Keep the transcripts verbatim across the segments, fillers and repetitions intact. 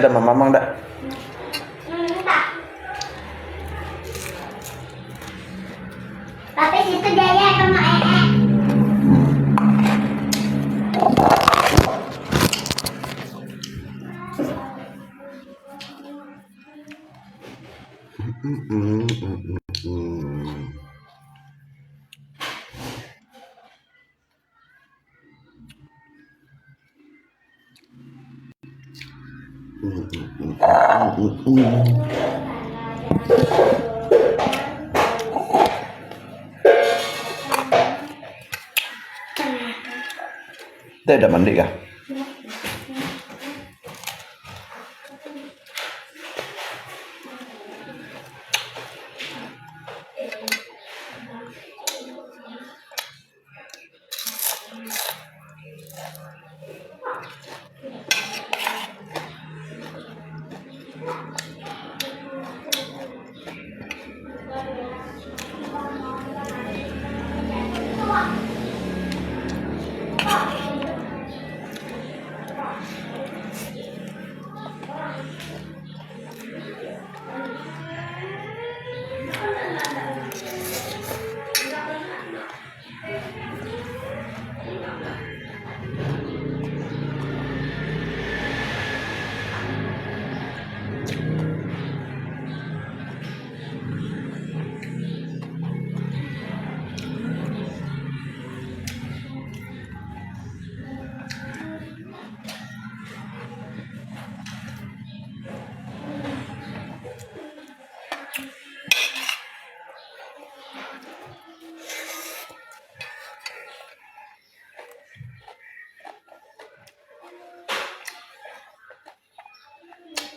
Dah mamang dah. Tapi situ dia ya sama eh. Dai dah mandi kah?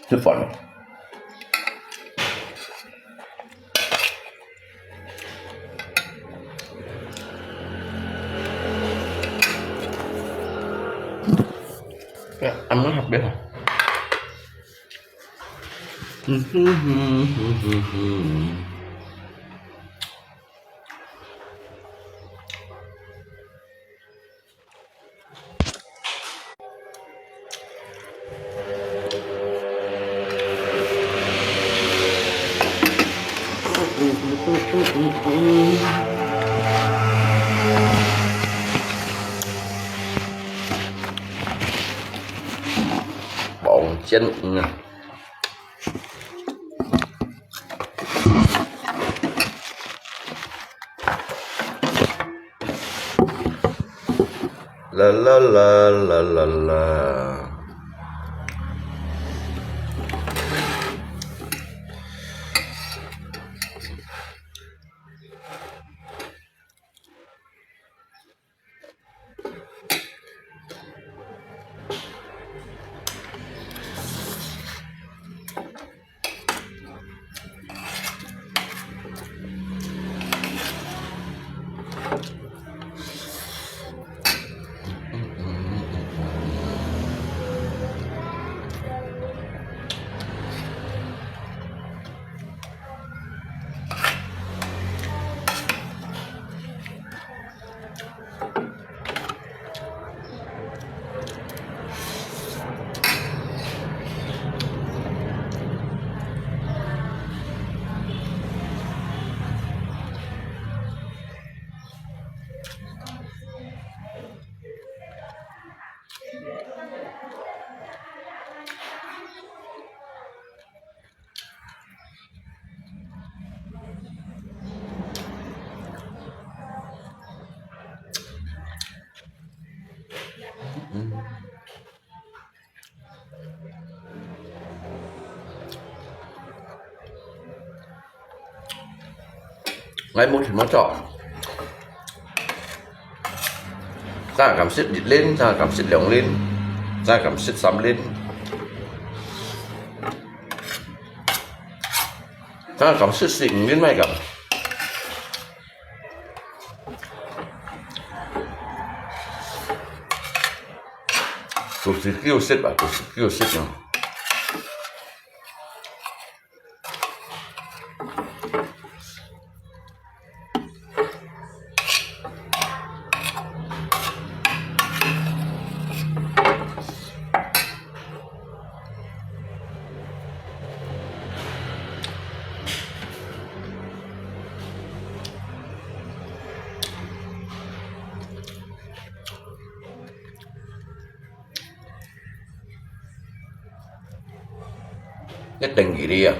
Sipon. Ya, anu habis. Bông chén. La la la la la la.𠊎無停無做，正敢食一輪，正敢食兩輪，正敢食三輪，正敢食四五輪，毋敢。都係夠食啊，都係夠食啊。Tenggiri ah.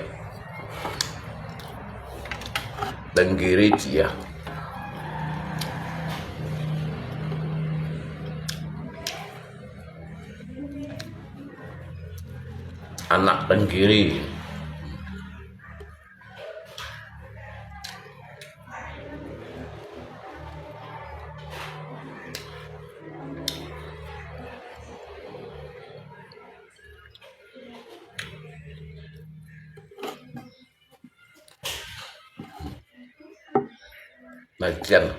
Tenggiri Jaya. Anak Tenggiri. Legend.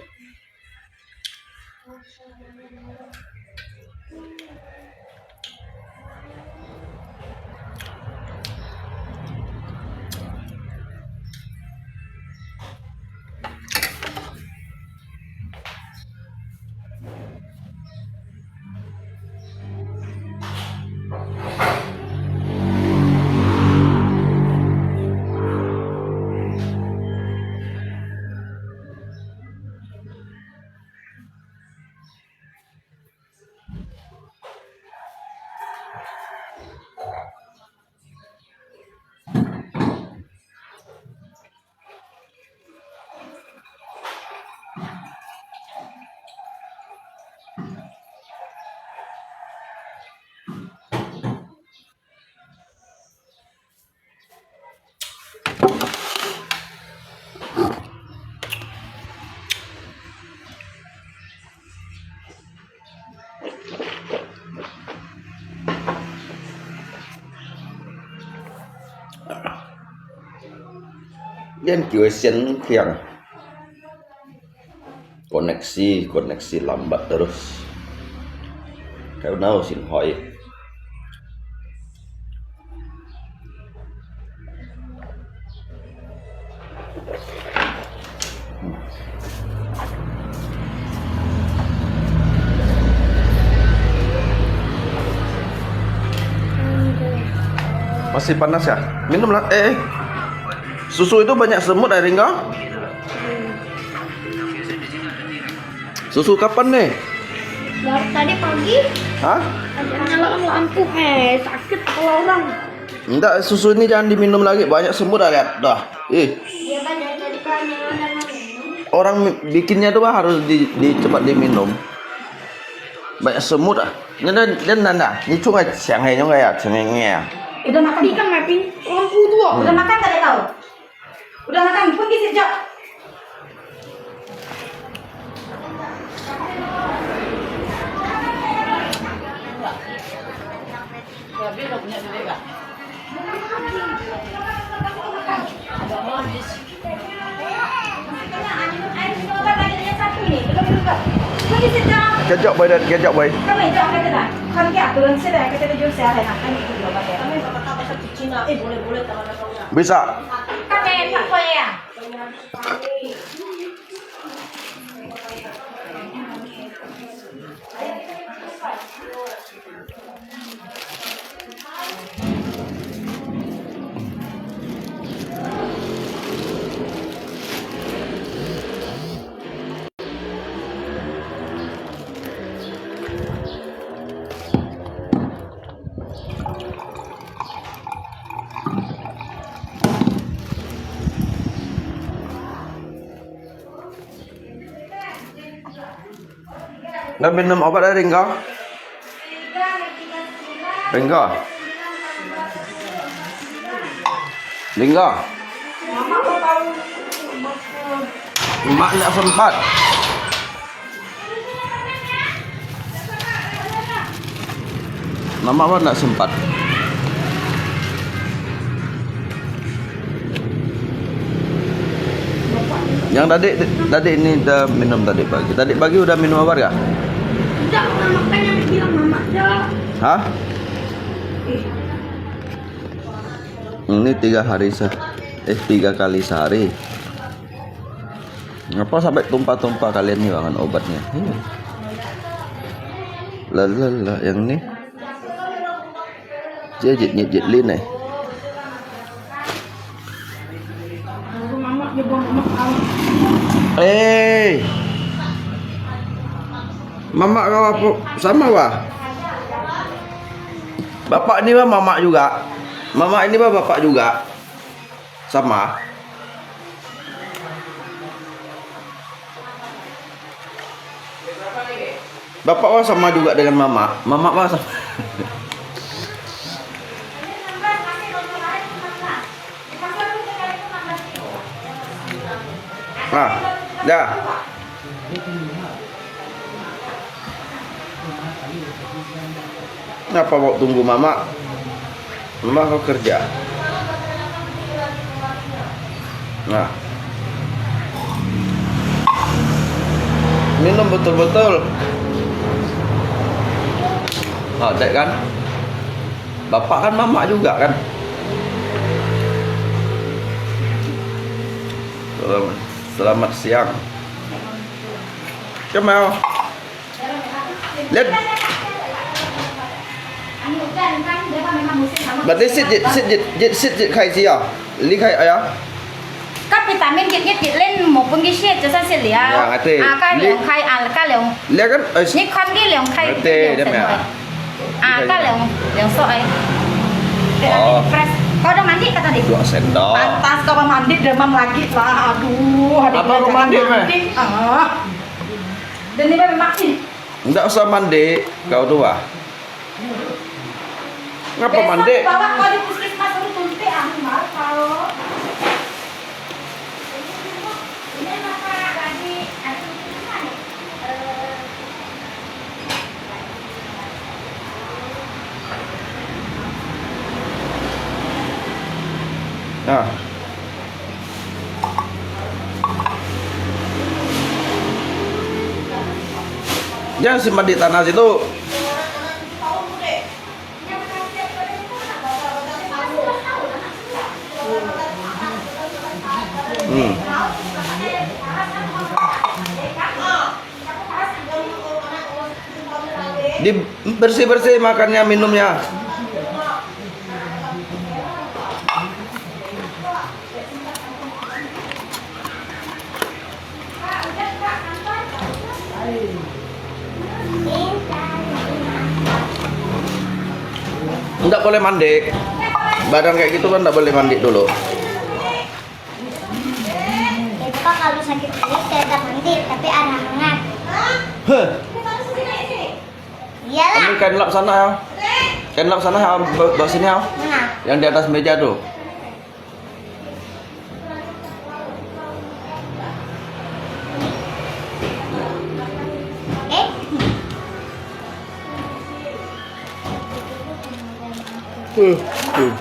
Yan kiu sen kiang. Koneksi, koneksi lambat terus. Kau nau sin hoi. Masih panas ya? Minumlah. Eh, eh. Susu itu banyak semut, Ringa. Susu kapan nih? Baru tadi pagi. Hah? Ada nyalakan lampu, eh, sakit kepala orang. Ndak, susu ini jangan diminum lagi, banyak semut dah lihat. Dah. Ih. Iya, Pak, dari tadi Pak nyalakan lampu. Orang mi-, bikinnya tuh, Pak, harus di, di, cepat diminum. Banyak semut ah. Ini dan, dan nanda, ini cuma siang hari ini ya, siang hari ini ya. Udah makan? Ikan makan. Lampu tuh. Udah makan tadi kau? Udah makan, pergi sejak. Kejap, boy, dan kejap, boy. Bisa. Nda minum obat ai, Ringga? Ringga? Ringga? Mak ndak sempat. Mamak pun ndak sempat. Yang tadi, tadi ini udah minum tadi pagi. Tadi pagi udah minum obat kah? Tidak, udah makan yang dibilang mamak dah. Hah? Ini tiga hari se-, eh, tiga kali sehari. Ngapa sampai tumpah-tumpah kalian nih makan obatnya? Iya. Lah, lah, lah, yang ini. Jejit, jejit, lin, eh. Eh. Mamak kau apa? Sama, wah. Bapak ni, wah, mamak juga. Mama ini bapak juga? Sama? Bapak wah sama juga dengan mama. Mama wah sama. Nah, dah. Ngapa mau tunggu mama? Mama kau kerja. Nah. Minum betul-betul. Nah, dek kan? Bapak kan mama juga kan? Selamat, selamat siang. Come on. Let. Berarti sit jit, sit jit, jit, sit jit 開始啊，離開哎呀。 Ka vitamin jit jit jit lên một pun cái shit cho sao shit liao. Ya, ngerti. Ah, ka liang khai, ah, ka liang. Lihat kan, eh, ni kan cái liang khai. Ngerti, dia mah. Ah, ka liang, liang so ai. Oh. Fresh. Kau udah mandi kata tadi? Dua sendok. Pantas kau mandi demam lagi lah. Aduh, ada Apa kau mandi, mandi. Ah. Dan ini memang ih. Ndak usah mandi, kau tu ah. Ngapa mandi? Besok bawa kau di puskesmas dulu, suntik ah, mahal kau. Ini maka lagi, aduh, ini mana? Eh, Nah. Jangan simpan di tanah situ. Hmm. Di, bersih-bersih makannya, minumnya. Ndak boleh mandi. Badan kayak gitu kan ndak boleh mandi dulu. Itu kan kalau sakit perut saya tak mandi, tapi ada hangat. Heh. Iyalah. Ambil kain lap sana ya. Kain lap sana ya, bawa, bawa sini ya. Mana? Yang di atas meja tuh. Eh? Hmm, hmm.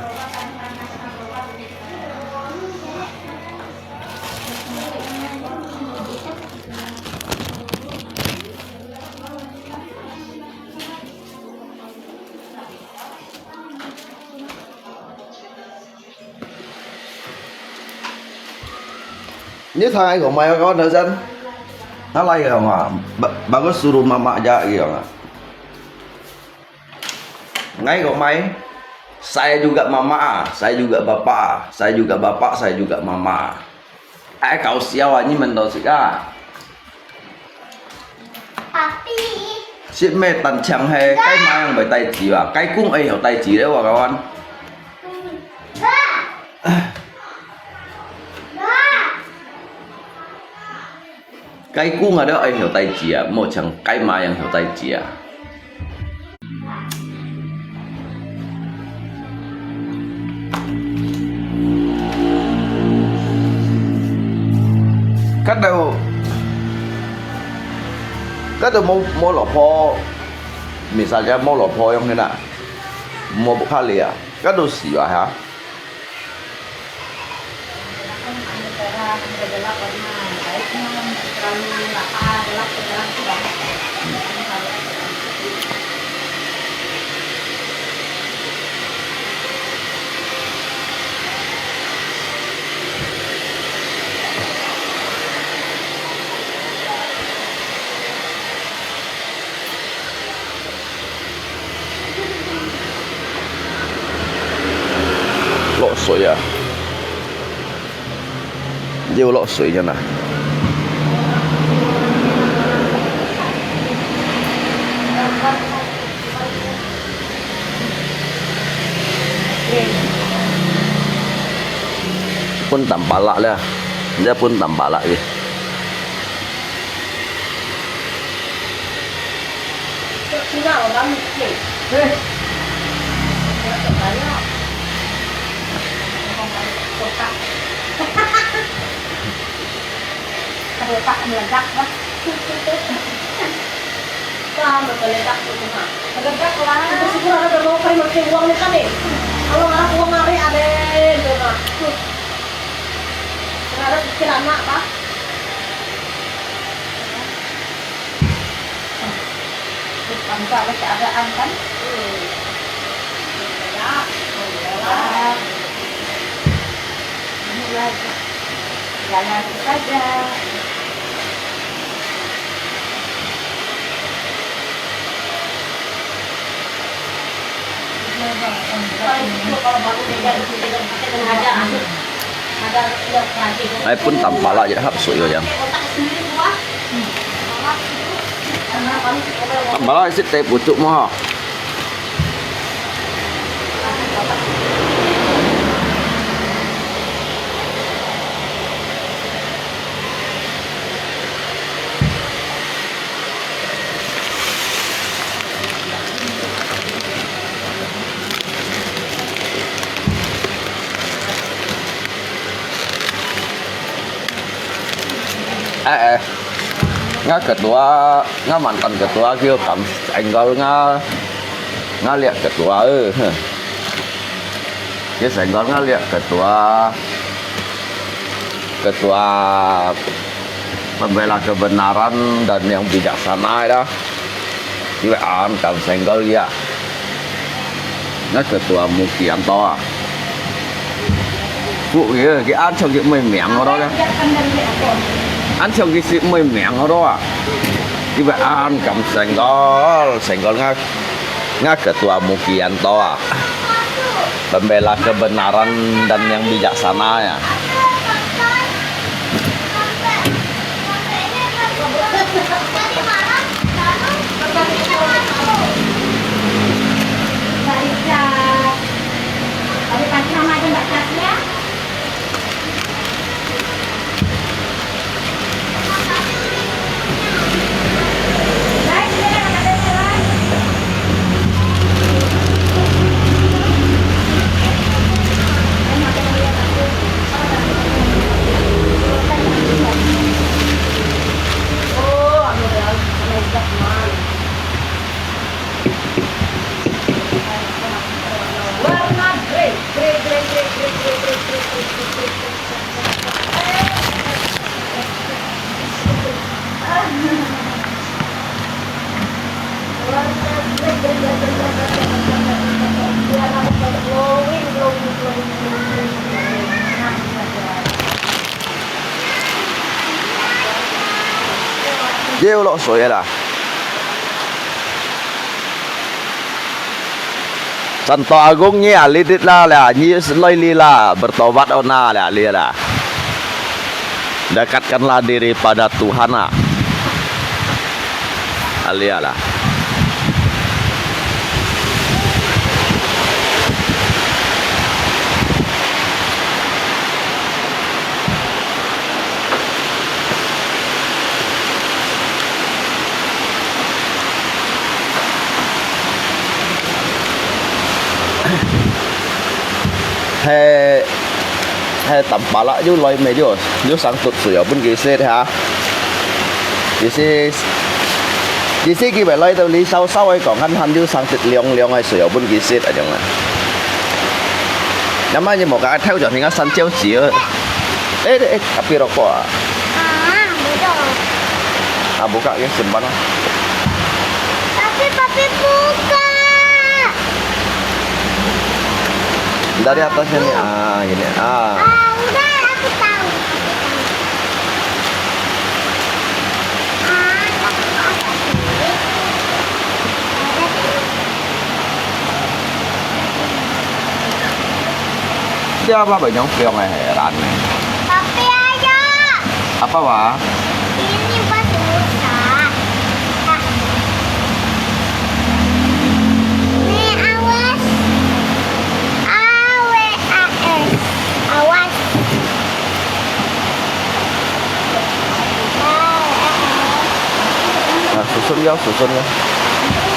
Ini tangan kau mai kau dah san. Nalai kau ngah. Ba-, bagus suruh mamak aja kau ngah. Ngai kok mai, saya juga mama, saya juga bapak, saya juga bapak, saya juga mama. Ai, kau siapa ni mentok sih ah? Papi. Sit me tan chang he, kai ma yang bai tai ji ba, kai kung ai hau tai ji le wa kawan. Ba. Ba. Kai kung ada ai hau tai ji ah, mo chang kai ma yang hau tai ji ah. Kau tahu, kau tahu mo, mo 老婆, misalnya mo 老婆 yang kena, mo buka lia, kau tahu siapa ha? Lok sui ah. Dia lok sui kan ah. Pun tampalak lah. Dia pun tampalak lagi. Ada tak meledak lah. Wah, meledak tu mah. Meledak lah. Itu syukur ada berapa kali makan uang ni kan ni. Kalau ada uang hari ada, tu mah. Ada pikiran nak apa? Bangsa ada keadaan kan? Ya, ya. Inilah, jalani saja. Ai pun tampalak je hap sui yang. Tampalak isi teh pucuk mah. Eh, eh. Nga ketua, nga mantan ketua kiu kam senggol nga, nga liak ketua, eh. Kiu senggol nga liak ketua. Ketua pembela kebenaran dan yang bijaksana dah. Iwe an kam senggol ya. Nga ketua mukian to ah. Fu ye, ki an chong ki mei miang ro ya. An chong ki si mei miang ro ah. Iwe an kam senggol, senggol nga, nga ketua mukian to ah. Pembela kebenaran dan yang bijaksana ya. Dia ulok soi lah. Santo Agung nyi alit-it lah, lah, nyi loi li lah, bertobat ona lah, li lah. Dekatkanlah diri pada Tuhan lah. Alia lah. He, he tampalak又來咩？又，又上肚水哦，分佢食哈。其實，其實佢咪來到你燒燒个講，還還又上肚涼涼个水哦，分佢食啊，種啊。那麼你莫講，跳轉你个三角形啊。 Eh, eh, tapi rokok ah. Ah, buka. Ah, buka ya, simpan ah. Tapi papi buka. Dari atas ini, ah, ini, ah. Ah, udah, aku tahu. Ah, aku tahu. 這爸爸用放个係爛个。Papi, ayo. Apa, Wa? Ini buat susah. Ah. Ini awas. A W A S. Awas. Beliau susun lah.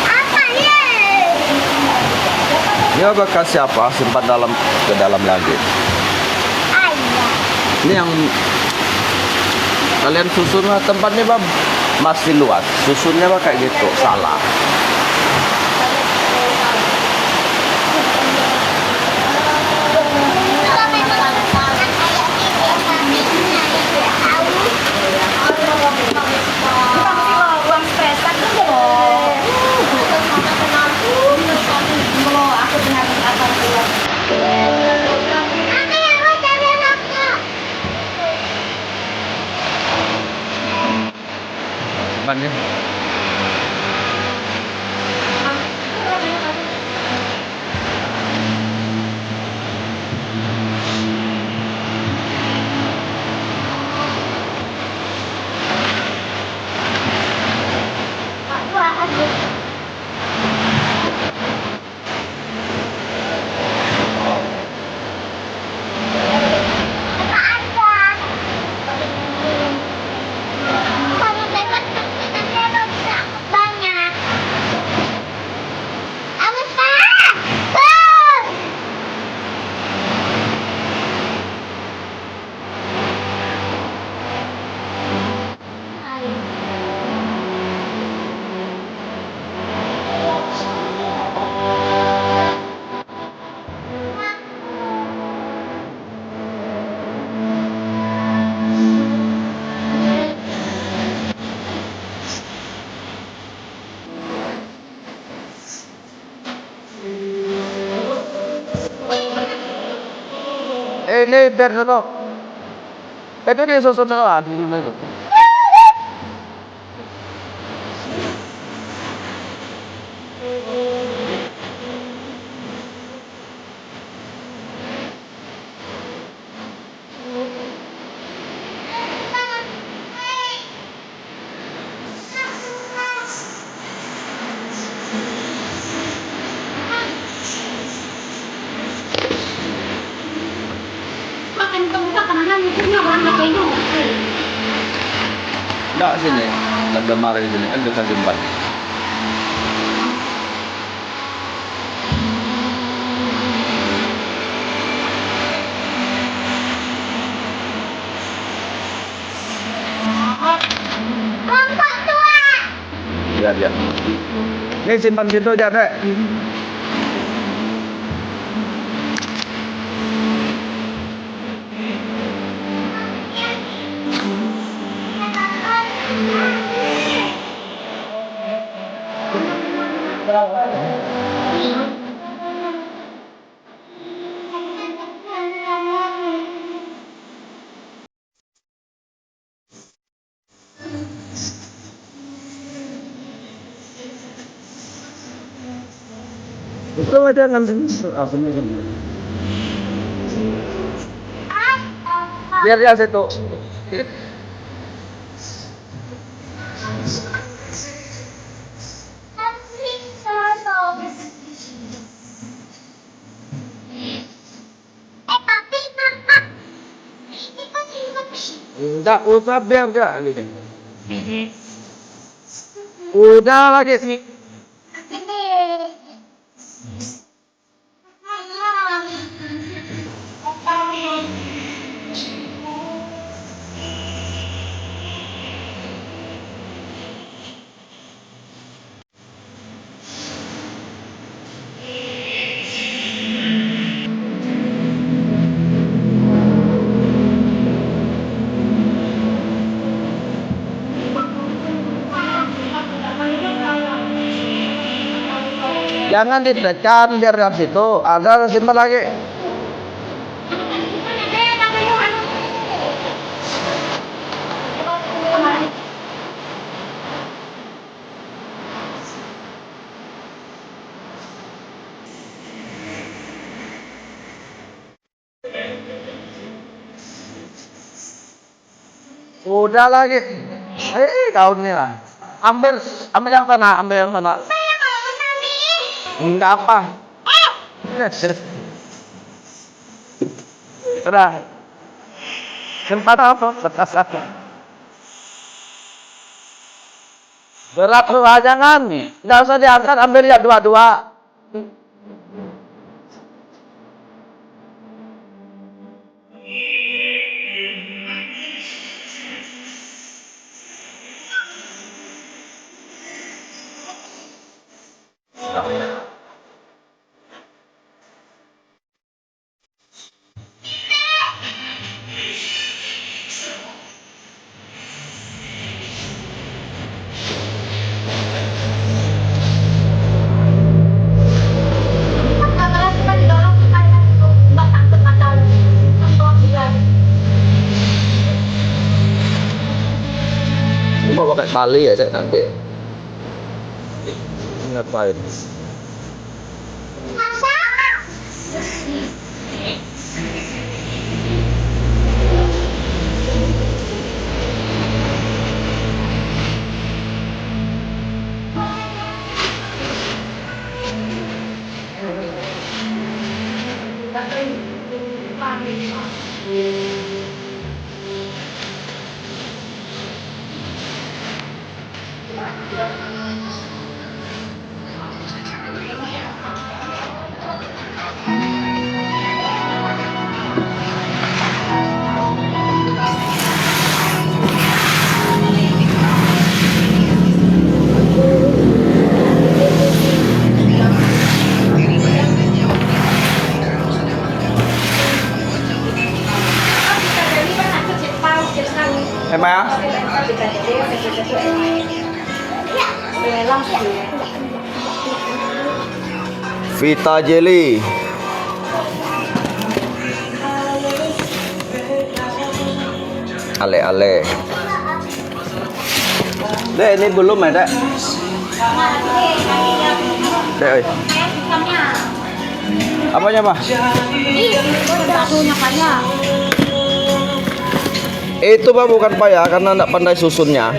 Apa ye? Ini apa kasih apa simpan dalam, ke dalam lagi? Ayah. Ini yang kalian susun lah, tempatnya apa masih luas. Susunnya apa kayak gitu, salah. Eh, ini biar dulu. Eh, ini susun dulu lah. Nggak sini, lagi lemari sini, kan bisa simpan. Biar, biar. Ini simpan situ aja, Dek. Itu aja ngambil. Biar dia situ. Nggak usah, biar dia. Udah lagi sih. Jangan ditekan, biar dalam situ. Ada simpan lagi. Udah lagi. Eh, kau ni lah. Ambil, ambil yang sana, ambil yang sana. Enggak apa. Sudah. Sempat apa? Berat tu, ah, jangan. Nggak usah diangkat, ambil ya dua-dua. Cuma pakai tali ya, Cek, nanti. Ini ngapain? Em mai ah? Vita jelly. Ale, ale. Dek, ini belum ya, Dek? Dek, oi. Apanya, Pak? Itu, Pak, bukan paya karena nggak pandai susunnya.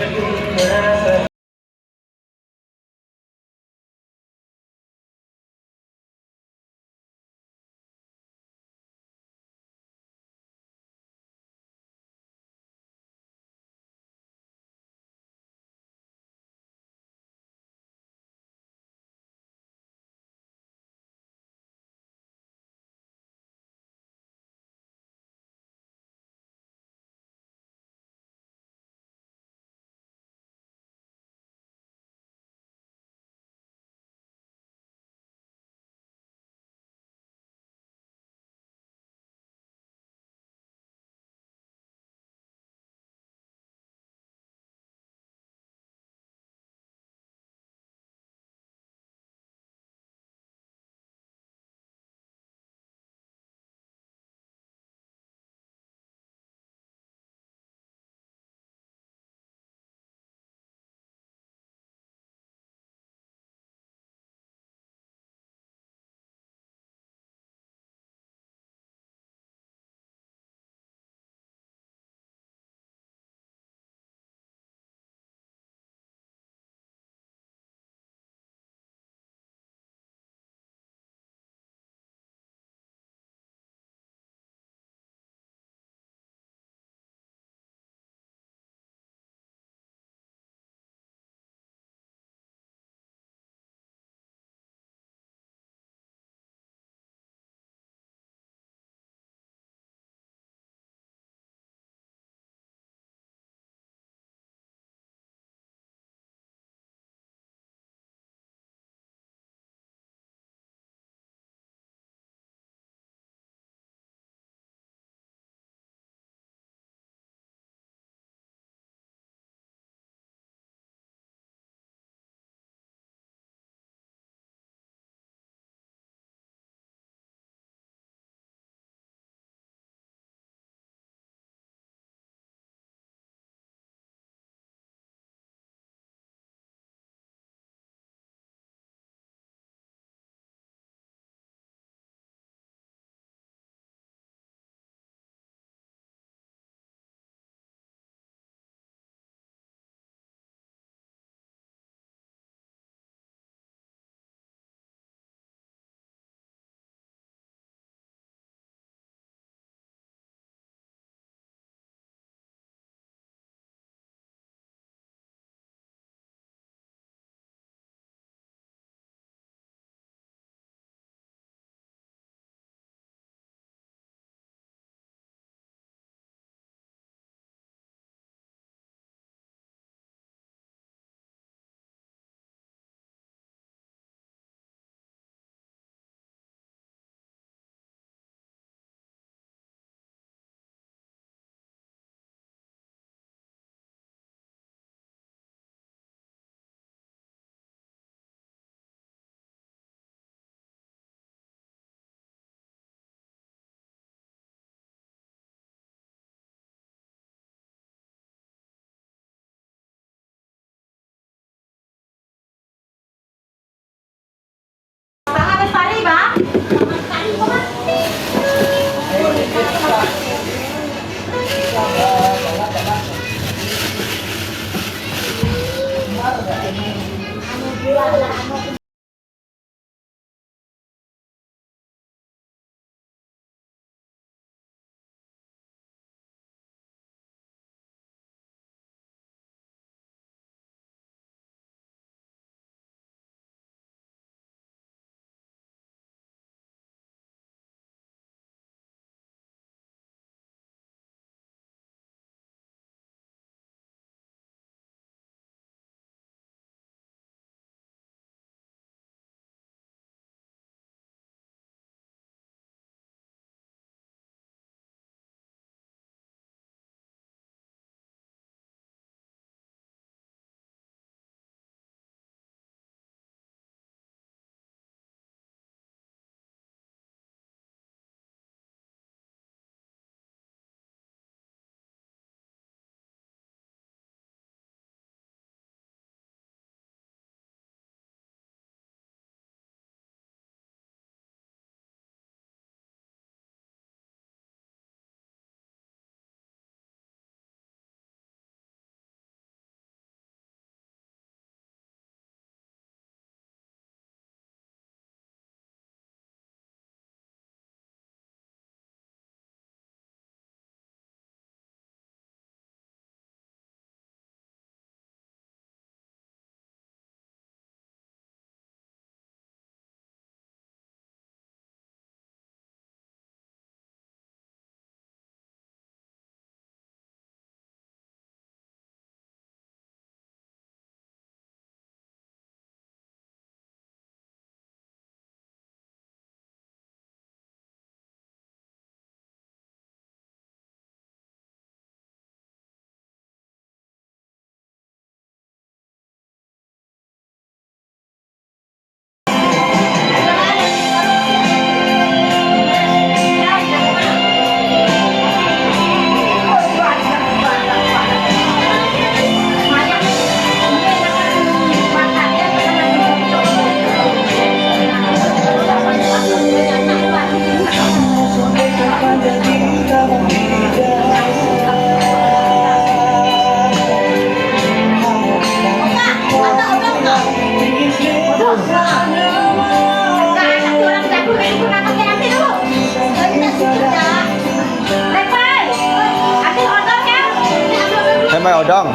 係賣udang？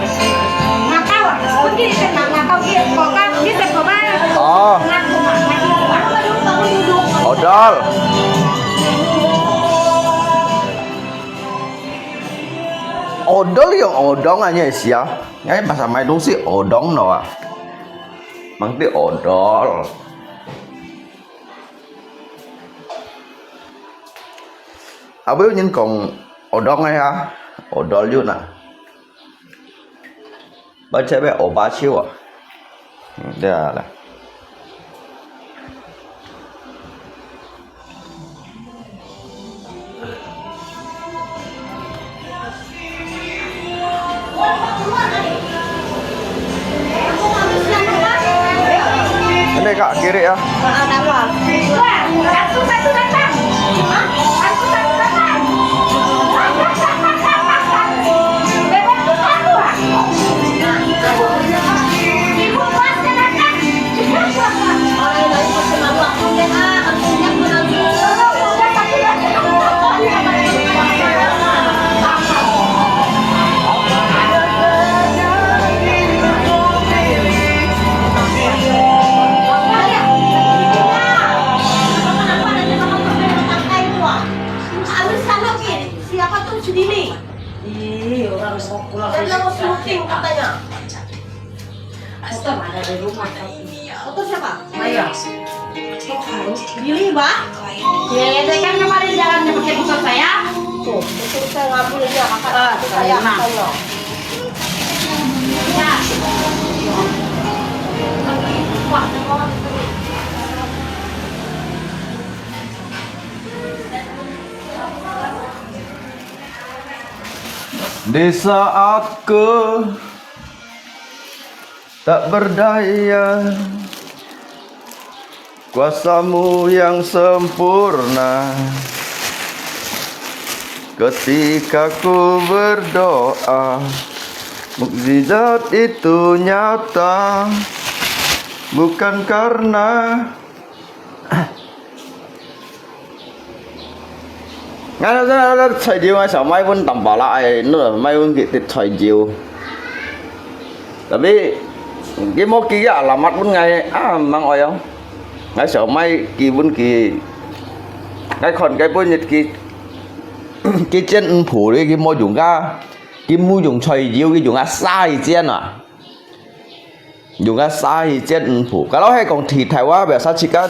哦，udol。Udol用udang啊，你係啊？哎，masa賣東西udang咯啊？Mang di udol。 啊，有人講udang个啊，udol yun啊。Baca be oba siwa. Hmm, dah lah. Ini Kak, kiri ya. Siapa tuh si Dini? Ih, orang sekolah. Dia bilang mau smoking katanya. Motor mana ada di rumah? Motor siapa? Saya. Billy, Bah? Ya, itu kan kemarin jalannya pakai motor saya. Tuh, motor saya ngambil dia, kakak. Ah, saya, nah. Saya. Ya. Wah, Di saat ku tak berdaya, kuasa-Mu yang sempurna. Ketika ku berdoa, mukjizat itu nyata, bukan karena 𠊎這，這，這菜椒啊，想買分淡薄啦，哎，你買分佢滴菜椒。Tapi，佢無寄个alamat分𠊎，啊，毋愛哦。𠊎想買寄分佢，𠊎看該本日佢，佢煎魚脯咧，佢無用个，佢無用菜椒，佢用个沙去煎啊。 用个沙去煎魚脯。Kalau係講地頭啊，biasa自家，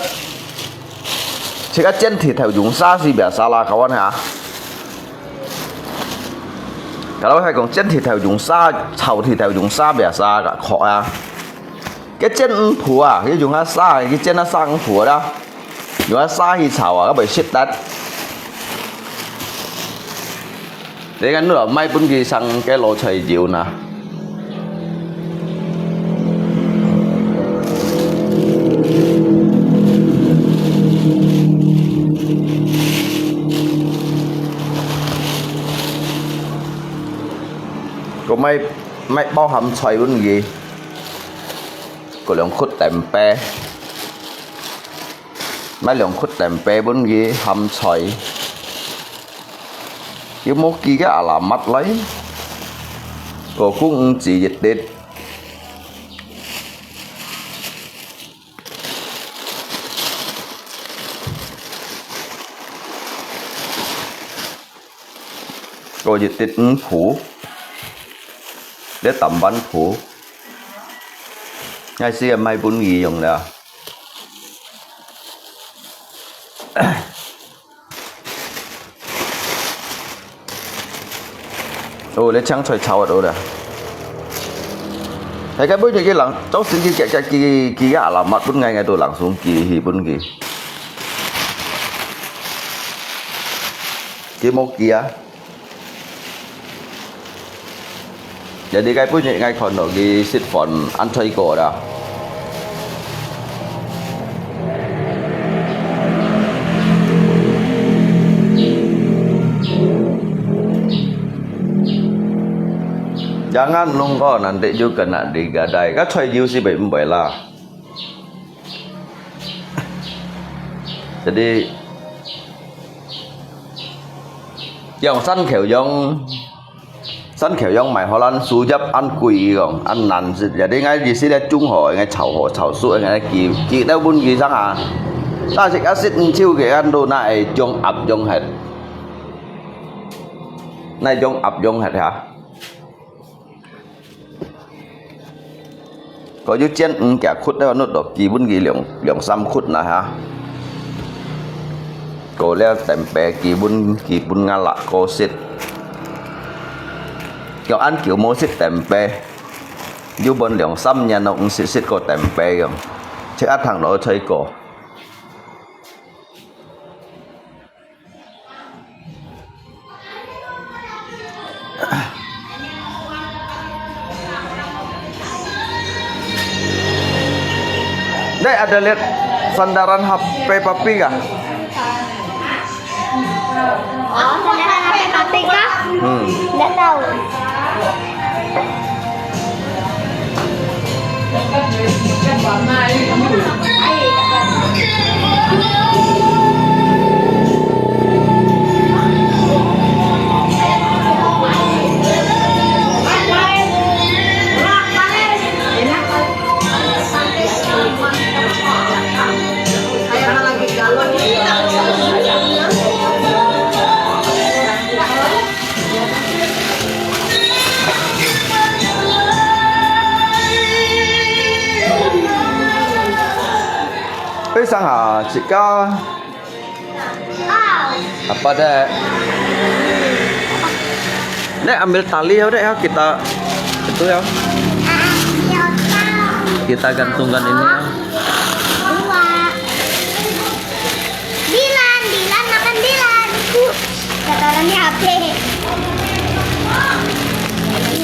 自家煎地頭用沙是biasa啦，kawan哈。Kalau係講煎地頭用沙，炒地頭用沙biasa个，可啊。佢煎魚脯啊，佢用个沙，佢煎个生魚脯啦。 用个沙去炒啊，較袂食得。你看，你買分佢生个老菜椒呢。我買，買包鹹菜分佢，過兩塊蛋白。 買兩塊蛋白分佢鹹菜，又無寄个alamat來，過公毋知一滴。過一滴魚脯，這淡板脯，𠊎試下買分佢用了。 哦，你青菜炒得到啦。係該尾日佢人，早時佢佢佢佢佢个alamat分𠊎，𠊎都langsung寄去分佢。佢無寄啊。 Jadi該本日𠊎看到佢食飯恁衰過啦。Jangan lungkon nanti you kena digadai. Kan 菜油是袂，毋會啦。Jadi，用山口洋，山口洋賣荷蘭樹葉恁貴个，恁難食。Jadi𠊎意思咧，種好，𠊎炒好，炒熟，𠊎寄，寄到分佢上下。但是啊，食毋少个，恁都那會種鴨用忒，那種鴨用忒哈。 過有煎魚，佢骨了，摎落去分佢兩，兩三骨啦哈。過了蛋白，佢分，佢分𠊎啦，過食。叫恁久無食蛋白，有分兩三年咯，毋食，食過蛋白个，食啊糖落去過。 Dek, ada lihat sandaran H P Papi kah? Oh, sandaran H P Papi kah? Hmm. Nggak tahu. Ê, sang ha, cik ka. Apa dek? Dek, ambil tali ya, dek ya, kita itu ya. Kita gantungkan ini ya. Dua. Dilan, Dilan, makan Dilan. Kata orangnya H P.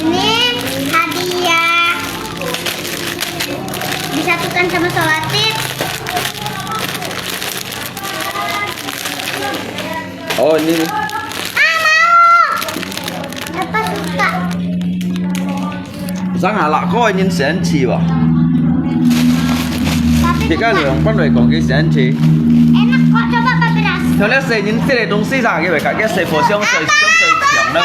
Ini hadiah. Disatukan sama selotip. Oh, ini. Ah, mau. 生下那个人生气吧？你看你用半位讲给生气。Enak kok, coba Papi rasa. 像那些人吃的东西上，给别个给师傅想水想水强了。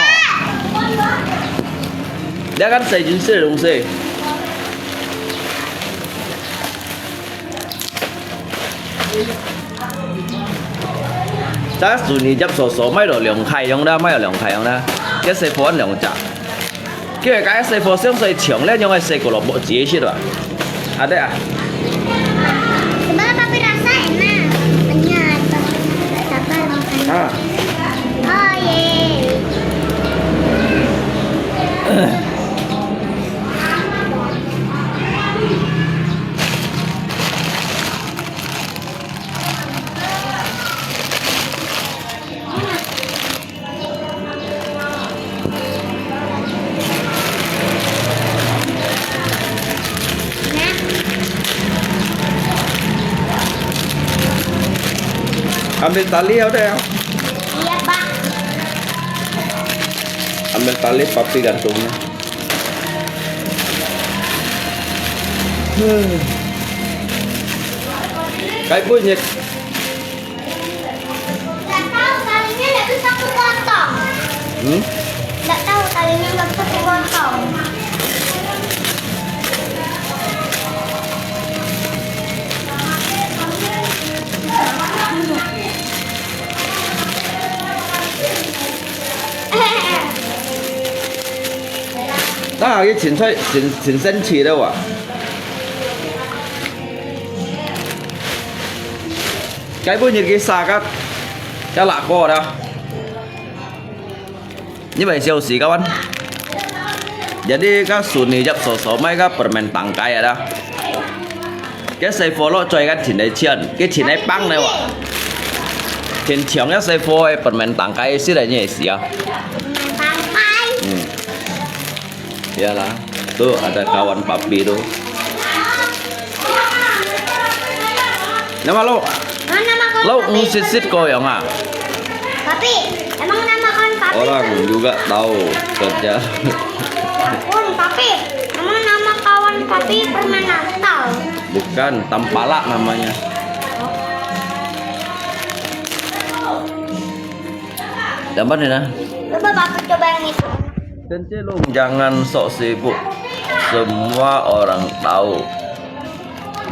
你看谁人吃的东西？咱手里接手手卖了两块用的，卖了两块用的，给师傅两只。 叫佢个細貨相對長咧，用个細个蘿蔔自己食啊。啊，對啊。Sebelah Papi rasa enak. Renyah atau sabar makan. Ah. Oh, ye. Ambil tali ada ya? Iya, Pak. Ambil tali, Papi gantungnya. Hmm. Kayak bunyi. Nggak tahu talinya, nggak bisa aku potong. Hmm? Nggak tahu talinya, nggak bisa aku potong. Nah, ini 青菜，青，青生菜了哇。 Kayak bunyi kisah kat, kalak ko dah. Ini baik siau si kawan. Jadi ka suni jap sosok mai ka permen tangkai ada. Ka sai follow coy ka chin dai chian, ka chin dai pang dai wa. Chin chiang ka sai follow permen tangkai si dai ni si ya. Hmm. Iyalah, tuh ada kawan Papi tuh. Nama lo? Mana nama kawan lo Papi? Ngisit-sit ko yang ah. Papi, emang nama kawan Papi? Orang juga tahu kerja. Pun Papi, emang nama kawan Papi permen Natal? Bukan, tampalak namanya. Dapat ni nah. Coba Papi coba yang itu. Tencelong jangan sok sibuk. Semua orang tahu.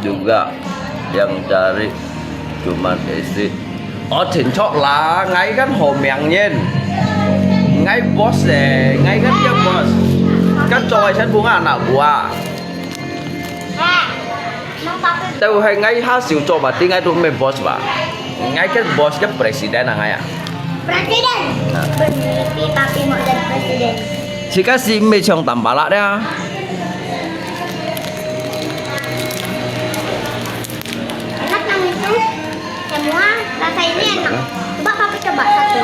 Juga yang cari cuman isi. Oh, cincok lah, ngai kan ho miang yin. Ngai bos eh, ngai kan dia bos. Kan coy chan bunga anak buah. Tau hai ngai ha siu coba ti ngai tu me boss ba. Ngai kan boss kan presiden ngai ya. Presiden. Bermimpi Papi mau jadi presiden. Sika si me chong tampala dia. Enak yang itu. Semua rasa ini enak. Coba Papi coba satu.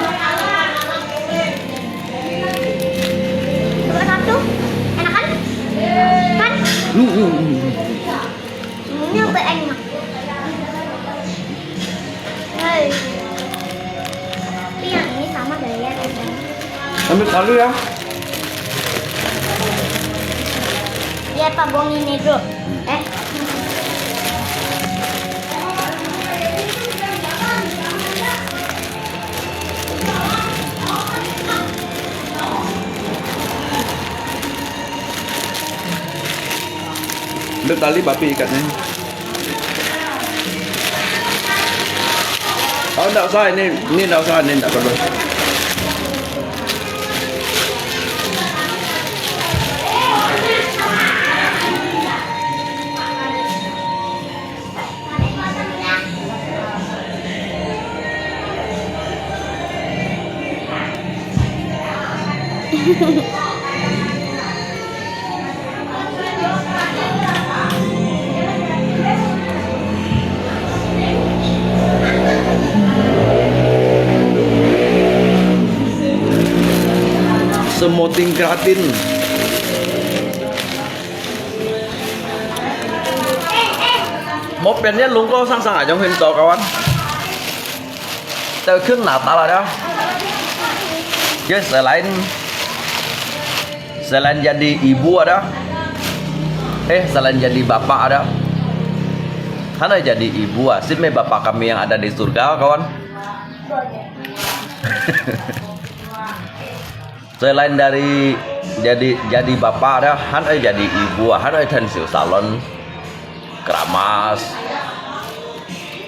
Coba satu. Enak kan? Kan? Hmm, hmm, hmm, hmm. Ini lebih enak. Hai. Tapi yang ini sama gaya rasanya. Ambil tali ya. Iya, Pak, buang ini dulu. Eh. Ambil tali Papi ikatnya. Oh, ndak usah ini, ini ndak usah, ini ndak perlu. Semoting gratin. Mau pian nian lungko sang-sang ajong hin to kawan. Tau khun na ta la dia. Yes, lain. Selain jadi ibu ada? Eh, selain jadi bapak ada? Hana jadi ibu ah, sip me bapak kami yang ada di surga, kawan? Selain dari jadi jadi bapak ada, hana jadi ibu ah, hana then siu salon, keramas,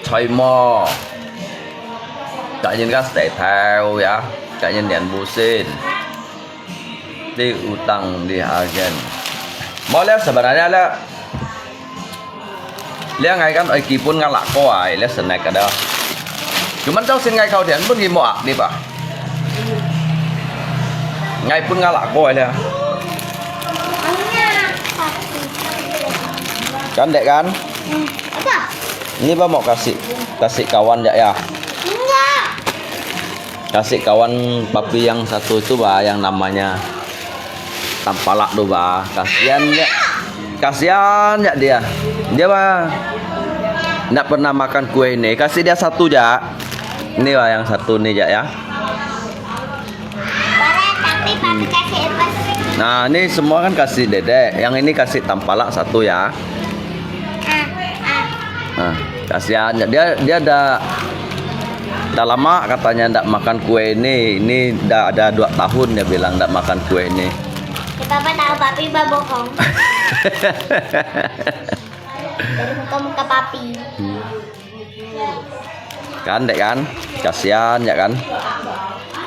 choi mo, kak nyen ka stay tau ya, kak nyen nian busin. Di utang di agen. Mo le sebenarnya le, le ngai kan oi kipun ngalak ko ai le senek ada. Cuman tau sin ngai kau dian pun ki mo ak di pa. Ngai pun ngalak ko ai le. Kan dek kan? Apa? Ini ba mau kasih kasih kawan ya ya. Enggak. Kasih kawan papi yang satu itu bah, yang namanya Tampalak tu bah. Kasihan ya. Kasihan ya dia. Dia bah ndak pernah makan kue ini. Kasih dia satu ja. Ini bah yang satu ni ja ya. Boleh, tapi papi kasih apa? Nah, ini semua kan kasih dedek. Yang ini kasih Tampalak satu ya. Ah, ah. Nah, kasihan ya. Dia dia dah dah lama katanya ndak makan kue ini. Ini dah ada dua tahun dia bilang ndak makan kue ini. Si papa tahu papi berbohong. Dari muka-muka papi. Kan dek kan? Kasihan ya kan?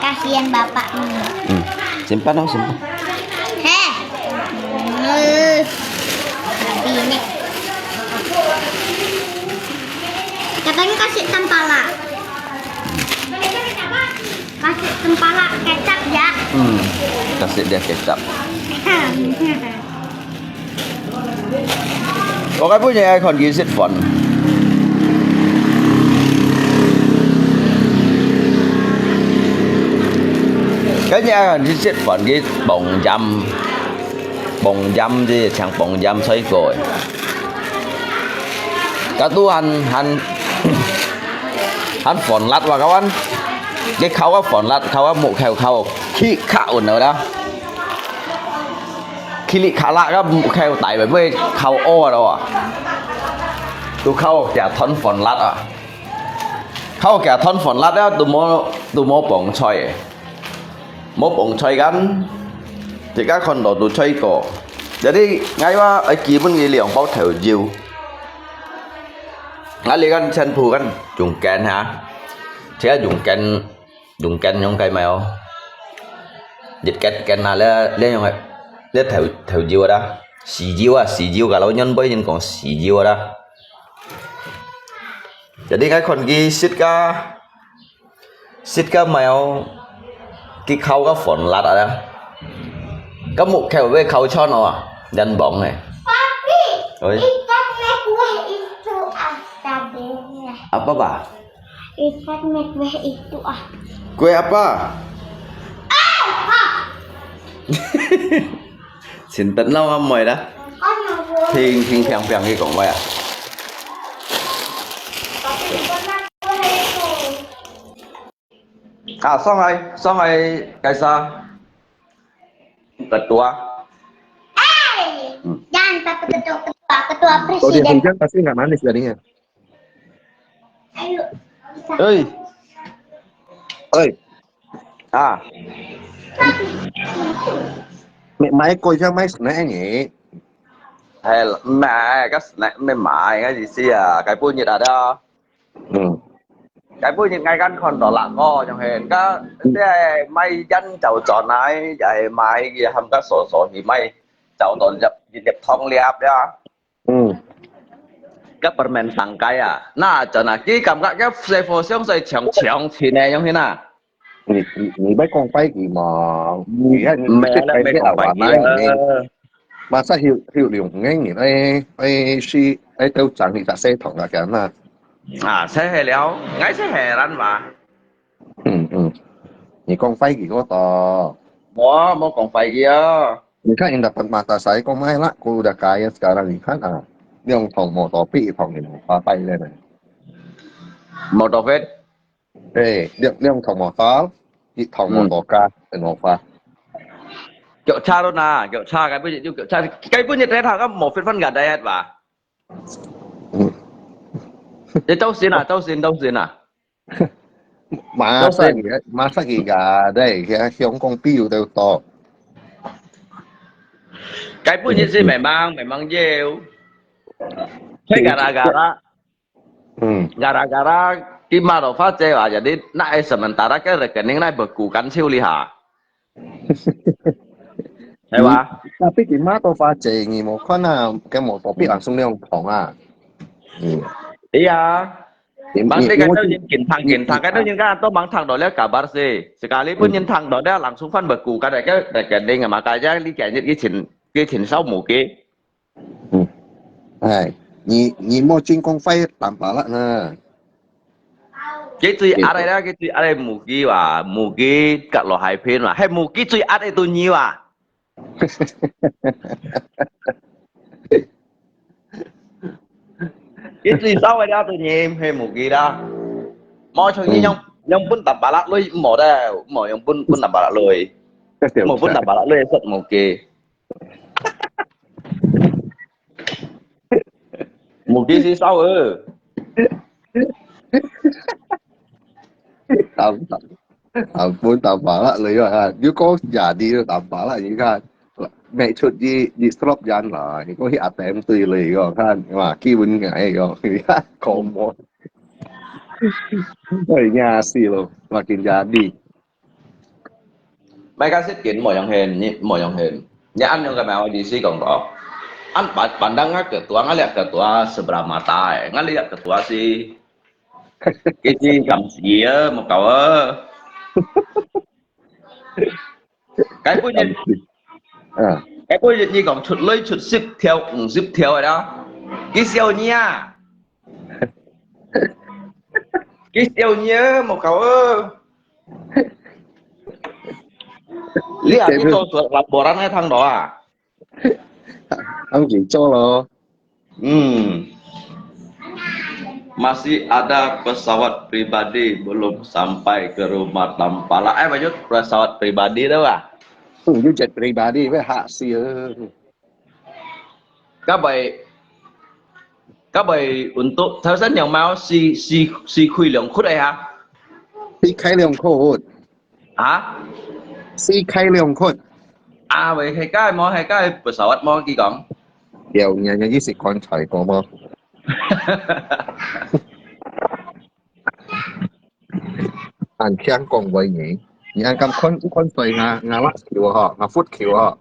Kasihan bapak ni. Hmm. Simpan oh, simpan. Heh. Eh. Ini. Katanya kasih Tampalak. Kasih Tampalak kecap ya. Hmm. Kasih dia kecap. Ôi, cái bún này còn gì xịt phần. Cái nhà còn gì xịt phần cái bông dăm. Bông dăm gì, chẳng bông dăm xoay rồi. Cái tu hẳn, hẳn, hẳn phần lát và các bạn. Cái khâu cái phần lát, khâu cái mũ khâu khâu. Khi khá ổn rồi đó. Khi lị khá lạ cái mũ khâu tải bởi vì khâu ô rồi à. Tu khâu kẻ thon phần lát à. Khâu kẻ thon phần lát á, tu mô, tu mô bông choi. Mô bông choi gắn. Thì các con đó tu choi cổ. Jadi, ngay wa, ai kì bún ngì liang bao thèo diu. Ngã lì gắn chân phù gắn, dùng kén hả? Thế dùng kén, dùng kén nhông cái mèo. Dịch kén, kén nà lẽ, lẽ nhông cái, lẽ thèo, thèo diu đó. Xì diu à, xì diu cả lô nhân bới nhân còn xì diu đó. Jadi ngay con ghi xít cả. Sit ka mayo, ki khâu ka phôn lat ada. Ka muk khêu ve khâu chon aw, yan bong e. Papi, oi, ikan me kue itu ah, tabi. Apa ba? Ikan me kue itu ah. Kue apa? Ah, ah. Sinten lau am moi da. Thing thing piang piang ki kong wai ah. Ah, song ai, song ai, kaisa. Ketua. Eh, jangan sampai ketua, ketua, ketua presiden. Kalau dia hujan pasti nggak manis jadinya. Ayo. Hei. Hei. Ah. Mẹ mai coi cho mai snack nhỉ? Hay là mẹ cái snack mẹ mai cái gì xí à? Cái bún nhiệt à đó. 嗯。該本日𠊎間看到啦，哦，樣係，該，嗯。這係買煙就轉來，也係買佢含个傻傻去買，就到入，入湯粒呀。嗯。該permen tangkai啊，那轉啊，佢感覺該細貨香水強強錢个樣係呐。你，你，你莫講壞佢嘛，你看，你，毋係啦，莫講壞佢啊。 Masa hiu, hiu liung ngeng ni, ai, ai si, ai tau chang ni tak se thong ka kan na. Ah, saya hello, ngai saya heran ba. Hmm, hmm. 你講壞佢嗰度。無，無講壞佢啊。你看人家本馬達賽講賣啦，佢都改啊，sekarang你看啊，兩桶摩托比桶你無花費咧呢。摩托費？ 誒，兩，兩桶摩托，一桶摩托加，嗯。兩桶花。腳車咯呐，腳車，該本日有腳車，該本日第一下个無fit翻个第一吧。嗯，你周線啊，周線，周線啊，馬上馬上去个，對，佢香港必有得到。該本日是memang memang要，係gara-gara嗯， gara-gara 佢馬路花姐啊，jadi nak ai sementara ke rekening nak bekukan siu liha，係吧？ tapi佢馬路花姐，你無看啊，佢無特別langsung兩旁啊。嗯，係啊。你，masih你kadang人緊行緊行，kadang人kan都mang行到了kabar sih，sekalipun人行到了langsung fan bekukan ke rekening，makanya你今日佢前佢前手無嘅。嗯，哎，你你莫真講快打巴拉呢。佢最壓个啦，佢最壓个無機哇，無機甲落海片哇，係無機最壓个都你哇。佢最少个了都你係無機啦，無像你用用本打巴拉類無得，無用本本打巴拉類，無本打巴拉類食無機。 Mungkin si sao eh. Tambah, ampun tambah lah lagi kan. You kau jadi tambah lah you kan. Make sure di di stop jalan lah. You kau hi atem tu lagi kan. Wah, kiwin ngai kan. Komo. Oi, ngasi lo. Makin jadi. ไม่ก็สิกินหมดยังเห็นนี่หมดยังเห็นนี่อันยังก็แปลว่าดีซี่ของเราอันปัดปันดังก็เกิดตัวงั้นแหละเกิดตัว sebelah mata งั้นเรียกเกิดตัวสิกินที่กำเสียหมดเก่าเออไก่ปุ้ยเนี่ยไก่ปุ้ยนี่ของชุดเลยชุดสิบเที่ยวอืมสิบเที่ยวนะกินเซียวเนี่ย 佢笑你啊，無搞啊！你啊，你做做laporan个聽到啊？啱佢做咯。嗯，masih ada pesawat pribadi belum sampai ke rumah Tampala. Eh, maksud pesawat pribadi tu ah? Hmm, you jet pribadi, weh hak sih. 該位，該位運動，頭先樣貌四四四開兩窟个哈？四開兩窟，啊？四開兩窟。啊，喂，係該無，係該pesawat無，佢講。有人人一時講才過無？ 恁聽講話呢，你恁敢看看衰啊？𠊎辣球吼，𠊎foot球吼。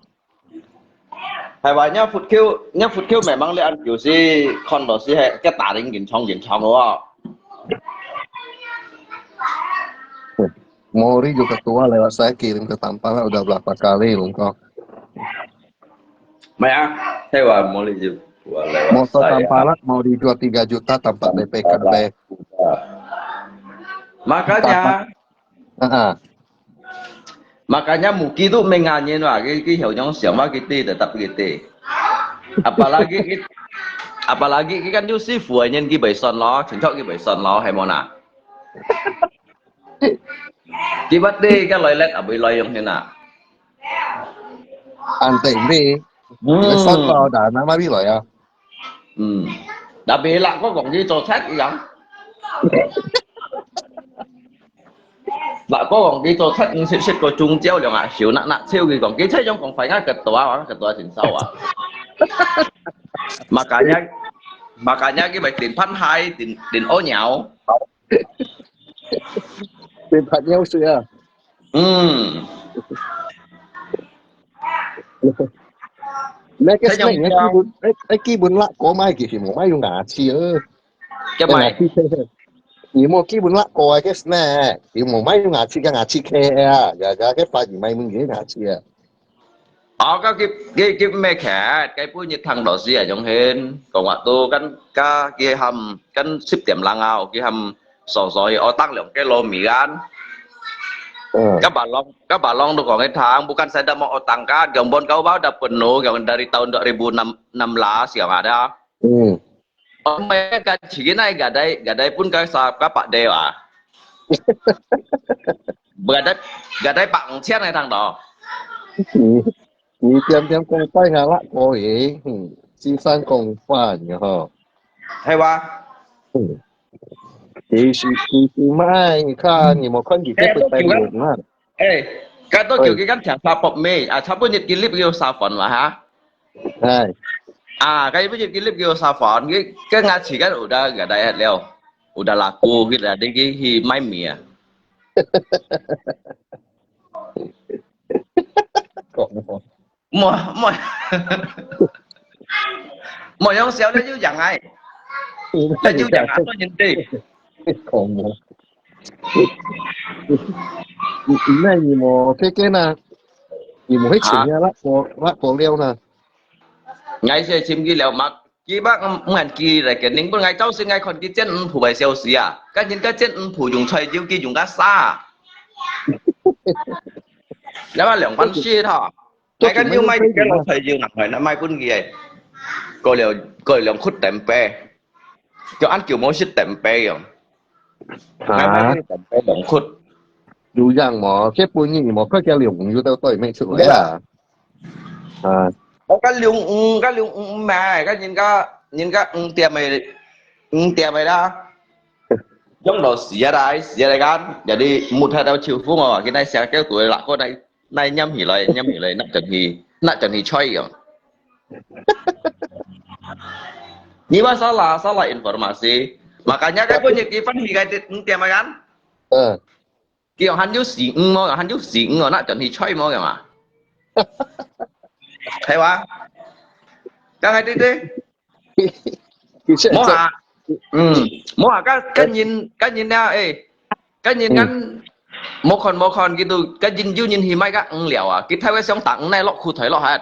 係話，若foot球，若foot球memang你恁球是看到是係，佢打人緊衝緊衝个哦。Mori juga ketua lewat saya kirim ke Tampang udah berapa kali lu kau. 係啊，係話無你就話嚟話 Motor 晒啊。 Tampalak mau dijual tiga juta tanpa B P K B. Makanya, Ah, ah. makanya Muki tu menganyin wah, ki ki 有種想法 ki ti tetap ki ti. Apalagi ki, apalagi ki kan 有師傅个人 ki bai son lo, 全部 ki bai son lo, 係無啦？Ki bai ti ka lai let abui lai 用 hin ah. Ante ni. Hmm. Lesan lo dah nama bi lai ah. Hmm. Tapi lah kau kong ki 做七 yang. Lah kau kong ki 做七 ngsit sit ko chung chiao liang ah, siu nak nak chiao ki kong. Ki chiao yang kong phải ngah ketua, ngah ketua sin sao ah. Makanya, makanya ki bai tin pan hai, tin, tin ô nhau. Tin pan nhau sih ah. Hmm. 那个 这种 snack 那基本，哎哎，基本辣锅卖给什么？卖用牙齿哦。个卖。你莫基本辣锅个 snack，你莫卖用牙齿个牙齿开啊，呀呀，个发你卖用个牙齿啊。 哦，該佢佢佢咩劇？該本日聽到時啊，用hin講話都跟加佢喊跟十點零啊，佢喊傻傻去，我當兩個糯米干。嗯該把郎該把郎都講佢聽，bukan saya dah mau otang kan, yang bon kau bawa dah penuh, yang dari tahun dua ribu enam, enam belas yang ada. 嗯， 哦，毋係，該自己那個該個本該三個百的啊。該個該個百五千个聽到。嗯，你點點講拜下啦，哥耶，嗯，先生講話你吼。係哇？嗯，其實其實嘛，你看你無看佢个不帶用啊。哎，該都叫佢敢聽沙博咩？啊，差不多一粒叫沙飯啦哈。哎，啊，該一粒叫沙飯，佢跟我自家有得个大了，有得啦，姑佢啦，你去去買米啊。講我。莫莫莫用笑了，有樣哎，那有樣啊，做人对。講我。你你那你無去见啊？你無去请啊？那个那个料呢？ 𠊎先尋佢了嘛，佢把毋肯寄來个，寧本𠊎朝晨𠊎看佢煎五步个消息啊，跟人家煎五步用菜油，佢用个沙。那麼兩番四套，𠊎跟有買个老菜油拿來，那買分佢个，過了過了兩窟等杯，叫俺舅母食等杯哦，買買个等杯兩窟。有樣無？這本日你無看見兩有到對面出來啊？ 啊，我个六五，个六五五咩，个人家人家五點个五點个啦，用到死啊啦，死啊啦个，jadi mut hati到秋风哦，今天想叫佢啦，个那那拈起来，拈起来，拿转去，拿转去吹哦。你话 salah salah informasi, makanya 个本日佢分析个五点个人。嗯。 佢用還有四五哦，還有四五哦，那轉去吹無用啊？係哇？剛才對對，佢現在無啊，嗯，無啊，跟跟人跟人了，誒，跟人跟無看無看，佢都跟人有人去買个五了啊，佢太會想打五，那落褲腿落下，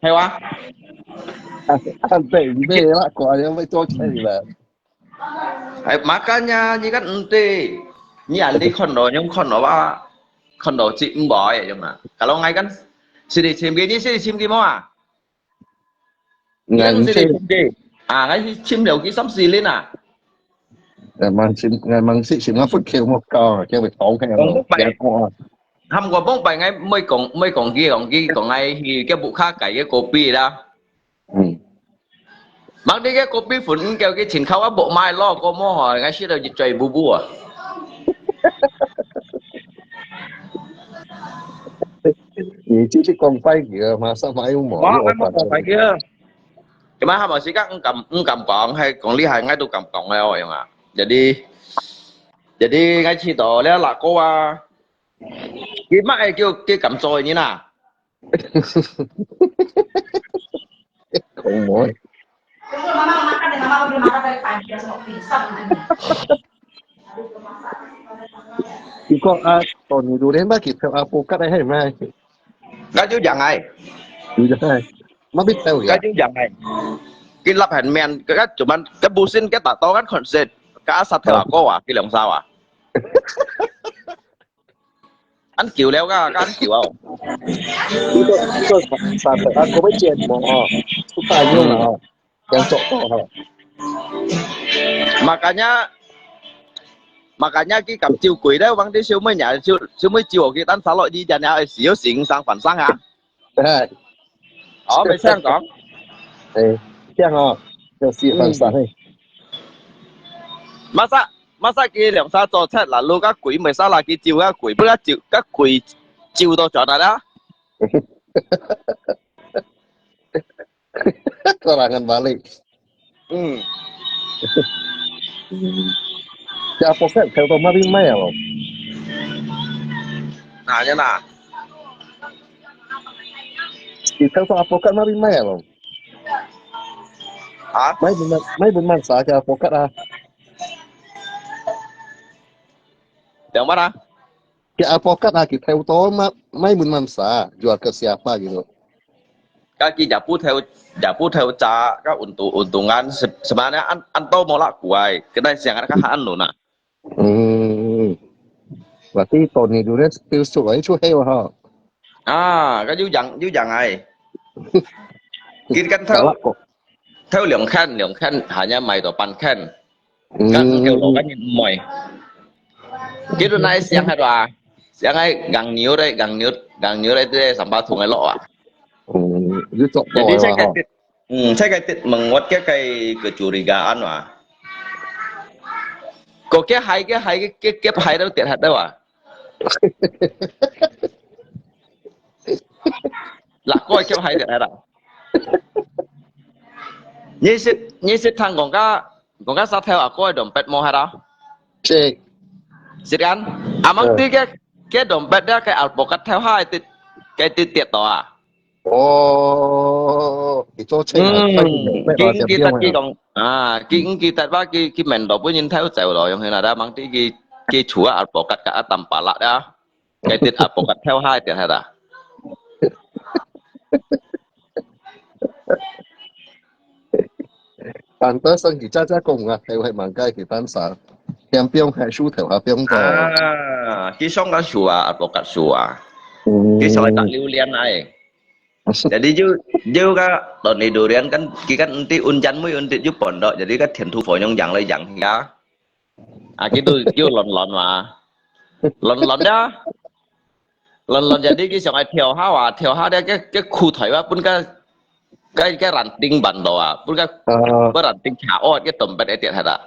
係哇？啊，對，你被那果然會做起來。 哎，makanya你kan ente, ni ahli kondo nyong kondo ba, kondo cik mboy ya jong ah. Kalau ngai kan sini sim gini sini sim gimo ah. Ni kan sini sim gini. Ah, ngai sim leo ki sam silin ah. 誒，問先，誒，問先，先我不竅莫教啊，叫佢講聽啊，講不明聽過啊。喊我幫拜ngai，每講每講佢講佢講ngai去个屋下改个kopi啦。嗯。 Mang dia kopi pun engkau ke chin kau abok mai lo ko mo ho ngai shi do jitrai bubu ah. 你就去講拜佢啊嘛，上海有無？我我冇講拜佢啊。Cuma haba si kak engkam engkam kong hai kong li hai ngai tu kam kong hai oh yang ah. Jadi jadi ngai chi to le la ko ah. Ki mak ai kêu ki kam choi ni na. 講無？你講啊，當年榴蓮捌去跳阿波吉个係咩？該就樣哎，你就係，乜必跳該呀？就樣哎。Ki lap han men, ka cuman ka busin ka ta to kan concert, ka asat ka ko ah, ki long sa ah. Ăn kiu leo ka, ka ăn kiu ao. 你个你个三个啊，个位剪毛哦，出大用了哦，yang cok to ha. Makanya makanya ki kam chiu kui dai wang di siu mui nya siu siu mui chiu ki tan sa lo di jan ya siu sing sang fan sang ha. 哎， Ủa mày sang kong. 哎，这样哦，要是很伤嘿。 Masa masa ki liang sa cho chat la lu ka kui mui sa la ki chiu ka kui, bu ka chiu ka kui chiu to cho ta da. Kerangan balik. Hmm. Ya poket kalau to mari mai lo. Nah, ya nah. Kita to apokat mari mai lo. Hả? Mai bun mai bun man sa ya poket ah. Yang mana? Ya apokat ah kita to ma mai bun man sa jual ke siapa gitu. Kaki japu theo japu theo cha ka untuk untungan sebenarnya an an to mau lak kuai. Kena siang ka han lo na. Hmm. Berarti tahun ni dulu spill sup itu hei ha. Ah, ka yu yang yu yang ai. Kit kan theo Salah kok. theo liang kan liang kan hanya mai to pan kan. Kan theo lo kan mai. Kit tu nai siang ha dua. Yang ai gang nyo deh, gang nyo, gang nyo deh tu deh sampah thùng ai lok ah. 嗯，你做 Jadi 到 saya 个 kaya 哈。 tit, hmm, saya kaya tit menguat ke kaya kecurigaan wah. Ko ke hai ke hai ke ke ke hai dau tiat hat dau ah. Lah ko ke hai tiat hat dau. Ni sit ni sit thang kong ka kong ka sa theo ah ko dom pet mo hat dau. 这 Sit kan? Amang ti ke ke dom pet dia ke alpokat theo hai tit ke tit tiat to ah. 哦，你做这个， Hmm, ki ki tat ki kong ah, ki ki tat ba ki ki men do pun yin theo zau lo yong hina da mang ti ki ki chua alpokat ka atam pala da. Ke tit alpokat theo hai tiat hai da. 但得生佢家家公啊，佢係蛮该佢单啥，点冰系输头下冰到。 Ah, ki song ka sua, alpokat sua. Ki song tak liu lian ai. Jadi yu yu ka ton ni durian kan ki kan enti unjan mui enti yu pondok. Jadi ka thian thu fo nyong yang lai yang ya. Ah, ki tu yu lon lon ma. Lon lon ya. Lon lon jadi ki song ai theo ha wa, theo ha dia ke ke khu thoi wa pun ka cái cái ran ting ban do à, pun cái Ờ, cái ran ting cha ot cái tôm bet ai tiệt hả ta.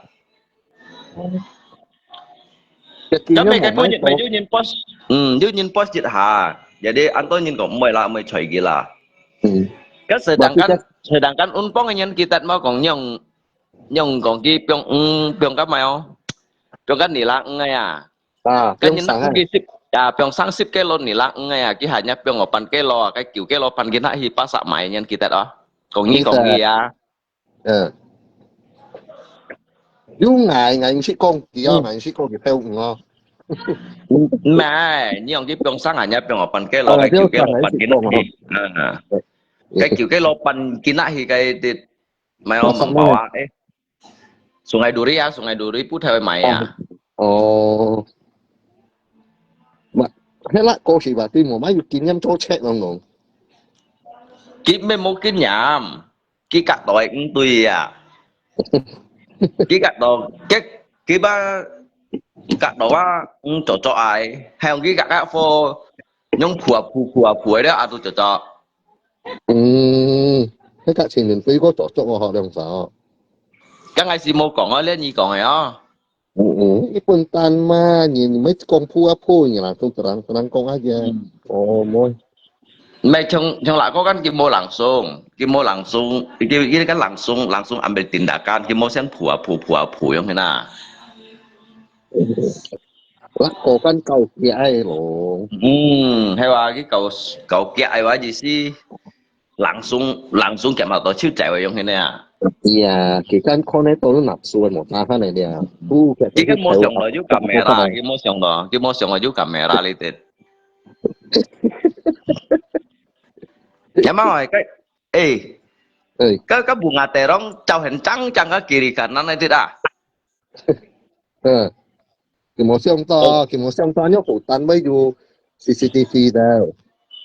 cái kia Cái nó mày cái một pun máy nhiệt mày có dụ nhìn post, ừ, dụ nhìn post nhiệt hả. Jadi anh tôi nhìn cũng mày là mày chơi gì là. ừ. Cái sự Mà đẳng cái căn, chắc sự đẳng căn un pong nhân kita mau còn nhung nhung còn cái piong, ừ, piong cái mày không? Piong cái nỉ lạ ngay à. À, Cái không nhìn sáng nó à. cái sip, à, piong sang sip cái lô nỉ lạ ngay à. Cái hanya piong ở pan cái lô, cái kiểu cái lô pan cái nạ hi pa sa mày nhân kita đó. Còn như còn gì à. Ờ. Dù ngài, ngài không biết con gì à, ngài không biết con gì theo không à. Mày, như ông cái piong sang hanya piong ở pan cái lô, Ờ, cái kiểu theo cái sang lô ngài pan không cái biết nạ con hi. à. À, cái kiểu cái lô pan cái nạ hi cái đi. Mày Có ông sẵn bảo rồi. À, eh. Sungai Duri à, Sungai Duri put theo mày à. Ồ. Mà, thế là cô thì bà tuy một máy kinh nghiệm cho chết lòng lòng. Cái mày một kinh nghiệm. Cái cắt đòi cũng tùy à. Cái cắt đòi, cái, cái ba cắt đòi à, cũng cho cho ai. Hay không cái cắt cắt phô, nhung phua phua phua phua đó à, tôi cho cho. Ừ. Thế cả trình mình tuy có chỗ chỗ họ đồng sao. Cái ngày xí mô còn á, lên nhị còn rồi á. Ừ, ừ. Cái phần tan mà nhìn mấy con phua phua như là tôi tự rằng tự rằng con ai kìa. Ừ. Ồ, môi. Mày trong, trong lại có cái kia mô lặng xuống, kia mô lặng xuống, kia, kia cái lặng xuống, lặng xuống ăn bê tin đã can, kia mô sen phua phua phua phua giống thế nào. Lắc cô căn cầu kia ai lô. Ừ, hay là cái cầu, cầu kia ai là gì xí. Langsung, langsung kèm hào tỏ chiếu chạy vào yong hên nè. Iya, kỳ căn con này tôi nạp xuôi một ta phát này đi à. Thu kẹt Cái cái mô sòng đó yuk camera, cái mô sòng đó, cái mô sòng đó yuk camera li tết. Nhắm mà hỏi cái, ê, Ê, cái cái bunga terong chào hẹn trắng trắng cái kiri kanan này tết à. Ờ. Kì mò xiong to, kì mò xiong to nhớ phủ tán với dù C C T V đâu.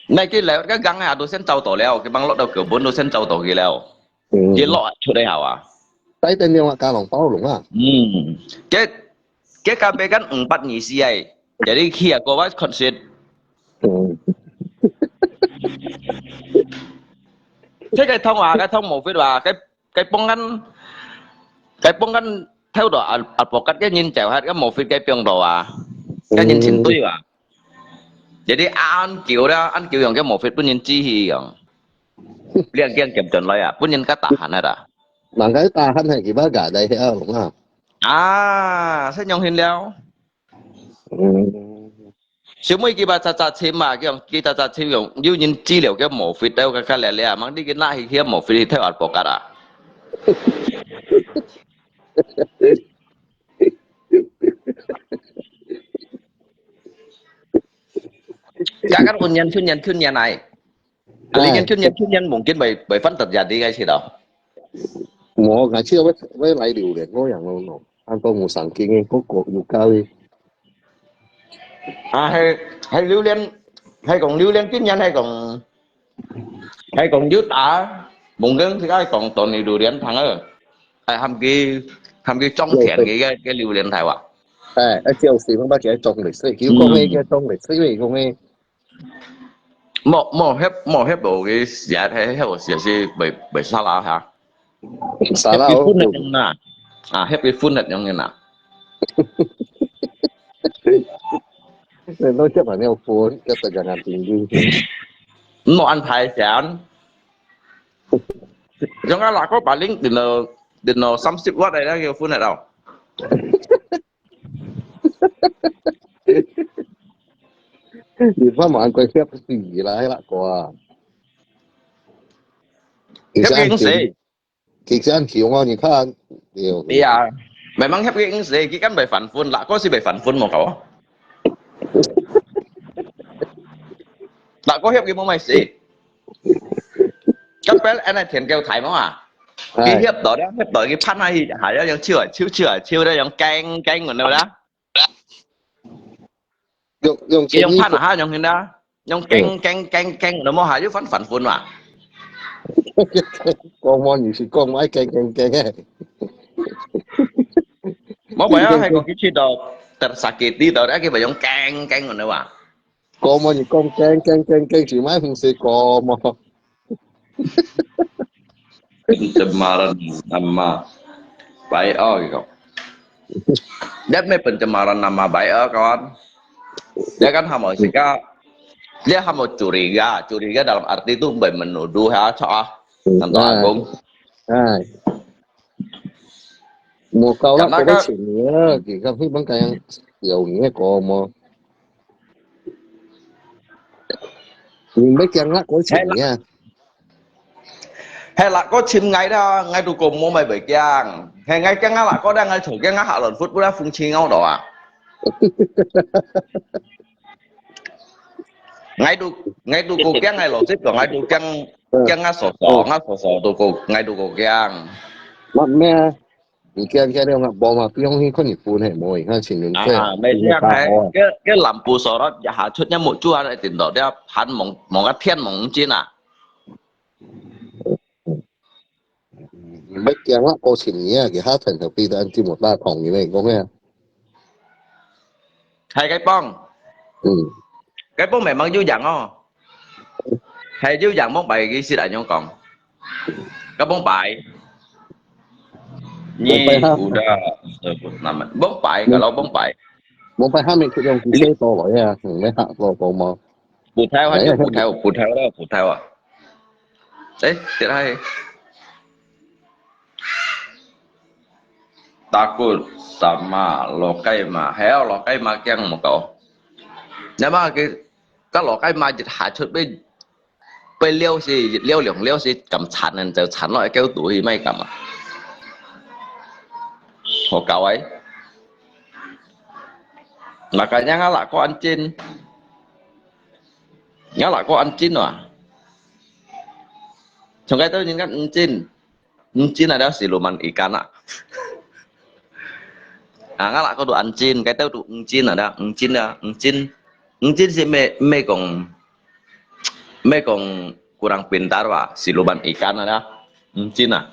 Này cái lẹo cái găng hà đồ sen chào tổ lẹo, cái băng lót đầu kiểu bốn đồ sen chào tổ gì lẹo. Ừ. Cái lọ chỗ đây hảo à. Tay tên nhau cả lòng bao lủng à. Ừ. Cái cái cà phê kan ung pat nhị si ai. Jadi khi à có vai concert. Ừ. Thế cái thông à, cái thông một phút à, cái cái bông ngăn cái bông ngăn theo đó à, à bộ cắt cái nhìn chèo hết cái một phút cái piong đồ à. Cái nhìn xin tui à. Jadi ăn kiểu đó, ăn kiểu dùng cái một phút bún nhìn chi hi dùng. Liên kiêng kiểm chuẩn lại à, bún nhìn cái tahan hết à. Mà cái tahan này kì bác gà đây hả lủng à. À, sẽ nhung hin leo. Ừ. Siu mui ki ba cha cha chim ma, ki ki cha cha chim yong, yu nyin chi liu ke mo fit dau ka ka le le, mang di ki na hi hiam mo fit hi thai alpokat a. Ka kan un nyan chun nyan chun nyan ai. Ali nyan chun nyan chun nyan mungkin bai bai fan terjadi ngai si dau. Mo ngai chi wei wei lai liu le ngo yang lo no. An to mu sang king ko ko yu ka li. À, hay hay liu lian, hay kong liu lian tin nyan hay kong hay kong yu ta, mungkin si ai kong ton ni du lian thang ơ. Ai ham ki ham ki chong thian ki cái cái liu lian thai wa. 哎，啊，照四方八个中歷史，佢有講个，嗯，个中歷史，因為講个，莫，莫翕，莫翕無个時，係翕無時係袂，袂沙拉哈。沙拉，翕佢分个樣啦，啊，翕佢分个樣个啦。你都翕埋了分，翕得个人平均。莫安排先。Yang a lako paling dino, dino samsip wat ai lagi phun at au. 你看嘛，安排翕死啦，迄个歌啊。翕佢死，其實很窮啊，你看，對。哎呀，memang翕佢死，佢敢會反分啦，嗰時會反分無搞啊？啦，嗰翕佢冇買死。 Kapel ana thian kêu thải máu à? Hai. Cái hiệp đó đó, hiệp đó cái phát này hả, nó giống chiêu à, chiêu, chiêu à, chiêu đó giống keng, keng của nó đó. Yung, yung cái giống phát hả, giống hình đó. Giống keng, keng, keng, keng của nó máu hả, chứ phản, phản phun mà. Có món gì xí con mãi keng, keng, keng ấy. Máu phải á, hay còn cái chiêu đó, tersakiti đó, đó cái phải giống keng, keng của nó à. Có món gì con keng, keng, keng, keng, chỉ mãi không xí có mà. Pencemaran nama baik oh gitu. Dia punya pencemaran nama baik oh kawan. Dia kan hamo sika. Dia hamo curiga. Curiga dalam arti itu menuduh ya, cak ah. Tentang agung. Hai. Mùa câu đó có cái chuyện gì á, thì không biết bắn cây ăn. Dầu nghĩa cọ mà. Mình biết chăng á, có chuyện gì á. Hay là có chim ngay đó, ngay tụ cổ mua mày bởi kiang. Hay ngay kiang á là có đang ngay chỗ kiang á hạ lộn phút bữa phung chi ngau đó à. Ngay tụ, ngay tụ cổ kiang ngay lộn xếp rồi ngay tụ kiang, kiang á sổ sổ, ngá sổ sổ tụ cổ, ngay tụ cổ kiang. Mà mẹ, 你驚驚了，無嘛，比方去看日本係無，你看前面啊，沒事啊，還，該，該南部所咯，下出一目珠啊，一定到，你還望，望个天望真啊。你毋驚啊，過千年啊，佢下層頭飛到安這麼大堂，你咪講咩啊？係該幫，嗯，該幫memang有影哦。 係有影望擺个意思來樣講。該望擺，你有的，望擺，kalau望擺。望擺下面佢用幾歲到來啊？嗯，你下到到嗎？葡萄還有葡萄，葡萄了，葡萄啊。誒，這係。Takut sama lokai ma，還有lokai ma驚無夠。那麼佢 該落該買一下出，被，被撩死，撩兩撩死，咁慘啊，就慘落去狗肚去，咪咁啊。好搞哎。Makanya ngala ko anjing. Ngala ko anjing ah. Sungkai tu nyen kan anjing. Anjing ada siluman ikan ah. Ah, ngala ko tu anjing, kai tau tu anjing ada, anjing ada, anjing. Anjing si me, me kong, me kong kurang pintar wa, siluman ikan ada, anjing ah.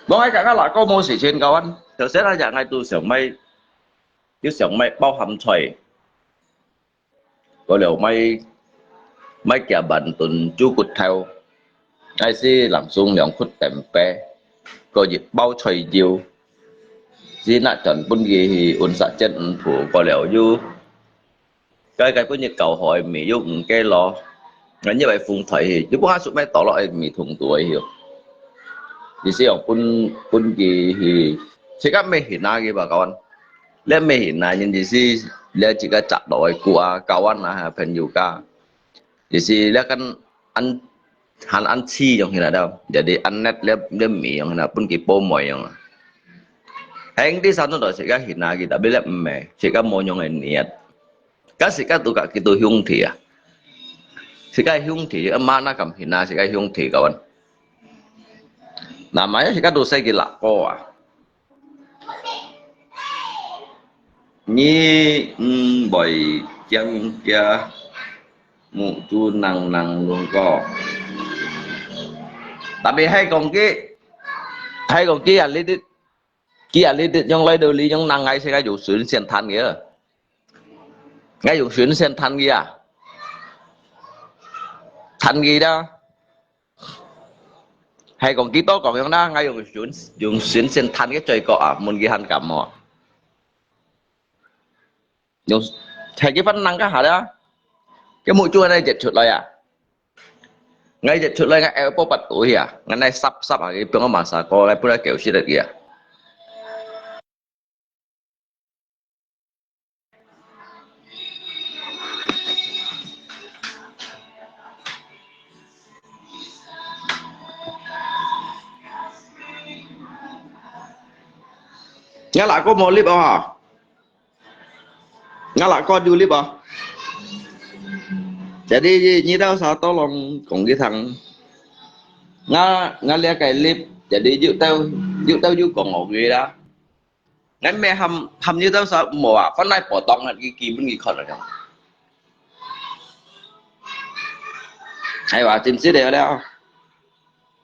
Bang ai kak ngala ko mo si chen kawan, tau sen aja ngai tu siang mai. 就想買包鹹菜，過了買，買幾萬噸豬骨頭，還係冷凍兩窟tempeh，過一包菜油，只拿轉分佢去溫室煎五步，過了又，該，該分佢搞好个米又五個咯。 Ngani bai phung thoi hi, tu pun asu mai tolok ai mi thung tu ai hi. Isi yang pun, pun ki hi. Sika mai hina ki ba kawan. Le mai hina nyin isi le sika cak do ai kua kawan ah ha pen yuka. Isi le kan an han an chi yang hina da. Jadi an net le le mi yang hina pun ki po moi yang. Heng di sanu do sika hina ki tapi le mai sika mo nyong ai niat. Ka sika tu ka kitu hiung thi ah. Sika hiung thi, ama na kam hina sika hiung thi kawan. Namanya sika tu sai kila ko ah. Ni, mm, boy, kiang kia. 目珠能能弄个。Tapi係講佢，係講佢啊，你啲，佢啊，你啲用來到你用能愛先个有順先彈个，愛有順先彈个啊，彈个啦。係講幾多講樣啦，愛用順，用順先彈个嘴角啊，問佢還敢無？ 用，係佢分人家下啦，佢目珠恁樣一出來啊，𠊎一出來，𠊎耳朵不對啊，𠊎來濕濕啊，佢分我masak過來，本來狗屎个啊。𠊎lagu無live啊。 𠊎lagu有live啊。Jadi你兜儕tolong講佢聽。𠊎，𠊎這个live，jadi有兜，有兜有講我个啦。𠊎乜喊，喊有兜儕無啊，反來potong啊，佢基本佢看得到。哎呀，真實个了。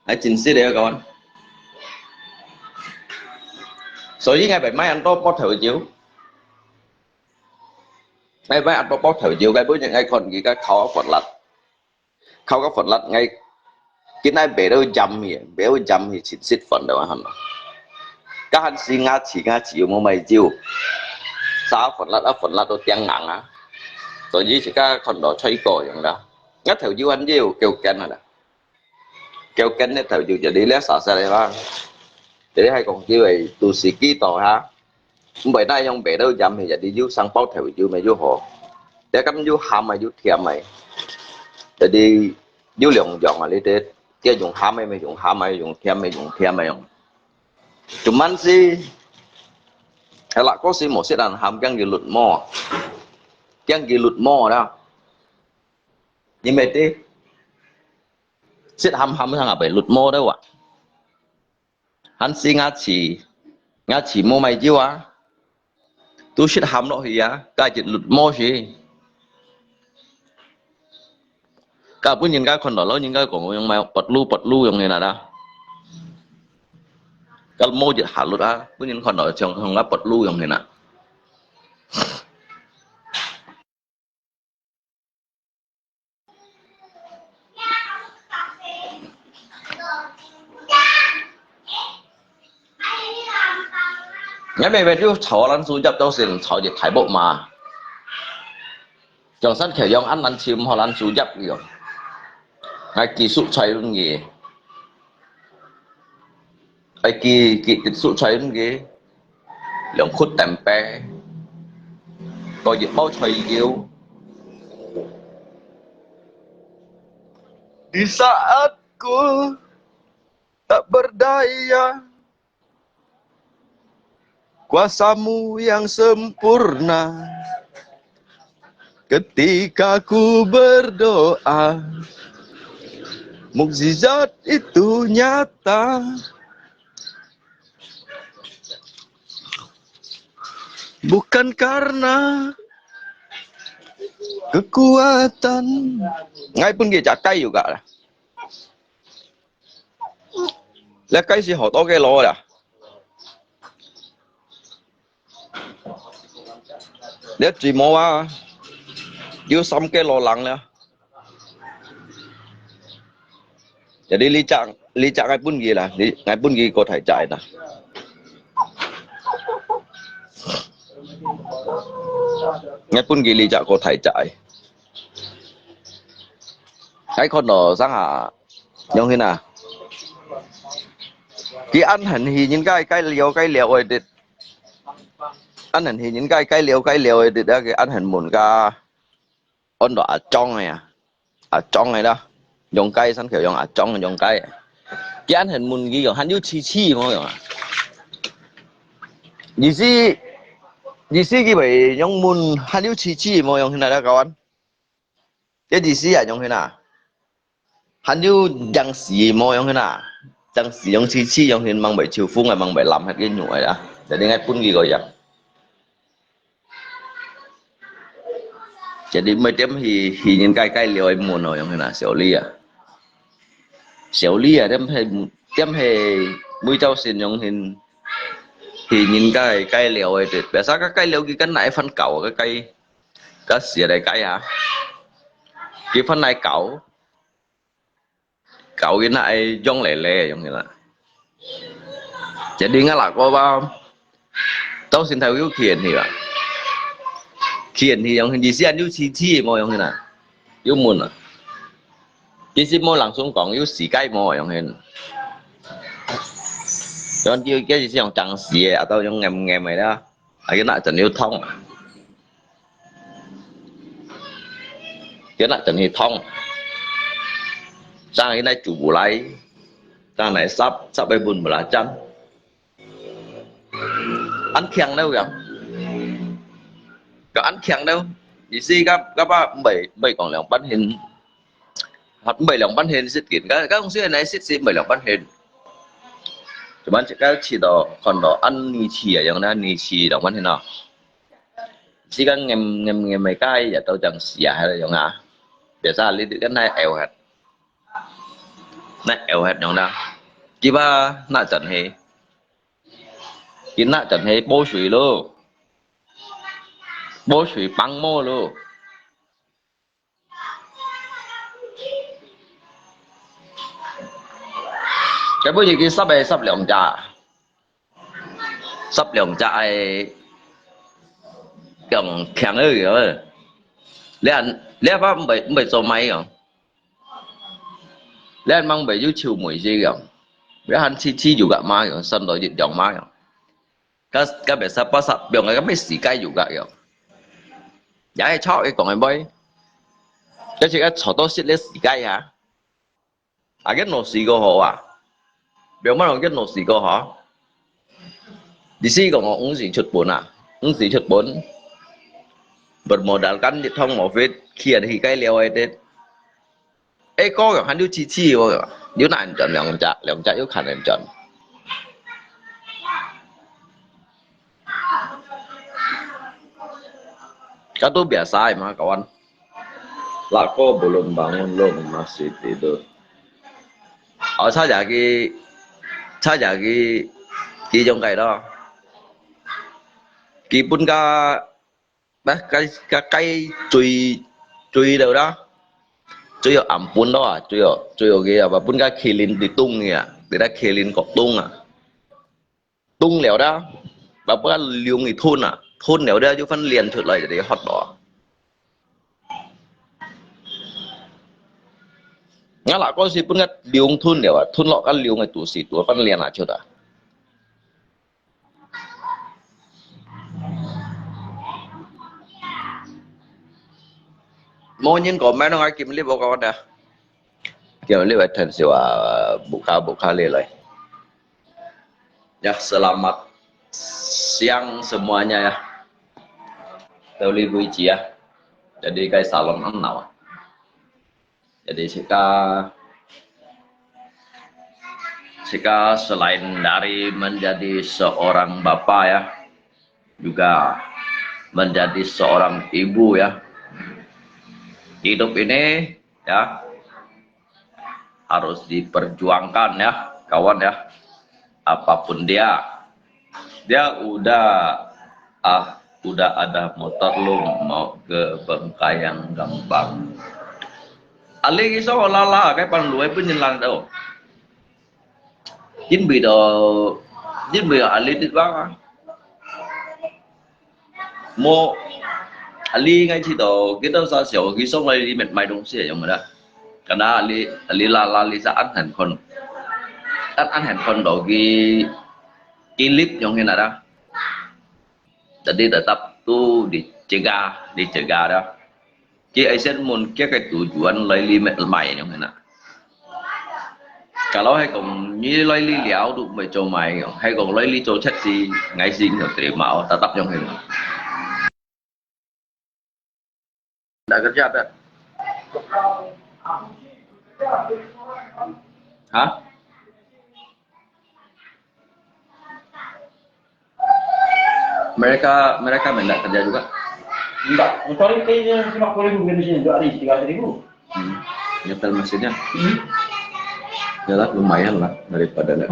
還真實个講。所以𠊎會買恁多包頭酒，𠊎買恁多包頭酒，𠊎本人愛看佢个口个分量，口个分量，𠊎今日買到飲去，買到飲去，真實分量啊，係嘛？該還是𠊎自，𠊎自有無買酒，啥分量啊，分量都頂硬啊，所以自家看到吹過樣啦。𠊎頭酒還有夠堅啊啦。 Kêu kén呢頭就jadi咧啥啥个啦。Jadi係講叫佢都係幾多哈，毋會那樣白到飲去，jadi有生包頭酒咪又好。這咁又鹹啊又甜啊，jadi又兩樣啊，你得，這用鹹个咪用鹹个，用甜个用甜个用。Cuman係，係啦，嗰時無識人鹹，驚佢綠毛，驚佢綠毛啦。 你乜知，食鹹鹹上下被綠毛了哇。還是𠊎自，𠊎自無買酒啊，都食鹹落去啊，該就綠毛死。該分人家看到，老人家講用買pot lu pot lu用个啦啦。該毛就下綠啊，分人看到像，像該pot lu用个啦。 𠊎每每就炒荷蘭豬腳，都係炒隻大鑊嘛。像山口洋恁難尋荷蘭豬腳个哦，𠊎寄宿在恁个。 愛寄，寄寄宿在恁个，兩窟等白，過一包菜油。Di saat ku tak berdaya, kuasamu yang sempurna. Ketika ku berdoa, mukjizat itu nyata. Bukan karena kekuatan. Ngai pun kaya cakai juga lah. 這該時好多个螺啦。這最無啊，有三个螺郎了。Jadi呢隻，呢隻𠊎分佢啦，呢，𠊎分佢過大隻啦。𠊎分佢呢隻過大隻。𠊎看到上下 樣形啊。佢恁樣去人家該寮該寮个啲，恁樣去人家該寮該寮个啲，佢恁樣問个，安到阿張个啊，阿張个啦，用該山口用阿張用該。佢恁樣問佢用，還有痴痴無用啊？意思，意思佢會用問，還有痴痴無用，現在來搞完。 這意思啊，樣形啊？還有樣式無樣形啊？樣式樣痴痴樣形，吂會秋風啊，吂會淋忒个肉个啊，就應該分佢个樣。Jadi毋係點去，去人該該料个門哦，樣形啊，小李啊。小李啊，點係，點係每朝晨樣形，去人該該料个，biasa該該料佢跟哪一番搞啊，該該，該寫來該啊，佢番來搞。 搞囡仔愛用來咧，樣形啦。Jadi ngala哥吧，朝晨頭有去去啊，去去樣形，意思恁有試試無樣形啊，有問啊。其實無langsung講，有試過無樣形。Yang佢佢係用當時个，atau用硬硬个啦。 啊，佢那陣有痛啊。佢那陣有痛。正佢那煮毋來，正來煠，煠个分毋來蒸。恁強了呀。佢恁強了，意思个，个吧，毋係，毋係講兩半天。 毋係兩半天食緊，該，該東西來食是毋係兩半天。Cuman自家試到，看到恁呢試啊，樣呢呢試兩半天哦。時間硬硬硬个該也都正試啊，還有樣啊。Biasa你跟佢拗核，那拗核樣啦。佢話那陣係，佢那陣係補水咯，補水幫忙咯。 該本已經煠个煠兩隻，煠兩隻个，用強个个。你看，你看毋會，毋會做賣哦。你看毋會有臭味个哦。你看試試有个嘛哦，三到一兩嘛哦。 該，該biasa pasal，biasa該乜時間有个樣。也係吵佢講个咩？該係該吵到食个時間啊。啊，佢老師過好啊。Biasa用佢老師過好。意思講我毋使出本啊，毋使出本。Bermodalkan一通無費，去啊去該料个。 哎，哥樣還有試試哦，有難轉兩隻，兩隻有可能轉。Kau tu biasa mah kawan. Lako belum bangun, Long masih tidur. Oh, saja ki, saja ki, ki jong kai lo. Ki pun ka 該，該，該，該水，水了啦，水要暗歕咯啊，水要，水要个啊，分該麒麟在凍个啊，在該麒麟角凍啊，凍了啦，把，把龍一吞啊，吞了啦，就分煉出來就好了啊。𠊎那個是分該龍吞了啊，吞落該龍个肚屎肚，分煉啊出啊。 Mo nyin ko mai nong ai kim lip ko da. Kim lip ai than siwa buka buka le lai. Ya, selamat siang semuanya ya. Tau li bui ji ya. Jadi kai salon an nawa. Jadi sika, sika selain dari menjadi seorang bapa ya, juga menjadi seorang ibu ya. Hidup ini ya harus diperjuangkan ya, kawan ya. Apapun dia, dia udah, ah, udah ada motor lu mau ke Bengkayang gampang. Ali kisah lala kai pan luai pun nyin lan tau. Jin bui do, jin bui ali dit bang ah. Mo, ali ngai chi to, kita sa siau, ki song lai li met mai dong sia yang mana. Karena ali, ali la la li sa an han kon. An an han kon do ki, ki lip yang hin ada. Jadi tetap tu dijaga, dijaga dah. Ki ai sen mun kia cái tujuan lai li met mai yang hin ah. Kalau hai kong ni lai li liao tu mai cho mai, hai kong lai li cho chat si, ngai si nyo terima, tetap yang hin. Ndak kerja tak? Hah? Mereka, mereka ndak kerja juga. Enggak, motor ini kayaknya cuma sepuluh ribu, bukan di sini, dua hari, tiga hari ribu. Hmm. Nyetel mesinnya. Hmm. Yalah, lumayan lah daripada nak.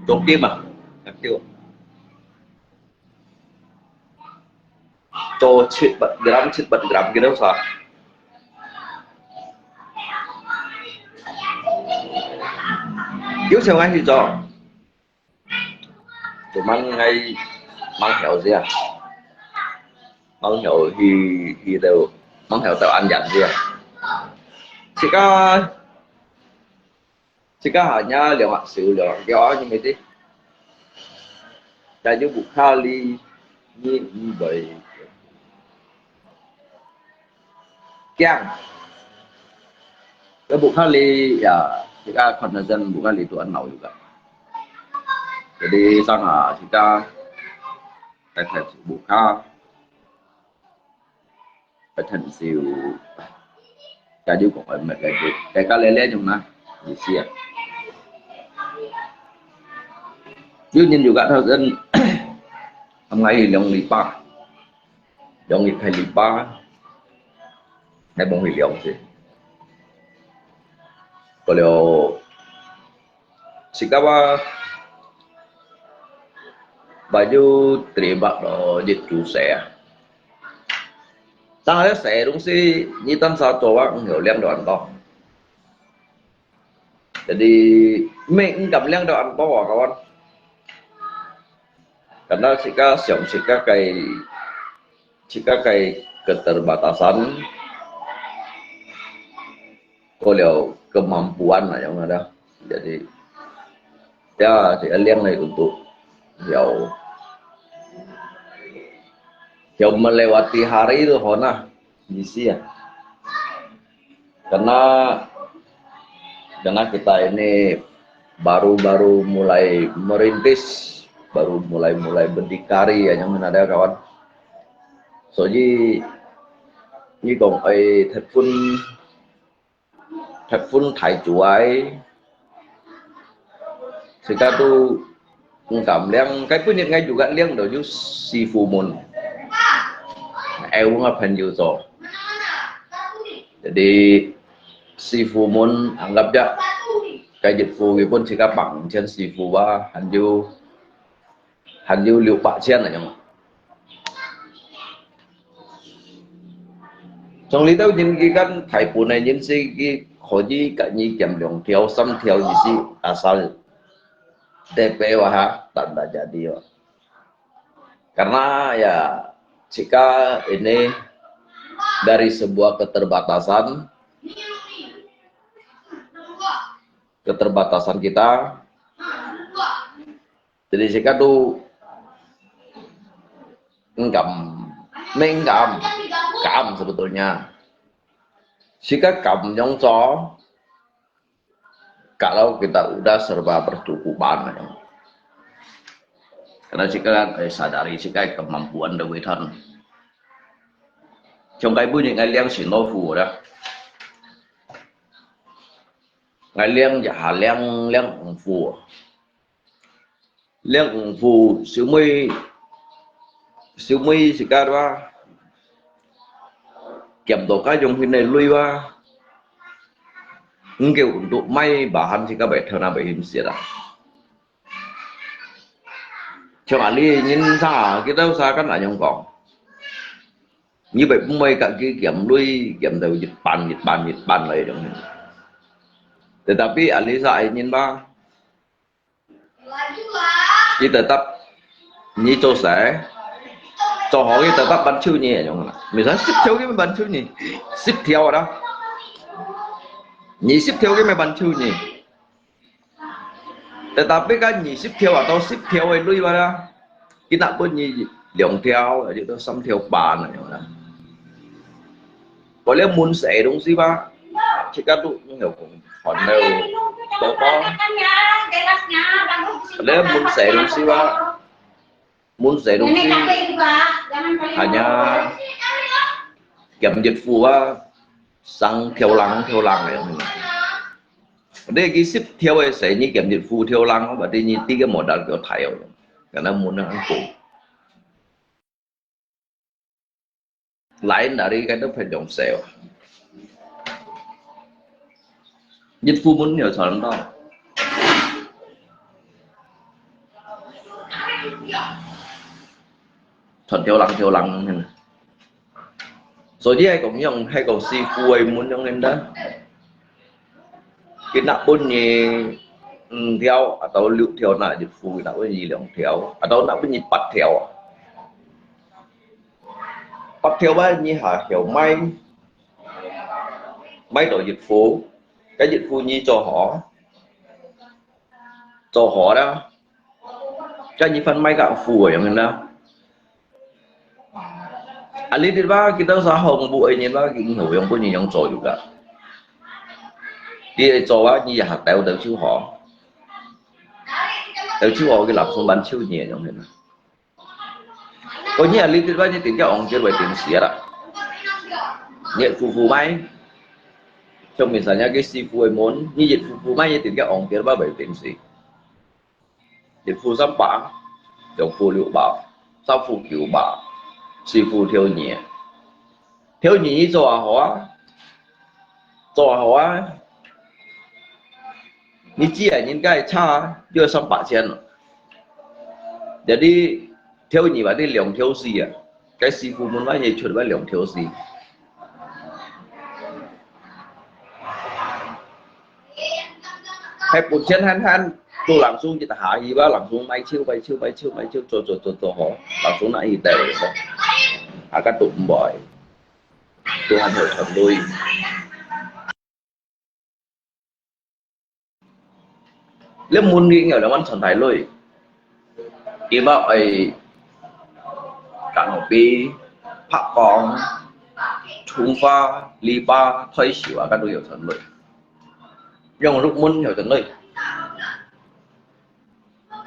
Oke mah, oke. 做七八gram、七八gram 幾多少？有錢還去做？做麼个吂曉先啊？吂曉去，去到，吂曉到恁樣先啊？自家 自家hanya兩隻手兩隻腳，你明知？但係屋下裡，你毋會驚。在屋下裡呀，自家看得真，屋下裡都恁老有个。Jadi，上下自家在看屋下。 Pathen siu. Jadi kok ai mat lagi. Teka lele jong na. Isi ya. Yu nyin juga thau sen. Am ngai liong lipa. Liong lipa lipa. Ngai bong liong si. Kalau Sikawa baju teribak lo jit tu saya. Tang ada saya dong si nyitan sa cowa ngiau liang doan to. Jadi, me engkam liang doan to, kawan. Karena sika siang sika kai sika kai keterbatasan, ko liao kemampuan lah yang ada. Jadi, ya, si Aliang ni untuk 要，要 melewati hari tu hona, isi ya. Karena, karena kita ini baru-baru mulai merintis, baru mulai-mulai berdikari ya, yang mana ada kawan. 所以，你講愛忒分，忒分大主愛，自家都毋敢領，該本日𠊎juga領到有師傅們，愛我个朋友做。Jadi，師傅們anggap ja，該日傅佢本自家幫襯師傅啊，還有 還有六百千啊，樣。從這兜人佢kan大部分个人係佢可以甲你減兩條、三條意思，asal D P哇哈，tanda jadi哇。Karena ya, jika ini dari sebuah keterbatasan, keterbatasan kita, Jadi sika tu engkam, me engkam, kam sebetulnya. Sika kam nyong co, kalau kita udah serba bercukupan. Karena sika kan, eh, sadari sika kemampuan da witan. Chong kai bunyi ngai liang sin lo fu da. Ngai liang ja ha liang liang fu. Liang fu siu mui, siu mui sika wa. Kiam to ka yong hin ne lui wa. Ngkeu untuk mai bahan sika bai thau na bai him siat a. Chong ali nyin sa, kita usahakan anyong kong. Ni bai pun mai ka ki kiam lui, kiam tau jit pan, jit pan, jit pan lai dong. Tetapi ali sa ai nyin ba, 佢 tetap 你做事，做好佢 tetap 還手你，樣啦。Misal十條佢還手你，十條啦，二十條佢還手你。Tetapi kan 二十條啊，到十條个鐳啊啦，佢拿分你兩條，或者到三條半啊，樣啦。 Boleh mun saya dong sih, Pak. Cik atu nyo kong honel toto. Boleh mun saya dong sih, Pak. Mun saya dong sih. Hanya kiam jit fu, Pak. Sang theo lang, theo lang ya. Dia ki sip theo eh saya ni kiam jit fu theo lang, berarti ni tiga modal kyo thayo. Karena mun ang ko. 來哪裡該都分享少。日父門有傳到，傳條人條人。所以係講樣，係講師父个門樣个啦。佢若分你五條，啊到六條，若日父，佢若分你兩條，啊到若分你八條啊。 八條啊，你下曉買，買到日父，該日父你做好，做好了，該你分買个父个樣啦。啊，你知吧，佢兜啥項目个人吧，佢好用分你樣做有个。你做啊，你下兜兜就好，兜就好，佢langsung ban就你个樣啦。 Pokoknya你知吧，你點个王節會點死啦。你日父買，像misalnya个師父个門，你日父買，你點个王節吧會點死。日父三百，兩父六百，三父九百，師父條二。條二你做啊好啊，做啊好啊。 你知啊，人家个差就要三百千了。Jadi條二嘛，你兩條四啊，該師父門外也出來兩條四。還本錢閒閒，都langsung一下去吧，langsung買手，買手，買手，買手，做做做做好，langsung拿去帶，啊，該都毋會，都還好賺鐳。 你問佢有兩萬傳大鐳，佢話愛Kanopi、白光、Chungfa、Lipa、退休啊，該都有傳鐳。用六門有傳鐳。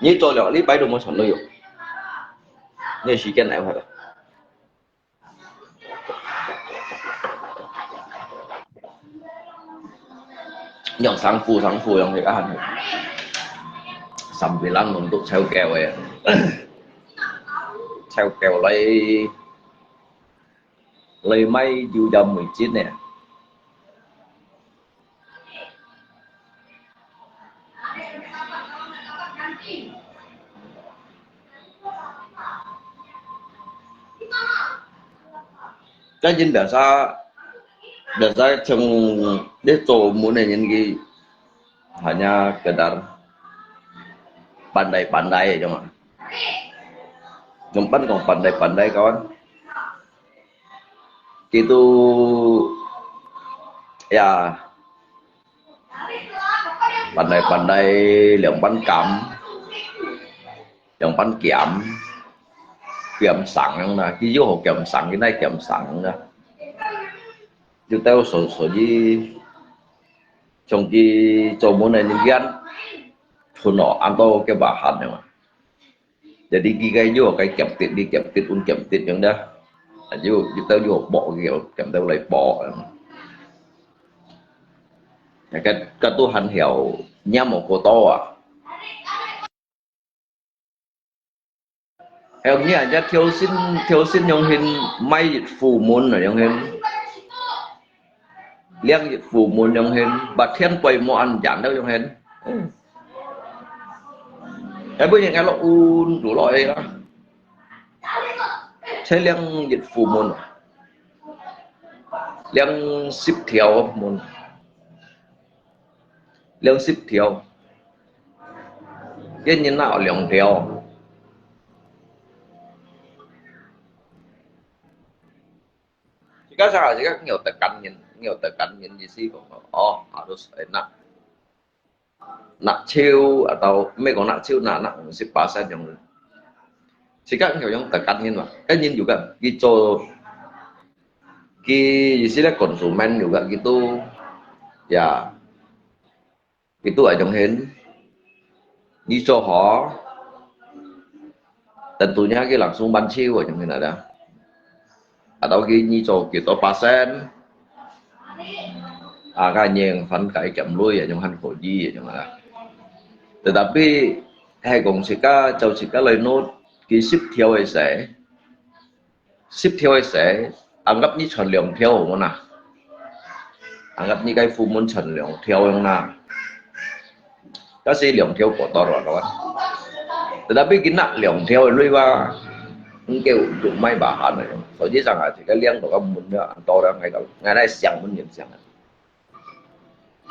你做了，你擺都無傳鐳用。你時間來壞了。 用辛苦辛苦用个啊，三比零弄到臭狗个，臭狗來來買油鹽味精个。 Kan jin biasa, biasa ceng dia做門个人佢hanya sekedar pandai-pandai aja mah. Nyimpan kong pandai-pandai kawan. Gitu ya. Pandai-pandai 兩班減，兩班減，減省樣啦，佢又好減省，佢哪減省樣啦。又到所所以，像佢做門个人間，存哦，安到叫話閒个嘛。 Jadi佢个又个減跌，你減跌，阮減跌樣啦。啊，又又到又薄，又減到來薄。啊，該該都還曉，你也無過多啊。還有你人家挑心挑心樣形，買一副門啊樣形。 兩日父母兩兄，白天背無恁遠了兩兄。嗯。Tapi你kalau un dulu eh lah. Saya 兩日父母，兩十條門，兩十條，一日拿兩條。 Jika salah, jika ngeu tekan nyin, ngeu tekan nyin di si kong, oh, harus enak. Nak chiu atau, mei kong nak chiu, nak, nak si pasan yang. Jika ngeu yang tekan nyin lah, kan nyin juga gitu. Ki, istilah konsumen juga gitu. Ya. Itu ajong hin. Ni cho ho. Tentunya ki langsung ban chiu ajong hin ada. Atau ki ni cho ki to pasen. Aka nyeng fan kai kiam lui ajong han ko ji ajong ada. Tetapi hai kong sika, chau sika lai not ki sip thiau ai sai. Sip thiau ai sai, ，anggap你穿兩條好無啦？Anggap你个褲門穿兩條樣啦，但是兩條過多了，kawan。Tetapi kita兩條个鐳啊，應該就買bahan了。所以上啊，這个兩个門了，多了，𠊎个，𠊎來想門人想啊。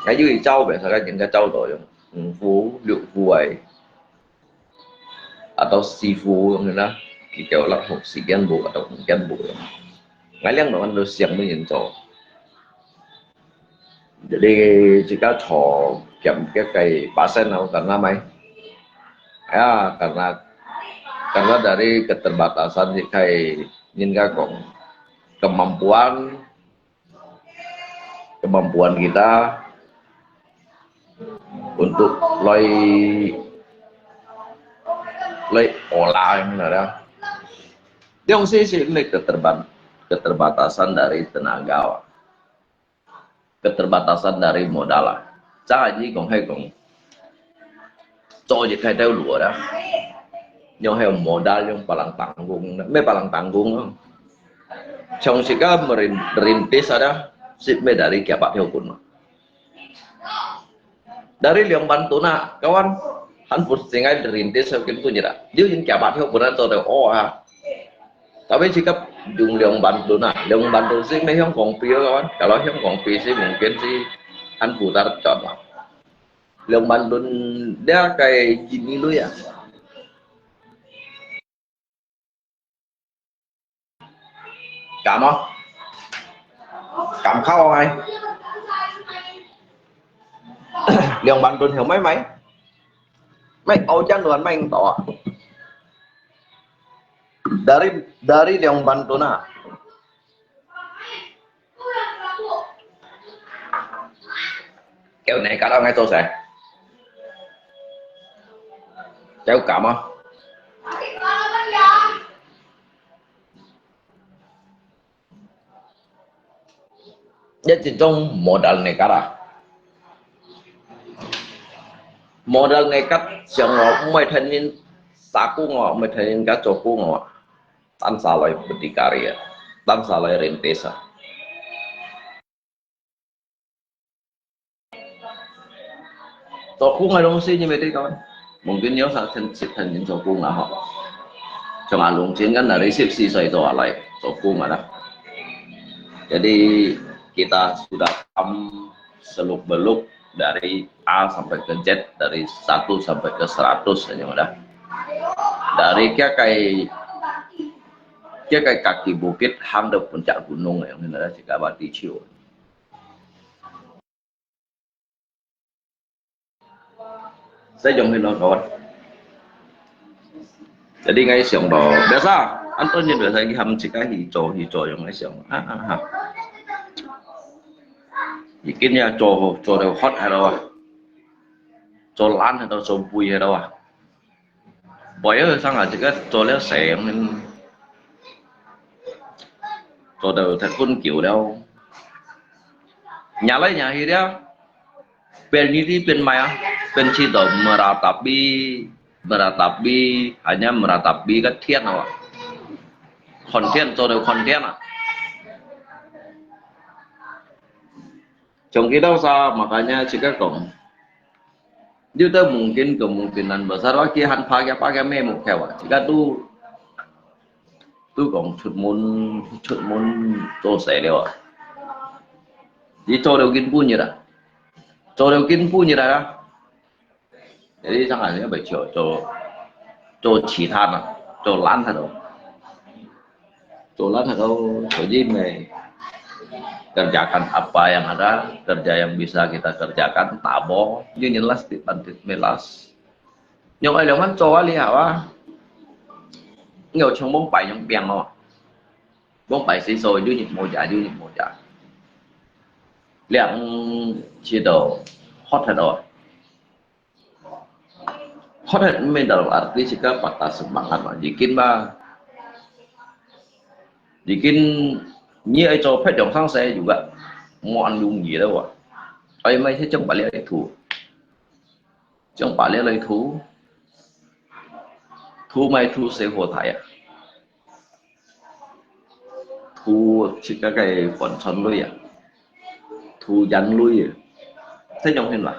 Ngayon一朝，biasa kan人家朝到用五副、六副个，atau四副樣啦，佢叫六副、四件布，atau五件布樣。Ngayon naman都想乜人做。Jadi，自家坐減个个persen，karena mai. Ya, karena, karena dari keterbatasan，你看人家讲kemampuan， kemampuan kita untuk來，來olah yang ada. Yang sisi ini keterban-, keterbatasan dari tenaga, keterbatasan dari modal lah. Cara ini kong hai kong 做一个兜路啦，用个modal，用別人打工，乜別人打工咯。像自家merin-，merintis ada，係乜dari kiapat條本咯。Dari兩萬ton啊，kawan，還不是應該merintis，根本就啦，就用kiapat條本啊，做到哦啊。 Tapi自家用兩萬ton啊，兩萬ton係乜香港幣咯，kawan。Kalau香港幣係mungkin係還負擔得轉嘛。兩萬ton這个印尼鐳啊。減啊，減扣啊，兩萬ton曉買買，買歐洲人買到啊。Dari, dari 兩萬 ton啊。Kêu nè, cả đó ngay tôi sẽ. Kêu cảm ơn. Nhất là trong modal nekat à. Modal nekat, siang ngò, mày thấy nên sa cú ngò, mày thấy nên cá chô cú ngò. Tan sa lai berdikari à. Tan sa lai rintis à. Chô cú ngò 东西你没听到？Mungkin nyo sa thân, sit thân nên chô cú ngò hả. Cuma lung chin kan dari sip si sai to alai, chô cú ngò dah. Jadi, kita sudah paham seluk-beluk dari A sampai ke Z, dari satu sampai ke seratus aja udah. Dari kia kai, kia kai kaki bukit hang de puncak gunung yang ada juga bati ciu. Saya jong hin lo kawan. Jadi ngai siang lo, biasa, anton nyen biasa ki ham cik ahi cho, hi cho yang ngai siang. Ha, ha, ha. Ikin ya cho, cho de hot hai lo. Cho lan hai lo, cho bui hai lo. Boy sang a cik cho le seng nin. Cho de thai kun kiu leo. Nya lai nya hi dia. Pel ni ti pel mai a, pel chi to meratapi, meratapi, hanya meratapi ka thian awak. Konten, cho de konten a. Chong kita sa, makanya cik kong. Dia tu mungkin kemungkinan besar lagi han pakai pakai memuk kewa. Cik tu, tu kong chut mun, chut mun cho sai leo. Di cho de kin pu ni da. Cho de kin pu ni da. Jadi sangat ni bai cho, cho, cho chi than a, cho lan than do. Cho lan than do, cho ji mai kerjakan apa yang ada, kerja yang bisa kita kerjakan, tabo, ni ni las ti pan ti melas. Nyong ai leong man cho a li hao a. Ngau chong mong pai nyong piang o. Mong pai si so, yu ni mo ja, yu ni mo ja. Liang chi do, hot than do. Hot head mi dalam arti cika patah semangat mah. Jikin mah, jikin ni ai cho phet yong sang sai juga. Mo an lung yi le wa. Ai mai se chong pa le thu. Chong pa le lai thu. Thu mai thu se ho thai a. Thu 自家个飯錢鐳啊，吐煙鐳啊，這樣形啦。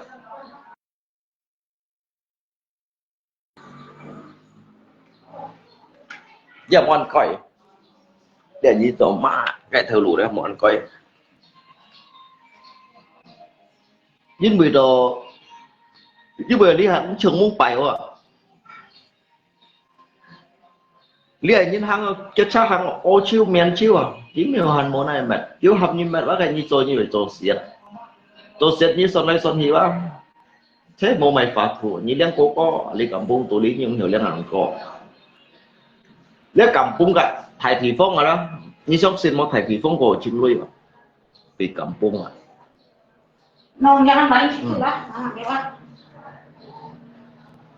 也無恁該，這你做麼个頭路咧無恁該？因為到，因為你還像無拜哦。 你係銀行啊，結冊行啊，烏手面手啊，你無還無哪搣，有合你搣，該你做你會做事啊，做事你算來算去啊，這無麼法度，你兩哥哥，你敢講道理，你有兩人哥，你敢講个大地方啊啦，你相信無大地方个情侶啊，被敢講啊。 No, jangan main situ lah. Ah, lewat.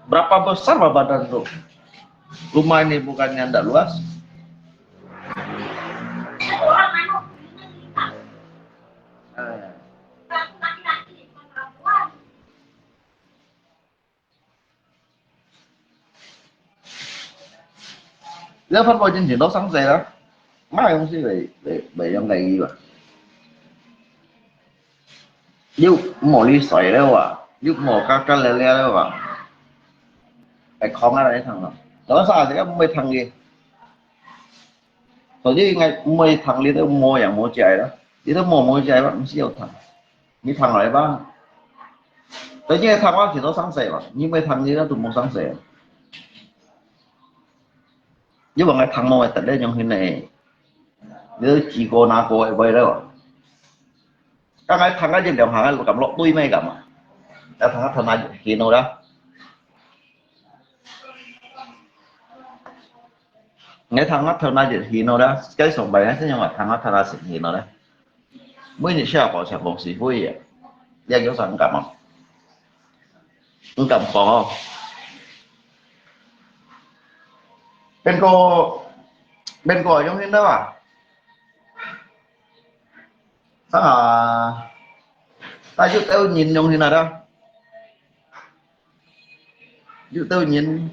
Berapa besar badan tu? Rumah ini bukannya ndak luas. Ah. 你發覺真正都生事啦，麼个東西袂，袂，袂用个意思啊？又無你衰了啊，又無加加了了了啊，會空啊來聽咯。老實講，毋會聽个。所以應該毋會聽，你都無樣無食个啦，你都無無食个，毋需要聽。 你聽來吧。但你聽話其實生事嘛，你毋聽你都無生事。你話𠊎聽無會得咧用心呢，你都自個那個會會了。剛才聽个這兩行个，敢落對咩敢啊？要聽个聽那行路啦。𠊎聽个聽那行路啦，該上擺該先用話聽个聽那行路啦。 每日寫報寫公司會議，你有啥毋敢啊？毋敢講哦。變過，變過用心了啊？啊，但有兜人用心了的。 有兜人，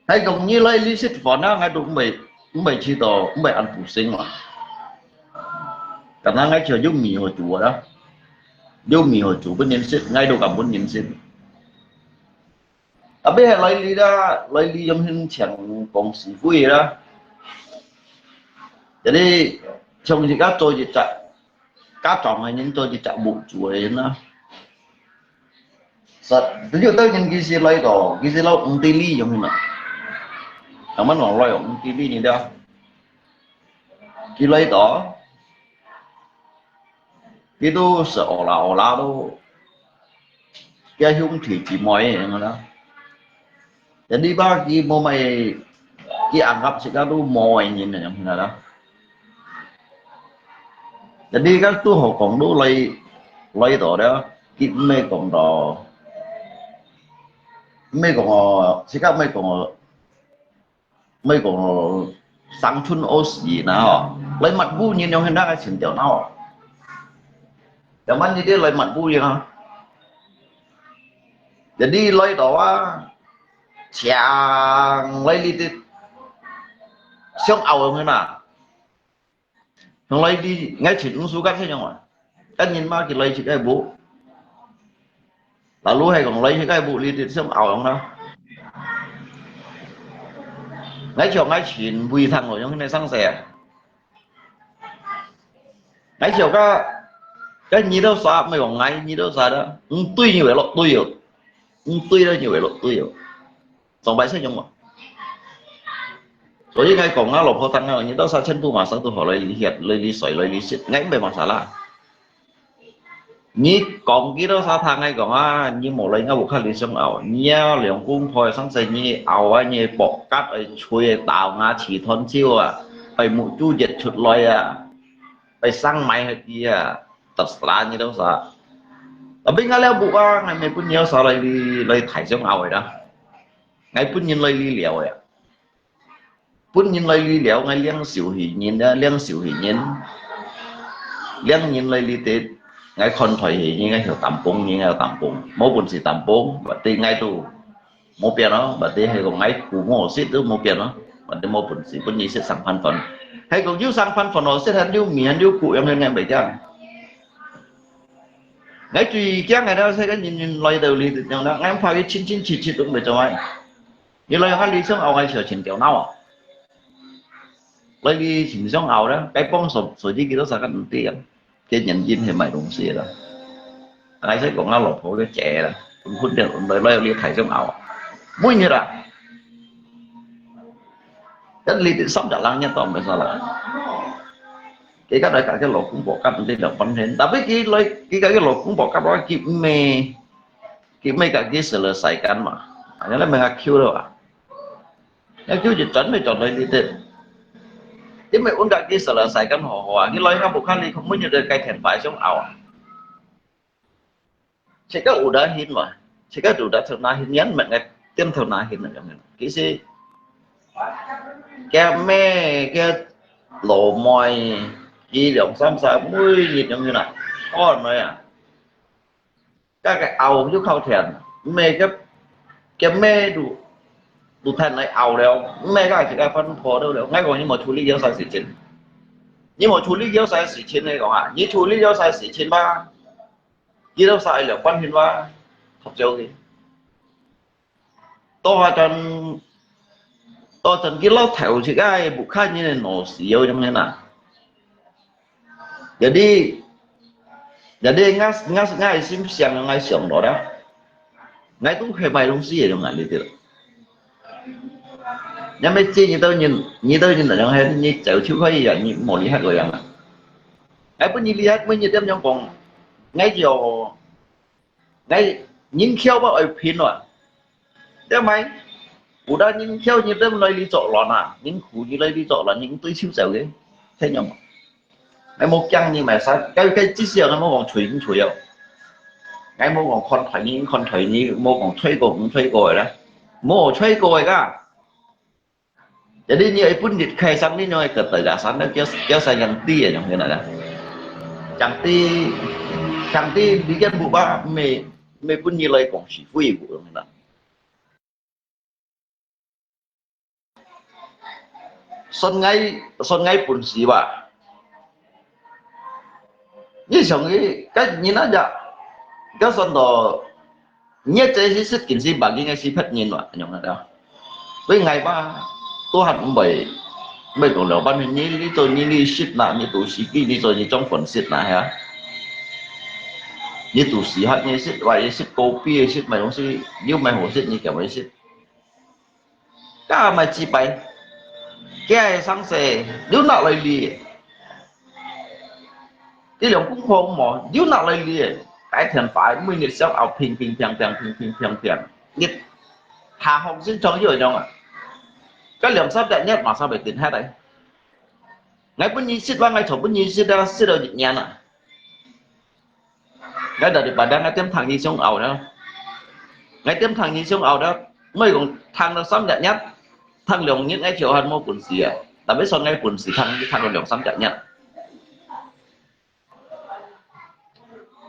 還講你來這食飯啊，𠊎都毋會，毋會去到，毋會恁不勝啊。但係𠊎就有米好煮啊，有米好煮分人食，𠊎都敢分人食。Tapi係來這啦，來這用心請公司會啦。Jadi，像自家做一隻 家長个人做一隻屋主个人啊。實，有兜人其實來到，其實老毋知理用啦。咱們講來哦，毋知理你了。佢來到，佢都係哦啦哦啦都，佢兄弟姊妹个人啦。 Jadi吧，佢無麼，佢anggap自家都無个人个樣啦。Jadi kan都好講都來，來到了，佢毋係講到，毋係講哦，自家毋係講哦，毋係講哦，生存好死那吼，來抹烏人樣，現在个情調那吼。Zaman你這來抹烏人啊。Jadi來到啊， 像來這兜想拗个嘛，像來這，𠊎尋毋出該係樣啊。該人嘛，佢來自家屋，lalu係講來自家屋，這兜想拗樣啦。𠊎像𠊎尋胃疼哦，樣个生事啊。 𠊎想个，該你兜儕，毋係講𠊎，你兜儕啦，毋對你會落對哦，毋對了你會落對哦，總擺係樣無？所以𠊎講啊，老婆聽啊，你兜儕全部馬上都好來這歇，來這睡，來這食，𠊎毋係masalah。 你講幾多儕聽𠊎講啊，你無來𠊎屋下裡想拗，你啊兩公婆个生事，你拗啊，你博格愛吹啊，打啊，起團招啊，愛目珠溢出來啊，愛生埋下去啊，terserah你兜儕。Tapi𠊎了無啊，𠊎毋係分你兜儕來，來大聲拗个啦，𠊎分人來這尞个啊。 分人來這尞，𠊎領受係人啊，領受係人，領人來這兜，𠊎看待係人，𠊎曉擔當，人𠊎有擔當，無本事擔當，或者𠊎都無變咯，或者係講𠊎苦我食都無變咯，或者無本事分你食三餐飯，還講有生番煩惱，食還有米還有苦，有無人袂驚？𠊎最驚个了，這個人人來到這樣啦，𠊎怕佢親親切切都袂做愛。你來看你想拗，𠊎就盡頭腦啊！來你盡想拗啦，該幫手手機幾多少个毋對啊？ 个原因係買東西啦。𠊎先講啊，老婆个姐啦，分分店來來你大聲拗，每日啊，一日三十零日都毋係啦。佢家來甲佢老公無甲毋知兩半天，tapi佢來佢甲佢老公無甲，佢毋係佢毋係甲佢selesaikan嘛，恁樣你問下Q了啊？ 那就一轉咪轉來你兜。因為阮家己selesaikan好好啊，你來到屋下你每日都該電話想拗啊。自家有得閒嘛，自家有得頭那閒，人問个點頭那閒啊，樣樣。其實，佢阿姆，佢老妹，佢兩三儕，每日樣樣啊，講來啊。 該个拗又靠天，毋係个，个咩都，都天來拗了，毋係个自家分破了了。𠊎講你無處理要塞事情，你無處理要塞事情，你講啊，你處理要塞事情吧，你都塞了半天吧，合照个。 到下轉，到轉佢老頭自家个屋下人个腦屎有樣樣啊。Jadi，jadi𠊎，𠊎，𠊎个心想，𠊎想到了，𠊎都係買東西个樣啊，你知道。你乜知你兜人，你兜人那樣係，你走就可以啊，你無理解个樣啊。𠊎本你理解，每日點樣講，𠊎就 𠊎人巧不愛騙啊，對無？有得人巧你等來你作亂啊，人苦你來你作亂，人追求走个，聽有無？𠊎無驚你買衫，該該至少𠊎無講吹你吹哦，𠊎無講看台你看台你，無講吹過你吹過个啦，無吹過个噶。 Jadi你愛分日開上你用个个大家山，那叫叫山羊地个，用个啦。羊地，羊地你跟不吧，没没分你来讲是非个，用个啦。算𠊎，算𠊎本事吧。 你想个，該人啊，該算到，你這係識見識吧，應該係別人哇，樣啊，對。所以𠊎吧，都還毋會，毋會講了，反正你，你做你，你識啦，你讀書記，你做你種分析啦，係啊。你讀書學，你識，話你識高比，識買東西，你買好識，你就會識。 該買幾擺，該个上勢，又拿來哩。這兩公婆無，又拿來哩。該天白每日想要平平平平，平平平平，一下放心裝又樣啊。該兩三隻月馬上會停下來。𠊎本意識話，𠊎從本意識了，識了一年啊。 該到底pada𠊎點聽你想拗了，𠊎點聽你想拗了，毋係講聽了三日日，聽兩日𠊎就還無本事啊。Tapi算𠊎本事聽，聽了兩三日日。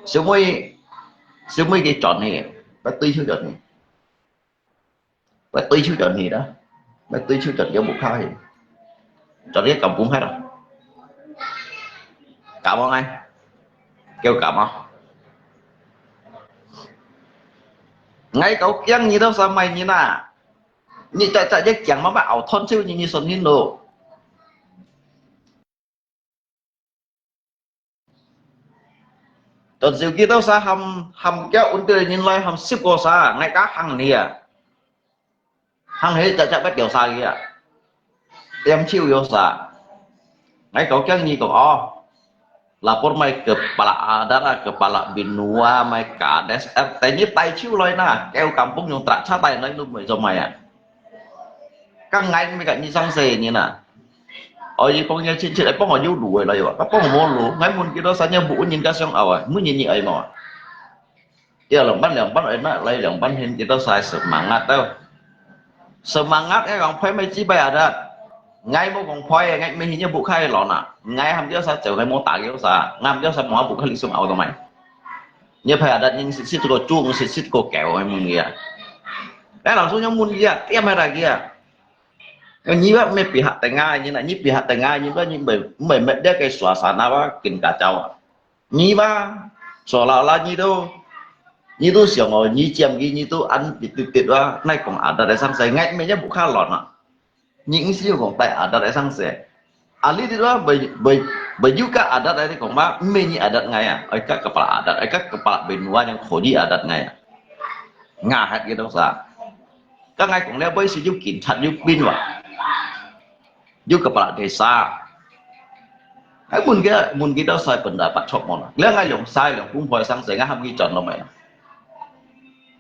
小妹，小妹佢轉去，佢對手轉去。 Bái對手轉去啦，bái對手轉去屋下去，轉去kampung去啦。Cảm ơn anh. Kêu cảm ơn. Ngai kau kiang nyi tau samai nyi na. Nyi cak cak je kiang mama au thon siu nyi nyi son hin lo. Tun siu ki tau sa ham, ham kia un tui nyin lai ham sip ko sa, ngai ka hang ni a. Hang he cak cak bet kiau sa ki a. Tiam chiu yo sa. Ngai kau kiang nyi kau o. Lapor mai kepala adat a, kepala benua, mai kades, eh, tei nyi tai chiu lai na, keu kampung yung trak cha tai lai lu mai zo mai a. Kang ngai mi ka nyi sang se nyi na. Ôi, yi pong ya chin chin, ai pong yu lu lai wa. Ka pong mo lu, ngai mun ki do sa nya bu nyin ka siang awa, mun nyin nyi ai mo. Tia lòng ban lòng ban ai na lai lòng ban hin ki do sa semangat tau. Semangat ngai kong phai mai chi bai adat. Ngai mo kong phai, ngai mi hin nya bu khai lo na. Ngai ham tia sa cheu ngai mo ta ki sa. Ngai ham tia sa mo bu khai li sung au to mai. Nya phai adat nyin sit sit ko chung, sit sit ko keu ai mun ya. Ngai lòng sung nya mun ya, tiam hai ta ki ya. 你話毋係pihak tengah人啊，你pihak tengah人，你毋係，毋係搣這个suasana啊，跟佢走啊。你話，seolah-olah你都，你都想哦，你佔佢，你都恁直直直啊，哪講adat个生死，𠊎毋係也無可能啊。你毋使講帶adat个生死。啊，你這話，會，會，會有个adat个，你講嘛，毋係你adat𠊎啊，愛个kepala adat，愛个kepala benua yang可以adat𠊎啊。Ngahat gitu sa. 該𠊎講了，尾時有警察有兵哇，有kepala desa。𠊎問佢，問佢到晒pendapat著無啦？了𠊎兩晒兩公婆生死，𠊎喊佢轉落未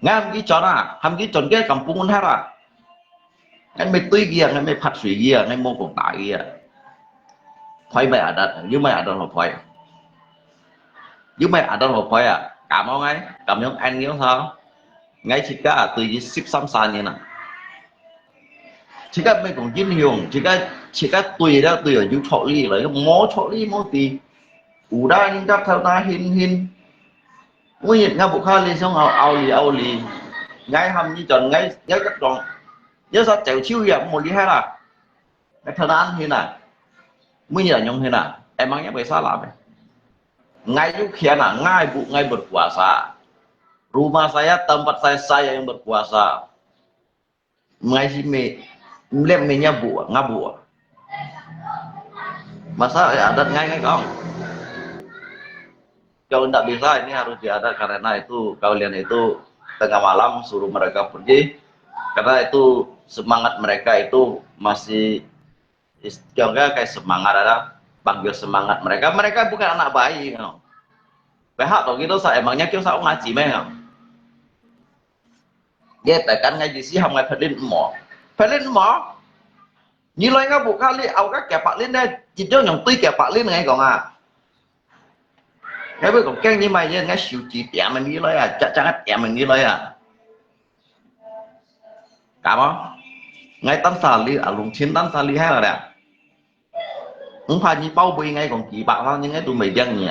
？𠊎喊佢轉啊，喊佢轉佢敢pungun hara？𠊎毋係對佢啊，𠊎毋係拍碎佢啊，𠊎無講打佢啊。Phái毋係adat，有麼个adat好phái啊？有麼个adat好phái啊？Cảm ơn𠊎，感恩恁樣好。 𠊎自家啊，對佢十三三年啊。自家毋係講英雄，自家，自家對了對哦，有道理了，無道理無知。有啦，人家頭那hin hin。每日𠊎屋下裡想拗拗理拗理，𠊎喊你轉，𠊎，𠊎甲講，你煞走手也無厲害啦。𠊎頭那hin啊，每日恁樣hin啊，emangnya會salah咩？ Ngai yu khian ah, ngai bu, ngai berkuasa. Rumah saya, tempat saya, saya yang berkuasa. Ngai si me, lem me nya bu, nga bu. Masa adat ngai ngai kong. Kalau ndak bisa, ini harus diadat karena itu kalian itu tengah malam suruh mereka pergi. Karena itu semangat mereka itu masih Is-, kaya, kaya semangat ada, panggil semangat mereka. Mereka bukan anak bayi, you know. Pihak to gitu sa, emangnya kyo sa ngaji meh, you know. Ye, tekan ngaji si ham ngai pelin mo. Pelin mo. Ni lai nga bu kali, au ka kaya pak lin ne, jidong yang tui kaya pak lin ngai kong ah. Ngai bu kong keng ni mai ye, ngai siu ji tiam ni lai ah, jak jak tiam ni lai ah. Cảm ơn. Ngai tan sa li, a lung chin tan sa li hai la da. Không phải như bao bì ngai còn kỳ bạc lắm, nhưng ngai tụi mày đen nhỉ.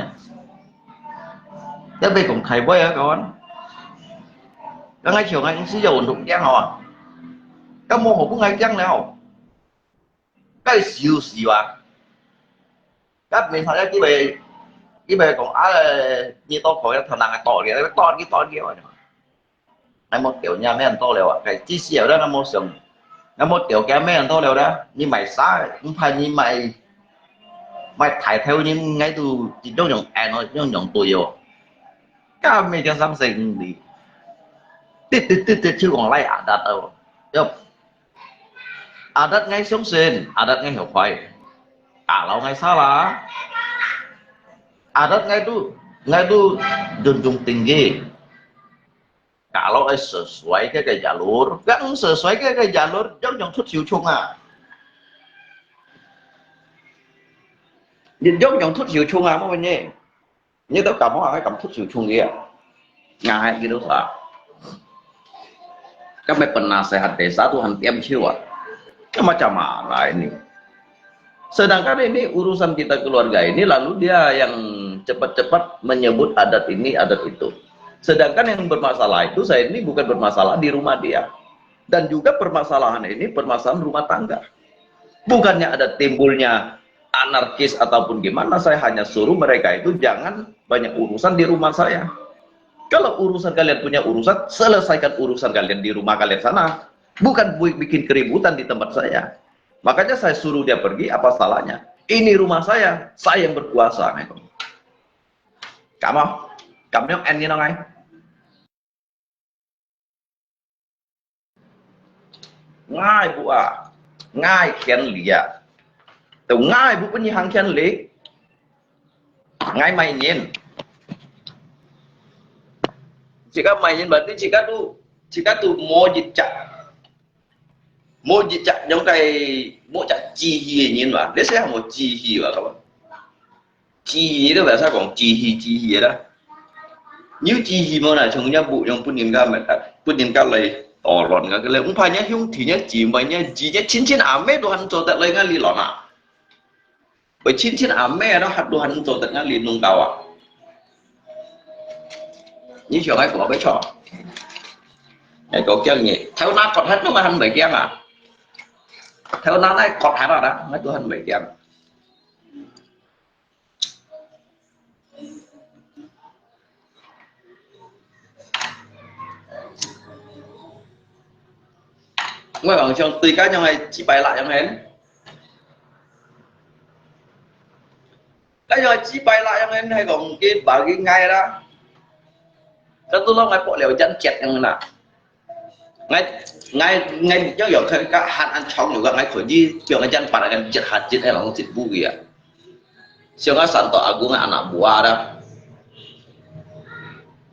Chắc bây cũng khai bơi á con. Các ngai chiều ngai cũng xí dầu ổn định đen hả? Các mô hộp cũng ngai đen nào. Cái xíu xíu à. Các mình phải cái bề, cái bề còn á là như tao khỏi thằng nào tỏ đi, tỏ đi, tỏ đi. Ngai mô tiêu nha mê ăn tô liêu à, cái chi siêu đó ngai mô sung. Ngai mô tiêu kia mê ăn tô liêu đó, ni mày xá, không phải ni mày, mày thái theo ni ngai tu, chỉ trong những ăn nó, trong những tuổi rồi. Các mẹ cho sắm sing đi. Tít, tít, tít, tít, chứ còn lại à, đặt đâu. Yop. Adat ngai siông sen, adat ngai hiau khoai. Kalau ngai salah, adat ngai tu, ngai tu junjung tinggi. Kalau ai sesuai ke, ke jalur, kan sesuai ke, ke jalur, jong jong thut siu chung ah. Jong jong thut siu chung ah, mau ni. Ni tau kamu ai kam thut siu chung ye. Ngai gitu sa. Kami penasehat desa Tuhan tiap siu ah. Kan macam mana ini? Sedangkan ini urusan kita keluarga ini, lalu dia yang cepat-cepat menyebut adat ini, adat itu. Sedangkan yang bermasalah itu, saya ini bukan bermasalah di rumah dia. Dan juga permasalahan ini permasalahan rumah tangga. Bukannya ada timbulnya anarkis ataupun gimana, saya hanya suruh mereka itu jangan banyak urusan di rumah saya. Kalau urusan kalian punya urusan, selesaikan urusan kalian di rumah kalian sana. Bukan bu-, bikin keributan di tempat saya. Makanya saya suruh dia pergi, apa salahnya? Ini rumah saya, saya yang berkuasa. Kamu, kamu yang ini nongai. Ngai bu ah, ngai khian li ah. Tu ngai bu pun ni hang khian li. Ngai mai nyin. Jika mai nyin berarti jika tu, jika tu mo jicak. Mo jicak nyong kai, mo cak jihi nyin ba. Dia saya mo jihi ba kawan. Chỉ đó là sao còn chỉ thị, chỉ thị đó. Nếu chỉ thị mà là chúng ta bù trong bún niêm cà mà, bún niêm cà lấy tỏ lộn cái, cái lấy không phải nhá, không thì nhá, chỉ mà nhá, chỉ nhá, chín chín à mẹ đồ ăn cho tật lấy ngã lì lộn à. Bởi chín chín à mẹ đó hạt đồ ăn cho tật ngã lì nung cao à. Như chiều ngày của bác cho. Ngày có kiêng nhỉ, theo nó còn hết nó mà ăn bảy kiêng à. 頭那來割下來啦，𠊎都還袂驚。𠊎望像對該樣个幾百粒樣个，該樣个幾百粒樣个，係講佢把佢𠊎啦，該都摎𠊎剝了一節樣啦。 𠊎，𠊎，𠊎樣樣去，該還恁長有个，𠊎可以用个針把該一下一下攏一步个啊。像𠊎三代阿公个阿那母啊啦，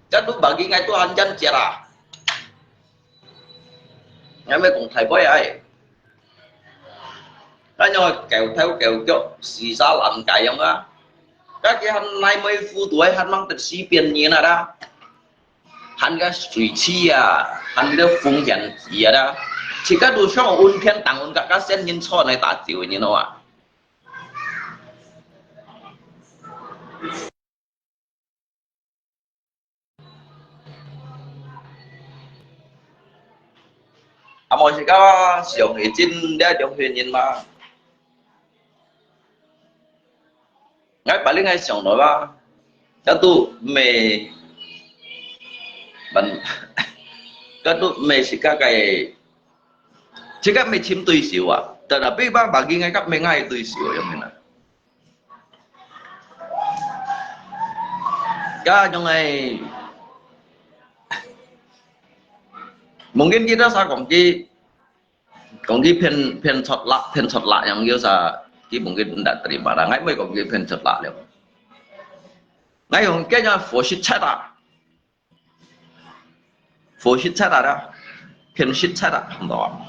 這都把佢𠊎都還針節啊。𠊎乜講大杯啊，該樣个狗頭狗腳，四沙爛街樣啊。該佢還來每戶都還吂得四邊年啊啦。 還个水氣啊，還个風險啊啦。自家都想穩健，當穩个，个仙人坐來打酒，你知道嗎？啊，無自家想會真這種原因嗎？ 𠊎把你𠊎想到啊，該都毋係，毋，該都毋係自家个，自家毋係尋對手啊，但係比把把佢𠊎，該毋係𠊎个對手啊，樣形啊。該種个，mungkin kita sa講佢 講佢騙，騙出力，騙出力，樣有啥，佢mungkin毋得terima啦。𠊎毋係講佢騙出力了。𠊎講佢樣佛系賊啊，佛系賊啊啦，騙食賊啊，看到啊。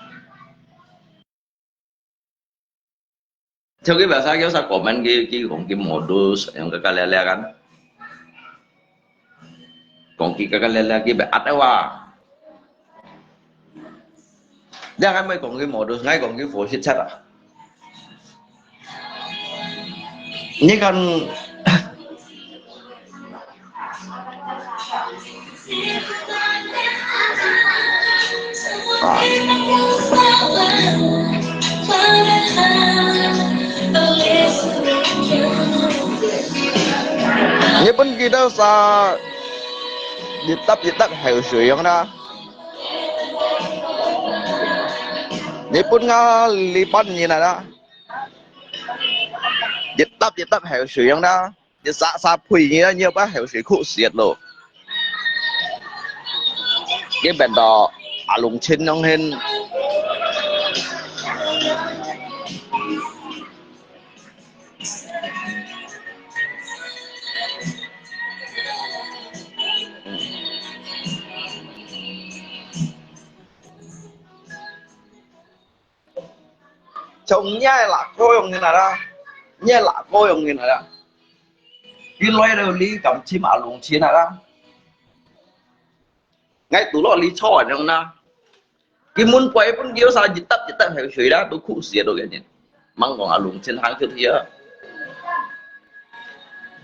就佢biasa佢sa comment佢，佢講佢modus，樣个个咧咧kan。講佢个个咧咧，佢被壓到啊。 你還毋係講佢modus，𠊎講佢佛系賊啊。你看，啊。日本佢兜sa一搭一搭口水樣啦。 日本啊，日本人啊啦，一搭一搭口水樣啦，一霎霎呸你啦，你要把口水哭死咯。佢變到阿龍親樣形。 像你个阿哥樣形啊啦，你个阿哥樣形啊啦，佢來到你敢尋阿龍親啊啦？𠊎堵落你坐啊樣啦，佢門背分佢sa一搭一搭口水啦，都哭死了个人。吂講阿龍親行出去啊，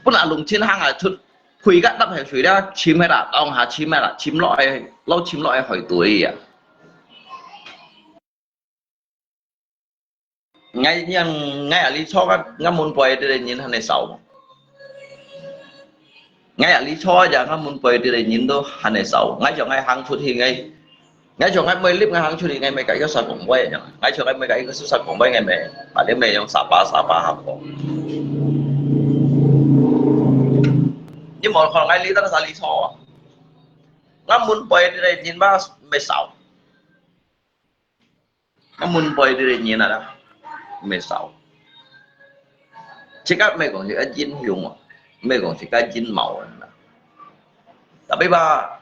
分阿龍親行啊出，呸个搭口水啦，尋个啦，當下尋个啦，尋落去，摎尋落去海底啊。 𠊎，𠊎，𠊎啊，你坐啊，𠊎門背个人還係少。𠊎啊，你坐啊，𠊎門背个人都還係少。𠊎想𠊎行出去，𠊎，𠊎想𠊎每日𠊎行出去，𠊎每个一個煞講話樣。𠊎想𠊎每个一個煞講話，𠊎每，把你每用沙巴沙巴合講。你無看𠊎你當時你坐啊？𠊎門背个人嘛，乜少。 啊，門背个人啊啦，乜少。自家乜講自家英雄啊，乜講自家英貌啊啦。Tapi吧，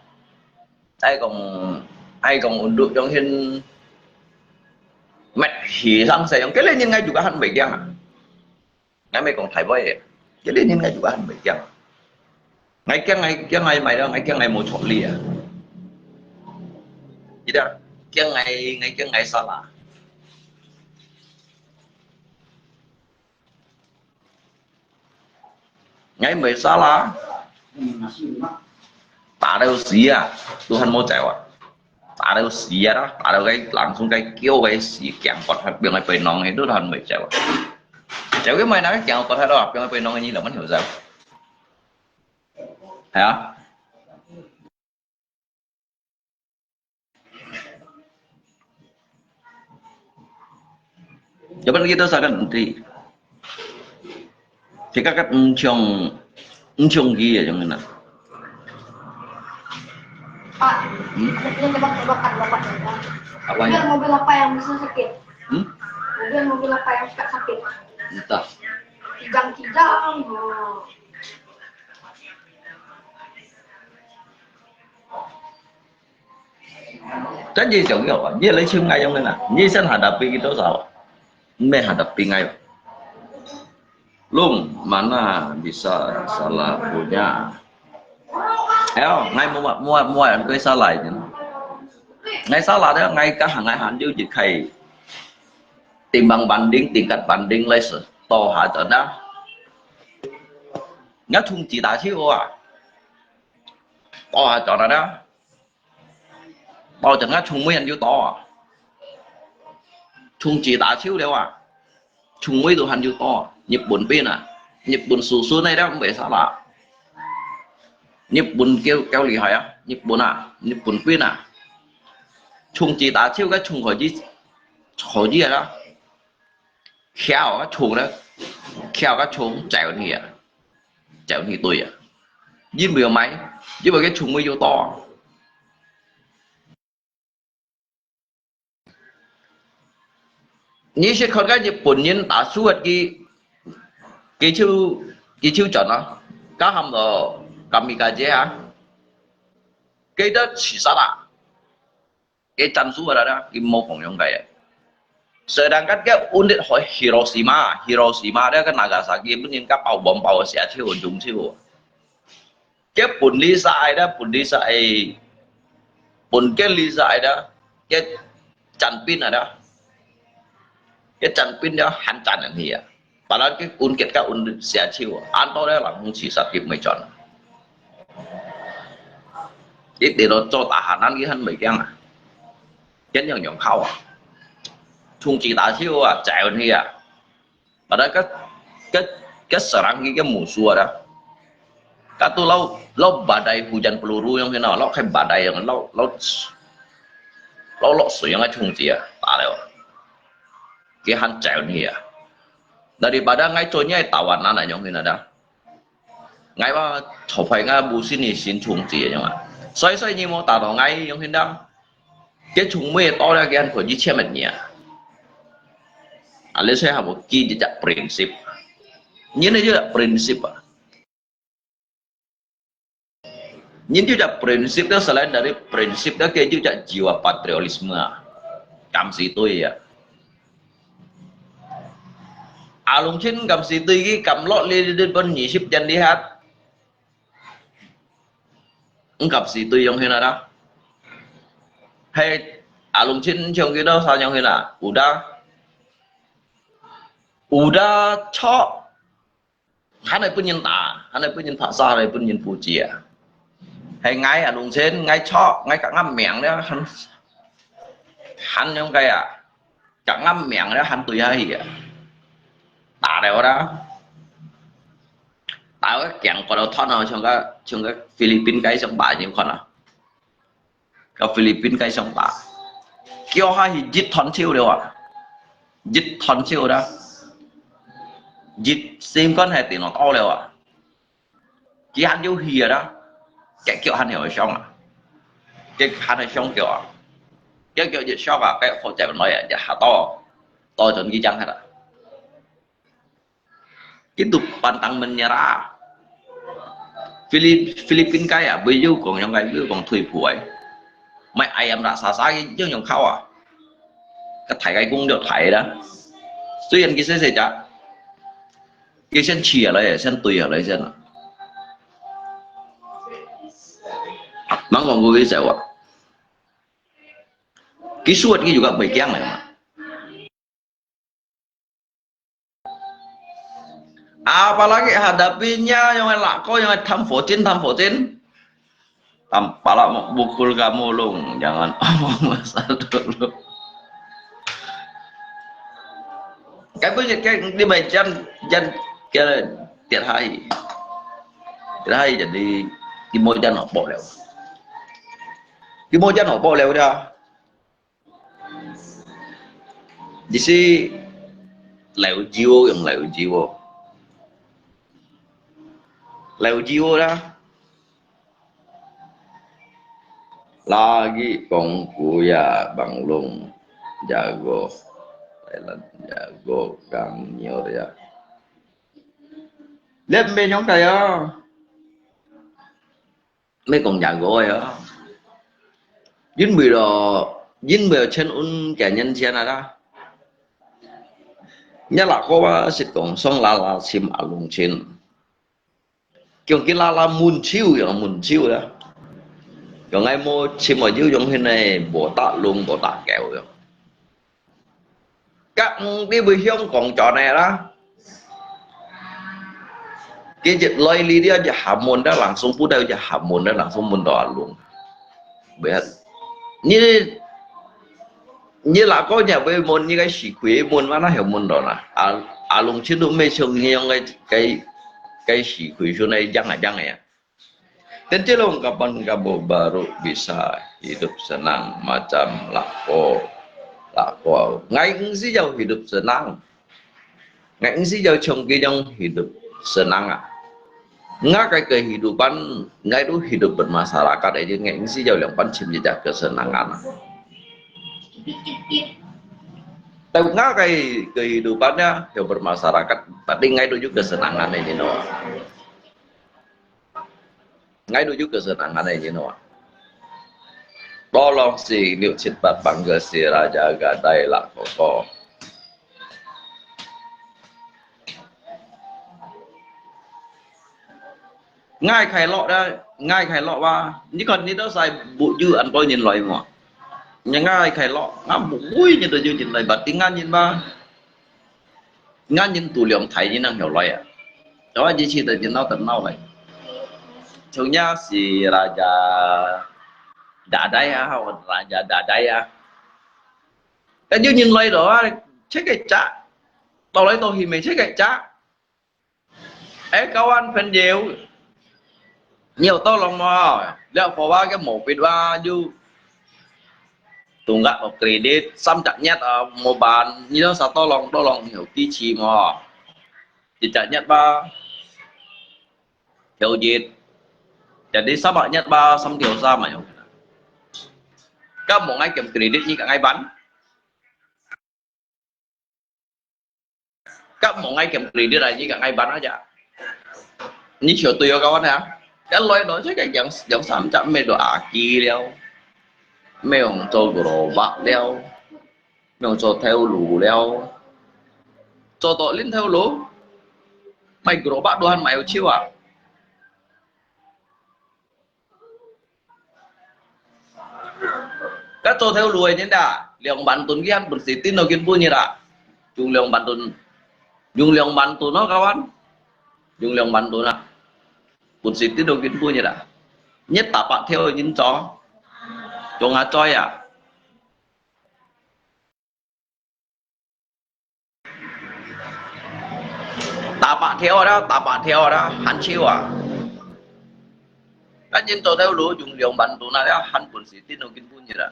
愛講，愛講untuk yang hin，乜係上世用，該類人𠊎juga還袂驚啊。 𠊎乜講大話个，該類人𠊎juga還袂驚。𠊎驚，𠊎驚，𠊎買了，𠊎驚，𠊎無著力啊。佢兜驚𠊎，𠊎驚，𠊎salah。𠊎無salah，打到死啊，都還無走啊。打到死啊啦，打到該冷松該叫該死，驚骨核，變个背囊个都還未走啊。走个咪那个驚骨核咯，變个背囊个你兩萬條走。係啊。 Dapat kita sakan nanti. Kita kat encong, encong dia yang kena. Pak, hmm? Ada punya tebak-tebakan, Bapak. Apanya? Mobil, mobil apa yang bisa sakit? Hmm? Mobil, mobil apa yang suka sakit? Entah. Kijang-kijang. Oh. Kan jadi jong yo, dia lai cium ngayong na. Ni san hadapi kita sao? Meh hadapi ngai. Lung, mana bisa salah punya? Ayo, ngai mua mua mua yang kau salah ini. Ngai salah dia, ngai kah ngai han diu jit khai. Timbang banding, tingkat banding lai se. Toh ha chon na. Ngai chung ji ta chiu a. Toh ha chon na. 包括啊，中美人有多啊，中資大手了啊，中美都還有多啊，日本兵啊，日本叔叔那條毋會殺啦，日本夠夠厲害啊，日本啊，日本兵啊，中資大手个中可以可以啊。 巧个蟲咧，巧个蟲走你啊，走你對啊，因為有買，因為个蟲尾有多。你識看个日本人打輸个佢，佢就佢就轉啊，佢喊到kamikaze啊，佢都自殺啊。 个戰術啊啦，佢無共樣个。Sedangkan个unit海Hiroshima，Hiroshima咧个Nagasaki本人个爆bomb爆个時啊，超中超。个本理殺个啦，本理殺个，本个理殺个啦，个戰兵啊啦，个戰兵了，還戰人去啊。 Padahal佢運結果運射手，恁多咧人講自殺佢毋會轉。佢跌落做大漢，恁佢還袂驚啊？驚樣樣靠啊！衝擊大手啊，走去啊！Padahal佢佢佢serang佢个musuh啊！佢都落落badai hujan peluru樣去喏，落開badai樣，落落落落水樣个衝擊啊，打了，佢還走去啊！ Daripada ngai做ngai tawanan啊，樣形啊，ngai wa cobai ngai busin ni sin chung ji yang ah. Sai sai ni mo ta dong ngai yang hin da. Ke chung mo to da ke han ko ji che met ni ah. Ale sai ha mo ki ji ja prinsip. Ni ne ji prinsip ah. Nyin juga prinsip dia selain dari prinsip dia ke juga jiwa patriotisme. Kam situ ya. Alung chin kam situ iki kam lok li di pun nyisip jan lihat. Engkap situ yang hina dah. Hai alung chin chong kita sa yang hina. Udah. Udah chok. Hana pun nyin ta, hana pun nyin phasa, hana pun nyin puji ah. Hai ngai ah lung sen, ngai chok, ngai kak ngam miang le, han han nyong kai ah, kak ngam miang le, han tui hai ah. Ta le ora, ta kiang ko lo thon ah, chung ka chung ka Philippines kai song ba nyin kon ah. Ka Philippines kai song ta. Kêu ha hi jit thon chiu liu ah. Jit thon chiu da. Jit sim kon hai ti no to liu ah. Ki han yu hi da. Ke kêu han hi song ah. Ke han hi song kêu ah. Ke kêu jit song ah, ke ho jai noi ah, ja ha to. To chun ki jang ha da. Itu pantang menyerah. Philip Philippines kai ah, bai yu kong yong kai yu kong thui puai. Mai ayam rasa sa yu yong khao ah. Ka thai kai kung dio thai da. Tuy an ki se se ja. Ki sen chi ah lai, sen tui ah lai sen ah. Mang kong ku ki se wa. Ki suat ki juga bai kiang lai. Apalagi hadapinya yang lako yang tham fo chin, tham fo chin. Tampalak mukul kamu, Lung, jangan omong masa dulu. Kan pun kan ni mai jan jan ke tiat hai. Tiat hai jadi kimojan opok liao. Kimojan opok liao dia. Di si liao jiu yang liao jiu. Liao jiu lah. Lagi kong kuya Bang Lung jago Thailand, jago Kang Nyor ya. Lihat mbe nyong kaya. Mbe kong jago ya. Yin wei lo, yin wei chen un kẻ nhân chen ada. Nya la ko wa sit kong song la la sim alung chen. Kiong ki la la mun chiu ya, mun chiu ya. Kiong ngai mo chim mo jiu yong hin ne, bo ta lung, bo ta keo ya. Kak di bu hiong kong cho ne la. Ki jit loi li dia ja ha mun da langsung pu da ja ha mun da langsung mun do alung. Biat. Ni Ni la ko nya wei mun ni kai si kui mun ma na hiu mun do na. A, alung chin du mei chung ni yong kai, kai, kai si kui su na jang a jang ya. Ten je long kapan kabu baru bisa hidup senang macam la ko, la ko. Ngai ngsi jau hidup senang. Ngai ngsi jau chung ki jong hidup senang a. Nga kai kehidupan, ngai tu hidup bermasyarakat aja, ngai ngsi jau liang pan chim jejak kesenangan. Tapi nga kai kehidupannya, ya bermasyarakat, tapi ngai tu juga kesenangan ini no. Ngai tu juga kesenangan ini no. Tolong si liu cit bat panggil si raja gadai lah koko. Ngai khai lok da, ngai khai lok wa. Ni kon ni to sai bu ju an poi nyin loi mo. Nya ngai khai lok, nga bu bui nyin to ju nyin loi, bat ting ngan nyin ba. Ngan nyin tu liong thai nyin nang hiu loi a. Tawa ji chi to nyin nau tan nau loi. Chung nya si raja dadai a, ha, raja dadai a. Kan ju nyin loi do a, che ke cha. To loi to hi me che ke cha. Eh, kawan phen jeu. Nhiều to lòng mà. Leo phò ba cái mổ pit ba ju. Tung gak có credit, sam chặt nhất à, mua bàn, như đó sao to lòng, to lòng nhiều tí chi mà. Chỉ chặt nhất ba. Thiếu dịch. Jadi sao bạc nhất ba, sam thiếu sao mà. Các mổ ngay kiểm credit như cả ngay bán. Kak mong ngai kem credit aja, kak ngai ban aja. Ni chiu tui yo kawan ya. Kan loi loi chiu kak yang yang sam chak me do aki liao. Me ong cho gerobak liao. Me ong cho theo lũ liao. Cho to lin theo lũ. Mai gerobak dohan mai chiu a. Kak cho theo lũ nyen da, liang ban tun kian pun si tin no kin pu nyi da. Jung liang ban tun, jung liang ban tun no kawan. Jung liang ban tun na. Pun si tin no kin pu nyi da. Nyet ta pak theo nyin cho. Jung a choi a. Tapak theo đó, tapak theo đó, hán chiu à. Kak nyin cho theo lũ jung liang ban tun na đó, hán pun si tin no kin pu nyi da.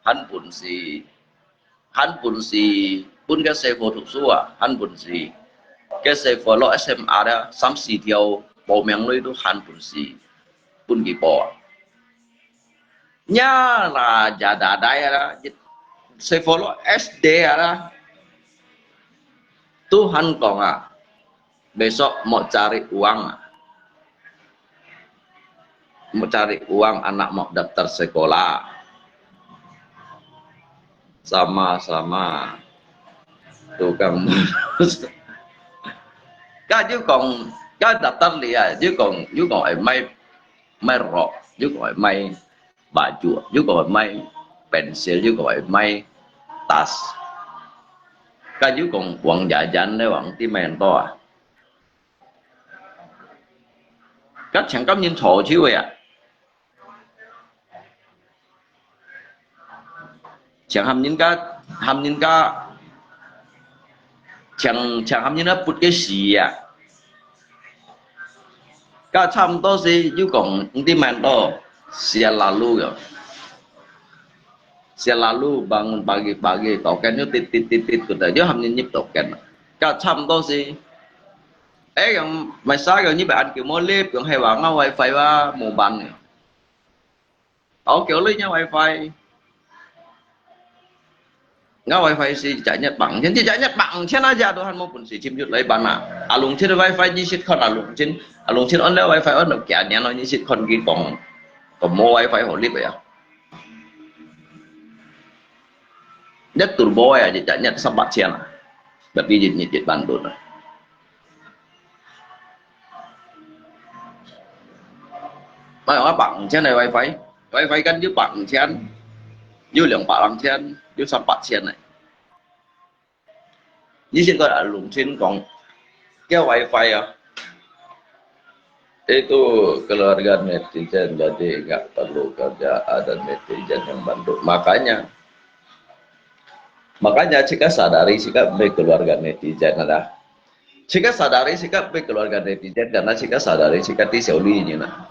Hán pun si, hán pun si, pun kak sư phụ thuộc sú à, hán pun si. Kak sư phụ lo S M A đó, sam si theo, bảo mèng lui tu hán pun si, pun ki po à. Nya la ja dadai a, sư phụ lo S D a. Tuhan kong a, besok mau cari uang a. Mau cari uang anak mau daftar sekolah. Sama-sama tukang murus. Kak ju kong, kak daftar li a, ju kong, ju kong ai mai, mai rok, ju kong ai mai baju, ju kong ai mai pensil, ju kong ai mai tas. Kak ju kong uang jajan le uang ti mai to a. 該請監人坐就會啊。請喊人家，喊人家，請，請喊人家撥个時啊。該差毋多時又講，毋知蠻多，selalu个。Selalu bangun pagi-pagi，到間又滴滴滴滴，佢就又喊人入到間啦。該差毋多時，哎，用，masa用你把安叫莫咧，用係話，我wifi話，無辦个。 哦，叫你nya wifi。Nga wifi是一隻月八千，一隻月八千啊，這都還無本事，尋出來辦啊。阿龍親个wifi你識看阿龍親，阿龍親安了wifi安到幾年咯，你識看佢講，都無wifi好入个啊。一都無啊，一隻月三八千啊，berarti一日一萬多啊。 哎，我八千个wifi，wifi kan有八千，有兩百零千，有三百千个。你識个阿龍親講，叫wifi啊，itu keluarga netizen, jadi nggak perlu kerja ada netizen yang bantu. Makanya, makanya cika sadari cika keluarga netizen ada. Cika sadari cika keluarga netizen, karena cika sadari cika ti小丽呢啦。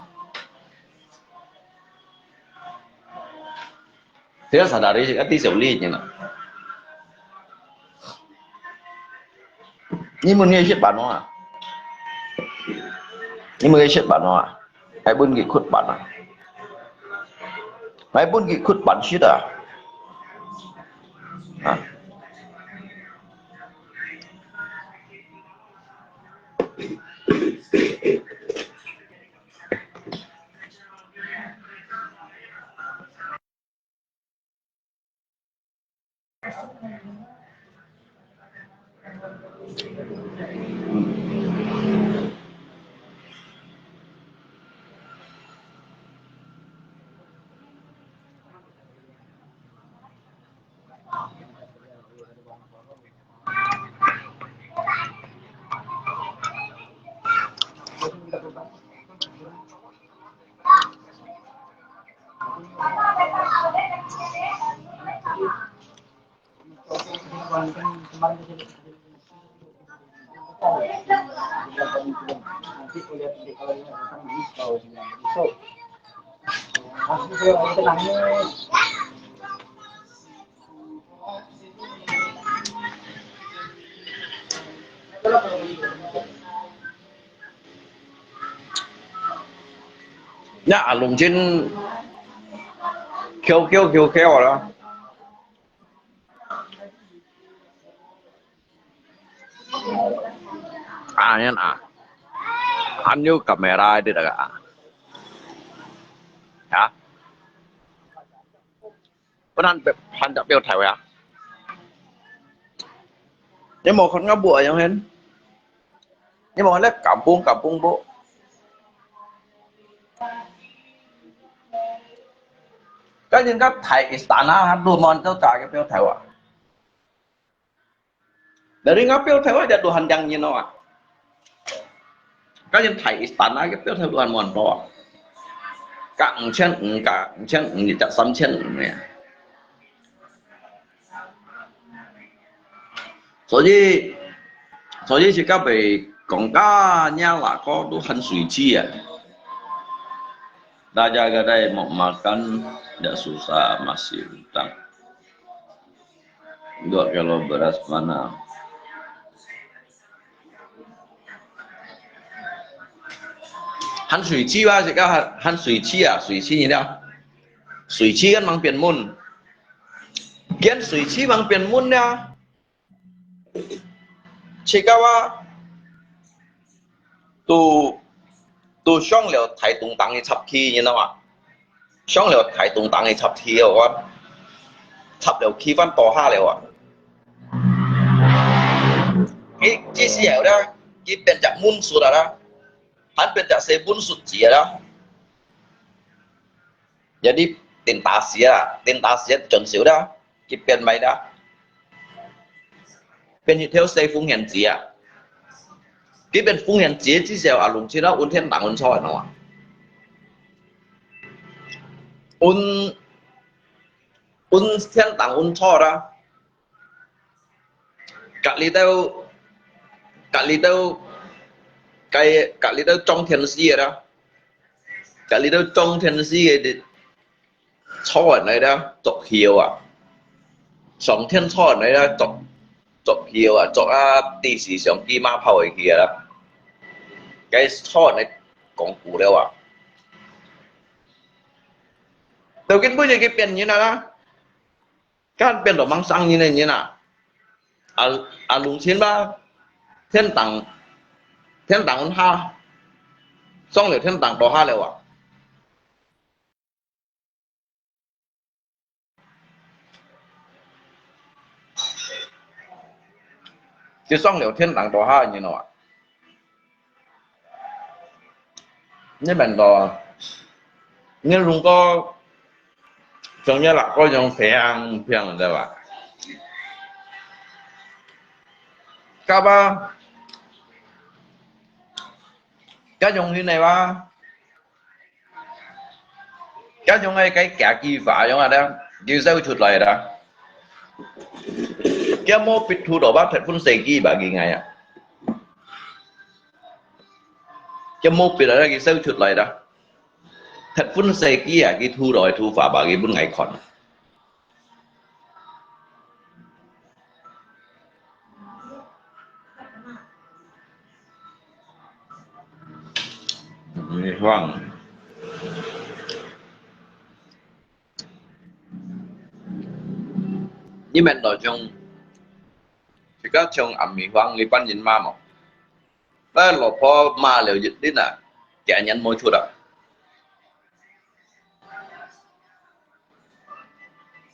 Cika sadari cika ti小丽呢啦。你問佢識辦啊？你問佢識辦啊？ Ai bun ki khut pan ah. Ai bun ki khut pan shit ah. Ah. Nya alung chin khiu khiu khiu khiu lah. Ah, yan ah. Han yu kamera di daga ah. Ya. Pun han pe-, han dak piu thai ya. Ni mo khon nga bu ayang hen. Ni mo le kampung kampung bu. Ka yin ka thai istana han du mon tau ta ke piu thai wa. Dari nga piu thai wa ja du han jang yin wa. Ka yin thai istana ke piu thai du han mon to. Ka 五千五, ka 五千五, ni tak 三千五 ne. 所以，所以是个被讲到若哪个都很水气啊。大家个在 mau makan, dak susah masih utang. Dua kilo beras mana? 很水气啊，是个很，很水气啊，水气了。水气跟旁边门，跟水气旁边门了。这个啊，都，都上了台东当的插旗，你知道吗？ 上了台东当个插旗哦，插了旗番多下了啊。佢，佢時候咧，佢變隻文術啊啦，還變隻寫文術字啊啦。Jadi，電打時啊，電打時啊，準少啦，佢變賣啦，變一條寫風險字啊。佢變紅顏姐之後，啊，弄親啊，運天頂運錯忒啊。運，運天頂運錯啦。隔離到，隔離到，該，隔離到中天使个啦。隔離到中天使个 坐穩來了，作曉啊。上天坐穩來了，作，作曉啊，作啊，地勢上機馬跑下去啊啦。該坐穩來講古了啊。到今晡日佢變人啊啦，敢變到吂生人个人啊？啊，啊，弄親吧，天頂，天頂下，上了天頂到下了啊。 佢上了天頂到下，你知道嗎？你們都，你如果像你那個樣平平，對吧？該吧，該容易呢吧？ 該種个，該幾句話樣啊，佢笑出來啦。佢無必渡到吧，忒分細句吧，佢𠊎啊。佢無必啊，佢笑出來啦。忒分細句啊，佢渡來渡話吧，佢分𠊎看。 你放，你們都像，自家像阿米芳，你半人馬無？該老婆罵了一輪啊，幾年無出啊。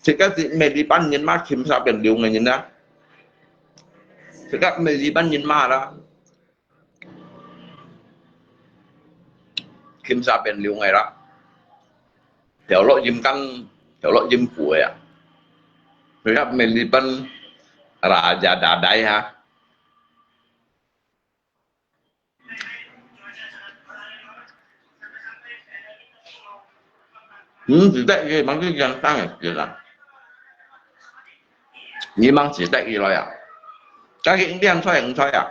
自家係美麗半人馬，輕沙變流个人啊。自家美麗半人馬啦，輕沙變流个啦。跳落陰間，跳落陰府个啊。自家美麗半，raja dadai哈。 嗯，毋使得意，吂去影響个，對啦。你吂使得意來啊？該佢一定出來，毋出來啊？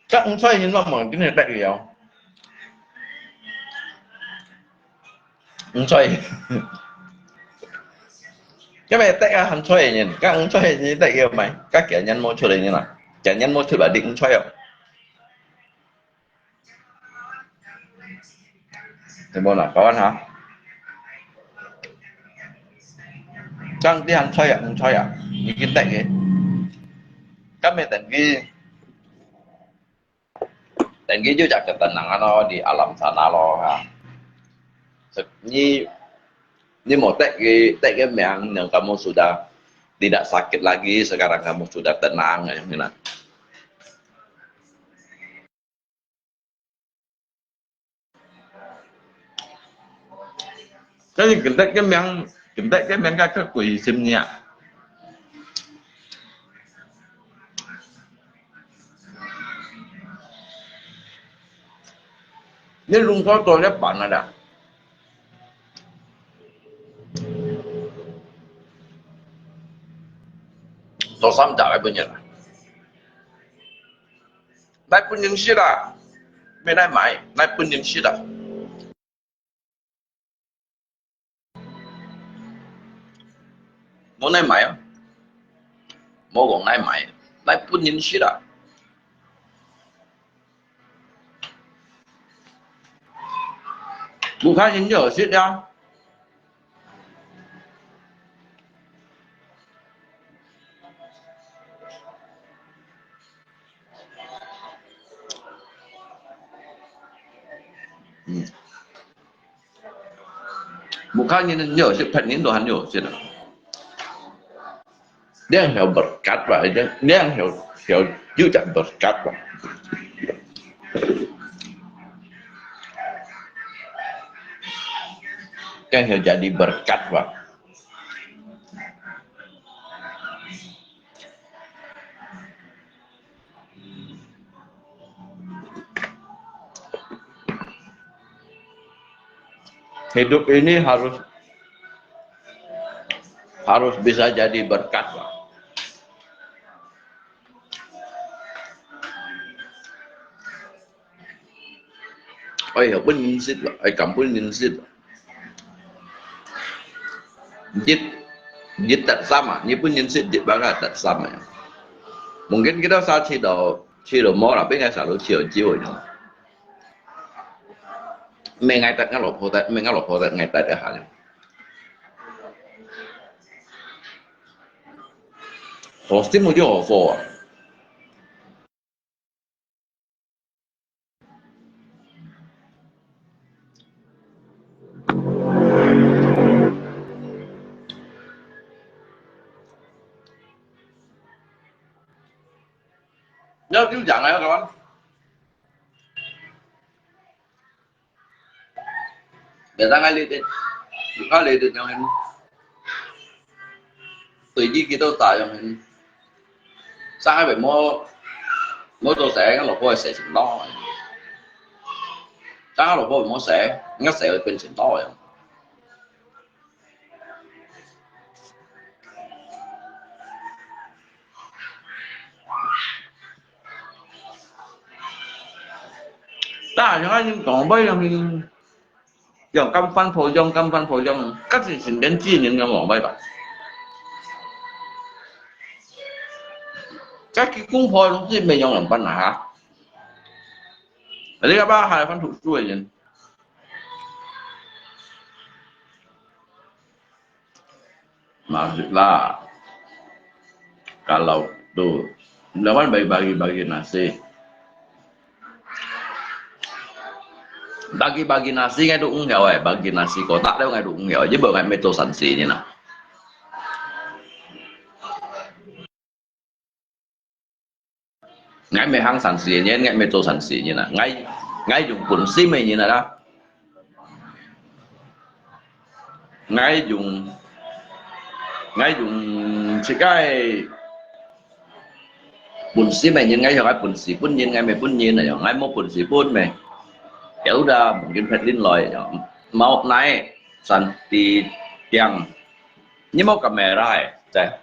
該毋出來人，𠊎問你，你得意哦？毋出來。該毋得啊，還出來人，該毋出來人得意無？該幾年無出來人啊？幾年無出來，你毋出來哦？ 有無啦？搞完哈？正啲還在啊，毋在啊，已經得个。今日等佢，等佢就隻个等人啊咯，di alam sana咯哈。你，你無得个，得个名，yang kamu sudah tidak sakit lagi, sekarang kamu sudah tenang, ya, gitu. 但是今日个名，今日个名較貴心呢。你弄過多少版啊啦？做三隻个分人啊。 來分人食啦，毋來買，來分人食啦。無來買啊，無講來買，來分人食啦。無看人就有食啊。 嗯。Bukan ini nyo, si Pen ini Tuhan nyo, sila. Dia yang hebat kat, Pak. Dia yang hebat, hebat juga berkat, Pak. Kan jadi berkat, Pak. Hidup ini harus harus bisa jadi berkat, Pak. Ai, ya, pun nyensit lah. Ai, kampun nyensit lah. Jit, jit tak sama. Ni pun nyensit jit baka tak sama ya. Mungkin kita sa ciro, ciro mo lah, tapi ngai selalu ciro jiwa ya. Mengai tak ngai lopo tak, mengai lopo tak ngai tak ya hanya. Hostim mo jo hosor. Ya, 就讲了，kawan。 Biasa ngai lidik, ngai lidik yang hin. Tui ji kita ta yang hin. Sang ai mo, mo to sai ngai lopo sai sing lo. Sang ai lopo mo sai, ngai sai pen sing lo yang. Ta yang ai yang kong bai yang hin. 用金番婆用，金番婆用，搿是成年之人个王牌吧？搿个公婆个东西没用人办啊哈？你要不要还翻读书的人？ Maksud lah, kalau tu, lawan bagi-bagi, bagi nasi. Bagi-bagi nasi ngai tu ung yau eh, bagi nasi kotak tu ngai tu ung yau, jadi bukan metode sanksi ni nah. Ngai mê hang sanksi nyen, ngai mê tô sanksi nyen à. Ngai, ngai dùng bùn sim nyen à. Ngai dùng, ngai dùng自家bùn sim nyen, ngai dùng ngai bùn sim bùn nyen, ngai mê bùn nyen à, ngai mô bùn sim bùn mê. Ya udah, mungkin phet lin loi, ya. Mau naik santi tiang. Ni mô kamera eh, cai.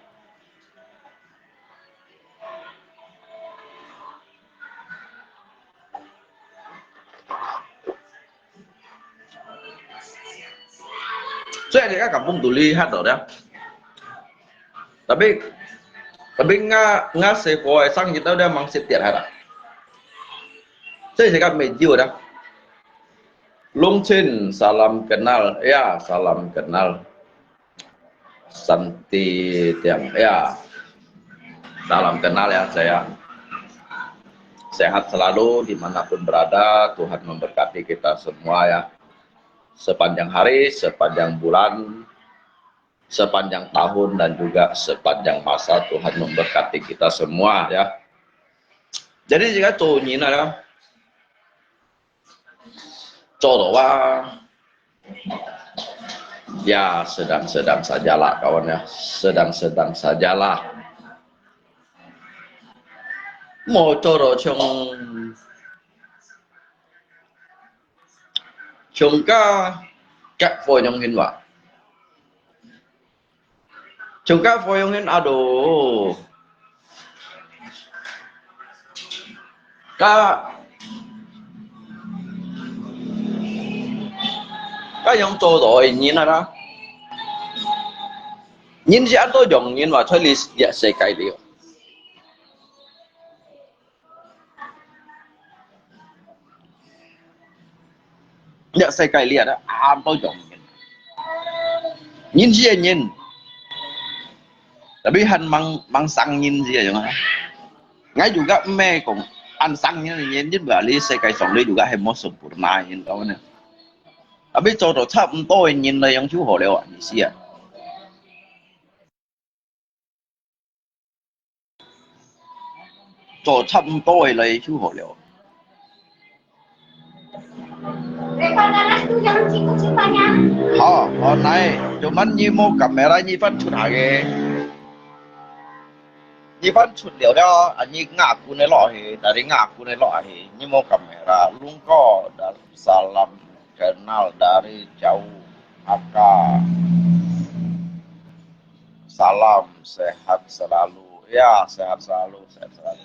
所以你个kampung duli hat to dia. Tapi, tapi nga, nga seko ai sang kita dia mang sip tiat hat ah. 所以你个没救的。Lungchin, salam kenal. Ya, salam kenal. Santi Tiang. Ya. Salam kenal ya, saya. Sehat selalu dimanapun berada. Tuhan memberkati kita semua ya. Sepanjang hari, sepanjang bulan, sepanjang tahun, dan juga sepanjang masa Tuhan memberkati kita semua ya. Jadi, jika tu ni lah, ya. 做到啊。Ya, sedang-sedang sajalah, kawan ya. Sedang-sedang sajalah. 無做到像，像个，个火樣形哇。 Chungka foyong hin ado. Ka, ka yong to do nyin ala. Nyin si ato yong nyin wa choi li ya se kai liu. 這世界裡啊，恁多樣人，人是人，tapi還吂吂生人是樣啊。𠊎juga毋係講恁生人个人，因為這世界上裡juga係無sempurna人講呢。Tapi做到差毋多个人來樣就好了啊，意思啊。 做差毋多个來就好了。好，好，來，cuman你無kamera，你翻出下个。你翻出了了，啊，你ngakun个落去，dari ngakun个落去，你無kamera，lungko dari salam kenal dari jauh, Aka. Salam, sehat selalu. Ya, sehat selalu, sehat selalu.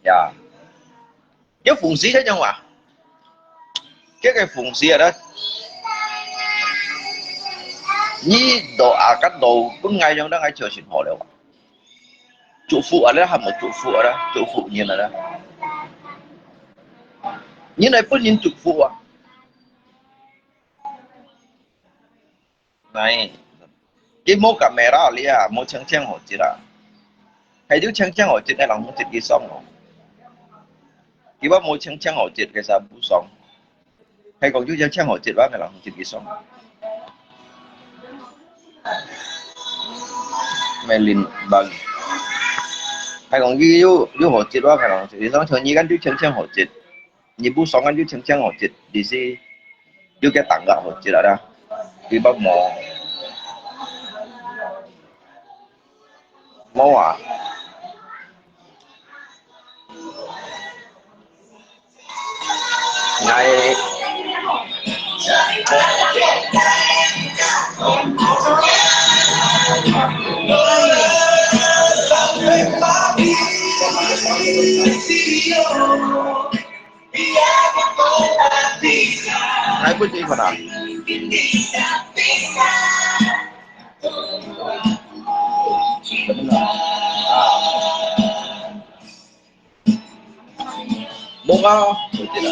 Ya. 有風水个種啊？這个風水啊，你到啊，該到本來用个愛小心好了。祝福啊，你還無祝福啊，祝福人啊，你來分人祝福啊。 來，佢無kamera哩啊，無清清好節啊。係有清清好節个人好節佢爽哦。佢話無清清好節个啥不爽。係講有清清好節話个人好節佢爽。Melin bagi。係講佢有有好節話个人好節佢爽，像你間有清清好節。 你不爽啊，就清清好節，你是有个tangga好節啦，你不無？無啊。來，來，不及可能。怎麼了？啊。無啊，不記得。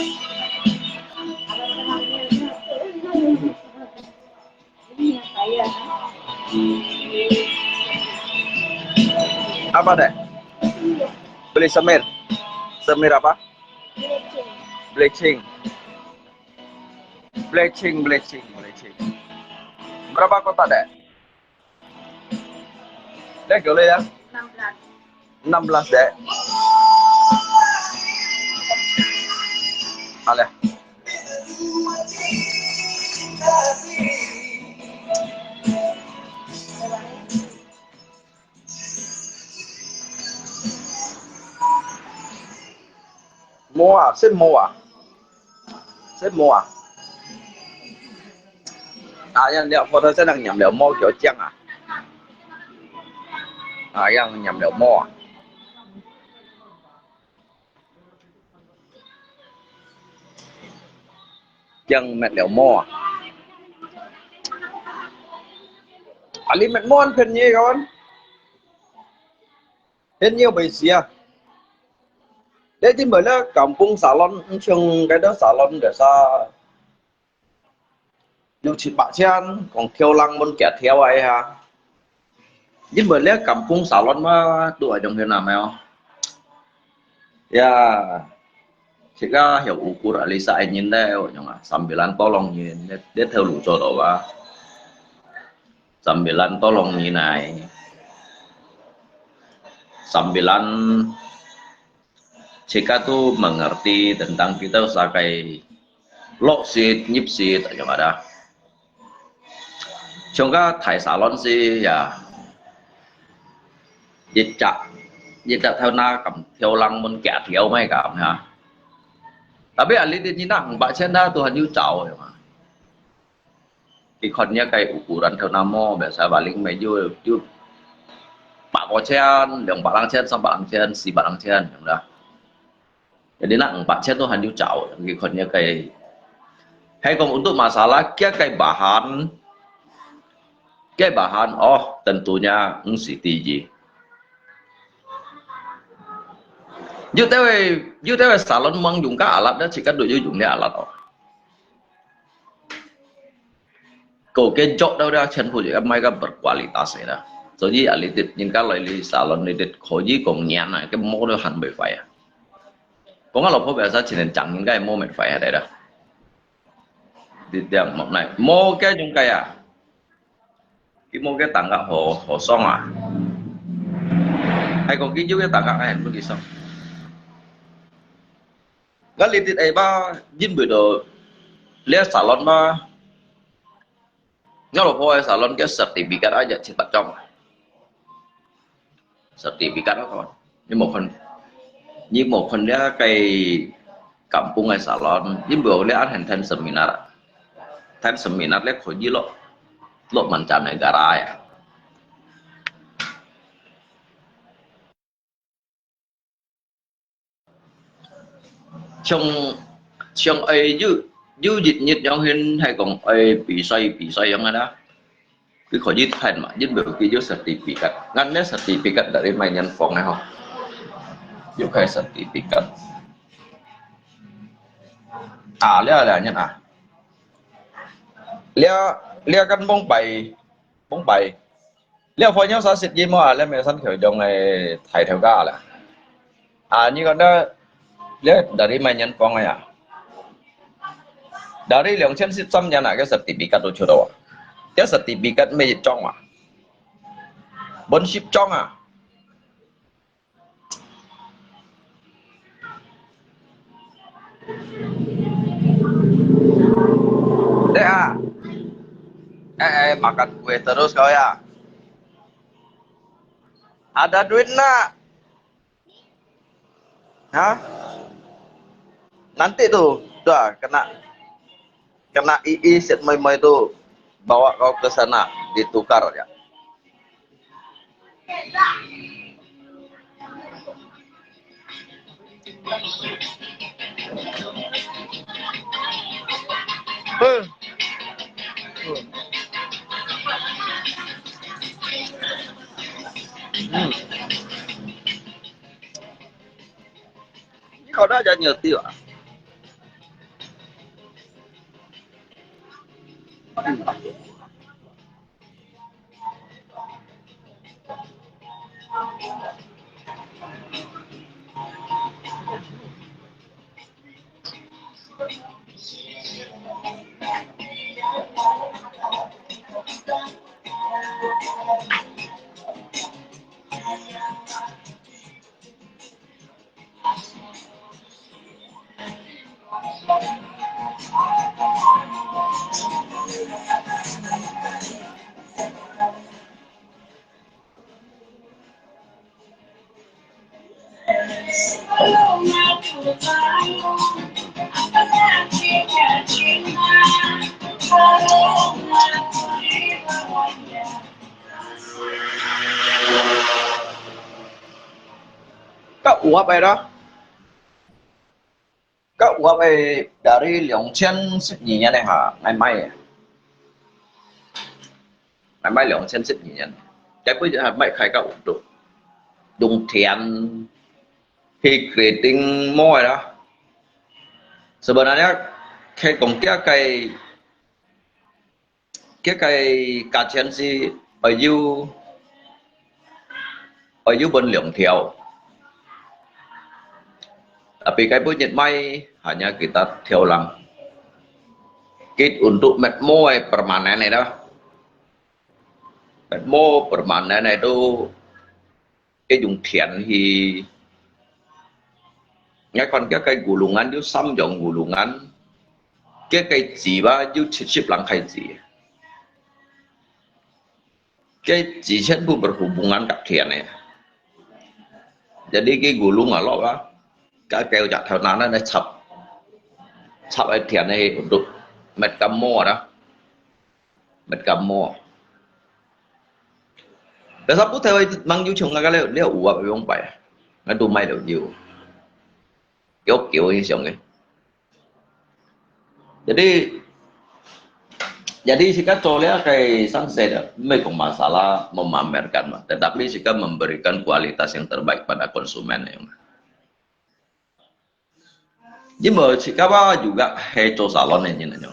Apa dek? Beli semir. Semir apa? Bleaching. Bleaching, bleaching, bleaching. Berapa kotak dek? Dek, boleh ya? Enam belas. Enam belas dek. Aleh. Mua, sip mua. Sip mua. Ah, yang lihat foto saya nak nyam lihat mua kio ciang ah. Ah, yang nyam lihat mua. Yang met lihat mua. Ali met mua pen ye kawan. Pen ye bai sia. Dek di mela kampung salon, encung kada salon desa. Liu cit bak cian, kong tiau lang mun kia tiau ai ha. Di mela kampung salon ma tu ai dong hiu nama yo. Ya, cika hiu ukur alisa ai nyin dai, onyong ah, sambilan tolong nyin, dek, dek thau lu cho do ba. Sambilan tolong nyin ai. Sambilan Cika tu mengerti tentang kita sakai lok sit, nyip sit, aja ada. Cuma thai salon si ya, icak, icak thau na kam, thau lang mun kia thau mai kam ya. Tapi ahli di nina, bak cenda Tuhan yu cao ya ma. Ki khon nia kai ukuran thau namo, biasa paling mai yu, yu 百块钱, 两百零钱, 三百零钱, 四百零钱, ya dah. Jadi nak 五百钱 tu han yu cao, ki khon nia kai. Hai kong untuk masalah kia kai bahan, kia bahan, oh, tentunya 唔係第一. Yu tewe, yu tewe salon mang yung ka alat dah, cika du yu yung nia alat oh. Ko ke jok dau dah, chen pu jok, mai ka berkualitas ya dah. So ji alit it, nin ka lai li salon li it, ko ji kong nyan na, ke mo dah han bai fai ya. Kong ka lo po biasa cinen chang nin ka mo met fai ya dah. Di dia mo nai, mo ke yung ka ya. Ki mo ke tangga ho, ho song ah. Hai ko ki yu ke tangga ka hen pu ki song. Nga litit ai ba, jin bui do, 這salon嘛，𠊎老婆个salon个certificate啊，一七八張啊。Certificate啊，你無看，你無看這个kampung个salon，你無這安排聽seminar，聽seminar這可以咯，落門站个个啦呀。 像，像愛有，有一日樣形，係講愛比賽，比賽樣个啦。佢可以聽嘛，因為佢有certificate。恁呢certificate dari賣人講个吼，有个certificate。啊，了了，人啊，了，了，跟蒙拜，蒙拜。 這朋友啥識音啊？這名山口中个大頭家啦。啊，你講到，這dari賣人講个呀？Dari兩千十三年啊，个certificate都出到啊。這certificate每一張啊，分十張啊。 Dek ah. Eh, eh, makan kue terus kau ya. Ada duit ndak? Hah? Nanti tu, dah kena, kena ii set moi-moi tu bawa kau ke sana ditukar ya. Kau dah jangan ngerti lah. Kau uap ai dah. Kau uap ai dari 兩千十二年个哈，𠊎買个。 Nai mai 兩千十二年，該本就係買開个運動，用電去決定無个啦。Sebenarnya，佢講這个，這个價錢係愛有，愛有分兩條。Tapi該本一買，hanya kita條零。佢 untuk 搣毛个 permanen个啦。 Mô permanen itu，佢用電去。𠊎看佢个gulungan有三樣gulungan，佢个紙吧有七十零个紙。佢紙全部 berhubungan 甲電个。Jadi佢gulung啊落啊，該叫隻頭那那插，插个電个，untuk 搣甲毛啦。 Mét kamo. Dasar putih wai mang yu chong ngak leo leo uap yong pai. Ngan tu mai leo yu. Yo kêu ini siang eh. Jadi, jadi sikat cole akai sunset, mai kong masalah memamerkan mah, tetapi sikat memberikan kualitas yang terbaik pada konsumen yang. 因為自家吧，又个係做salon个人來樣，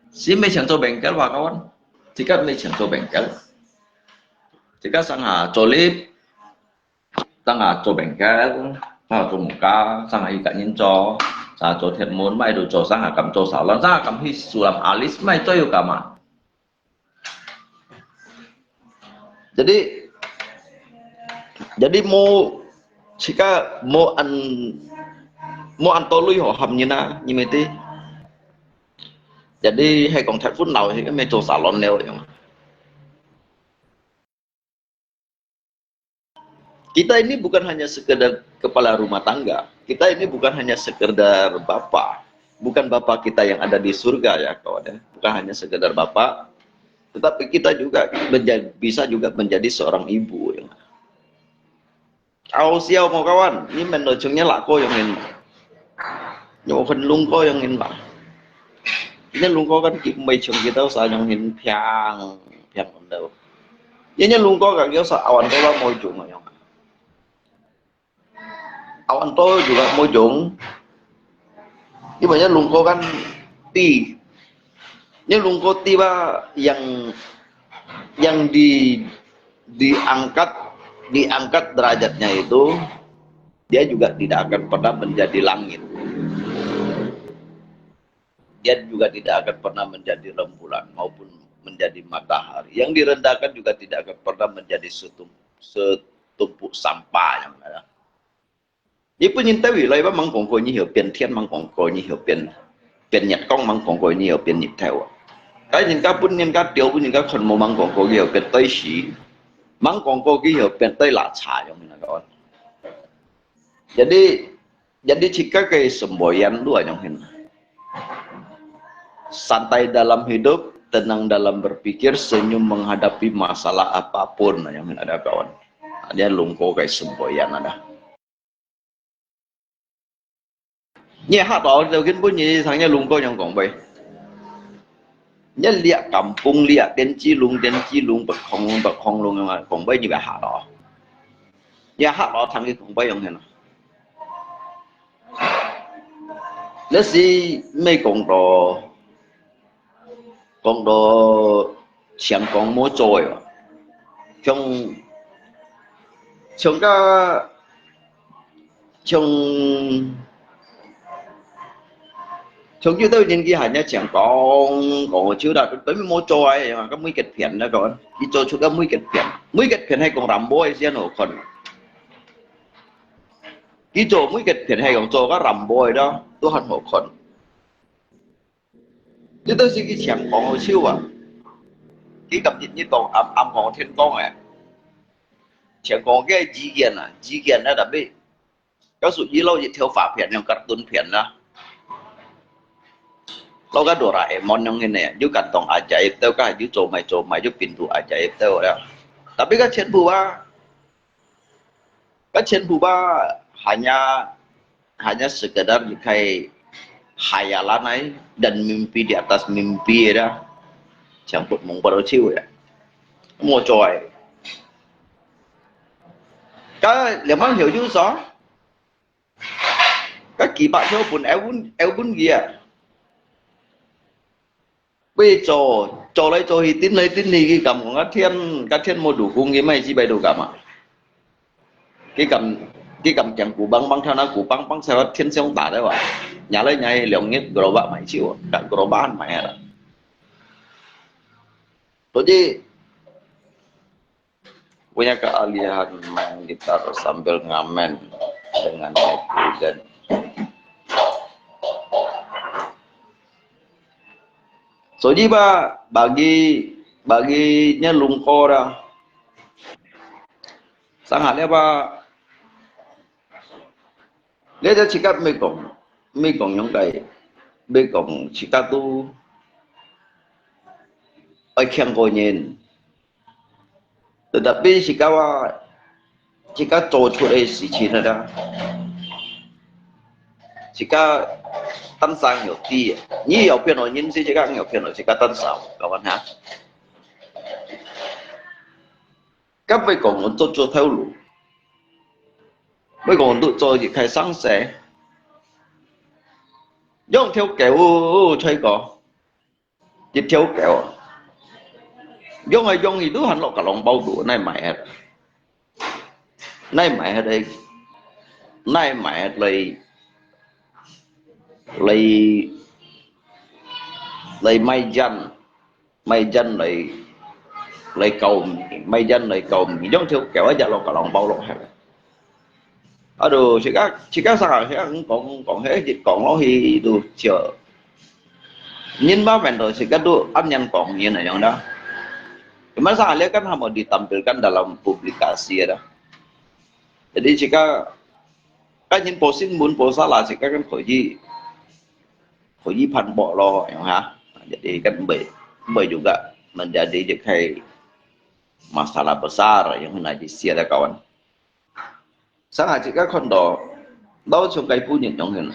係毋係想做bengkel吧，kawan？自家毋係想做bengkel，自家上下做lift，上下做bengkel，上下做木架，上下一個人做，上下做鐵門，乜都做，上下敢做salon，上下敢去sulam alis，乜都有敢嘛。 Jadi, jadi mo, sika mo an, mo an tolui ho ham nyi na, nyi mete. Jadi係講忒煩惱，係个咩做沙龍了樣。Kita ini bukan hanya sekedar kepala rumah tangga. Kita ini bukan hanya sekedar bapa. Bukan bapa kita yang ada di surga ya, kawan ya. Bukan hanya sekedar bapa, tetapi kita juga menjadi, bisa juga menjadi seorang ibu ya. Ao siau mo kawan, ni men lo chung nya lako yang in. Nyo kan lungko yang in ba. Ini lungko kan ki mei chung kita sa yang in piang, piang kan dau. Ini lungko kan kita sa awan to ba mo chung yang. Awan to juga mo chung. Ibaratnya lungko kan ti. Ini lungko ti ba yang, yang di, diangkat, diangkat derajatnya itu, dia juga tidak akan pernah menjadi langit. Dia juga tidak akan pernah menjadi rembulan maupun menjadi matahari. Yang direndahkan juga tidak akan pernah menjadi setum-, setumpuk sampah yang ada. 日本人對未來攏吂講過你會變天，吂講過你會變，變日光，吂講過你會變日頭啊。該人家分人家丟，分人家看無，吂講過你會變堆屎，吂講過你會變堆垃圾，樣那個。Jadi, jadi自家个semboyan lu yang hen. Santai dalam hidup, tenang dalam berpikir, senyum menghadapi masalah apapun, yang ada kawan. Ada lungko kay semboyan ada. Ngiah hak tau，就根本你常日攏過樣講話。你這kampung，這電子攏，電子攏，北方攏，北方攏樣啊，講話你會嚇到。你嚇到，聽佢講話樣形啊。這時乜講到 講到像講無做个，像，像个，像，像有兜人佢還要像講，講就啦，等於無做个，个每個片那個，佢做出个每個片，每個片係講Rambo个先好看。佢做每個片係講做个Rambo个咯，都還好看。 這都係佢像講个笑啊。佢今日你講暗，暗講天光个，像講个語言啊，語言啊，tapi假使佢摎一條畫片，用cartoon片啦，摎个哆啦A夢樣形呢，又感動ajaib兜，个又做埋做埋，又變到ajaib兜了。Tapi kan全部啊， Kan全部ba hanya, hanya sekadar dikai khayalan ai dan mimpi di atas mimpi dah. Siang put mong baru ciu ya. Mo coy. Ka lemang hiu ju so. Ka kiba hiu pun eun, eun gia. 會做，做來做去，頂來頂去，佢感覺个天，个天無đủ供，佢買幾百度幹嘛？佢感，佢感覺鼓棒棒，跳那鼓棒棒，才天上打的哇。拿來拿去兩日，gerobak買去哦，gerobak買了。所以， Punya keahlian main gitar sambil ngamen dengan netizen. So, di ba, bagi, bagi nya lungkor ah. Sangat ya, Pak. 你就自家毋好講，毋好講樣个，毋好講自家都愛強過人。Tetapi自家話，自家做出个事情啊，自家單身有啲，你有騙我，你毋使自家有騙我，自家單身，搞完哈。 Ka會講做，做頭路，會講做，做一開生死，用條狗吹過，一條狗，用來用去都還落个籠包肚，哪買个？哪買个？哪買个來，來，來買煙？ 買煙來，來搞米，買煙來搞米，用條狗一隻落个籠包落去。啊，就自家，自家生活，自家講，講，嘿，一講落去就笑。Nyin ba mendo sika tu an yang kong nyin yang da. Masa ale kan hamo ditampilkan dalam publikasi ada. Jadi sika kan nyin posting mun posala sika kan koji koji pan bok lo yang ha. Jadi kan bai bai juga menjadi je kai masalah besar yang na di sia ada kawan. Sang aja ka kondo, tau chung kai pu nyin yong hin.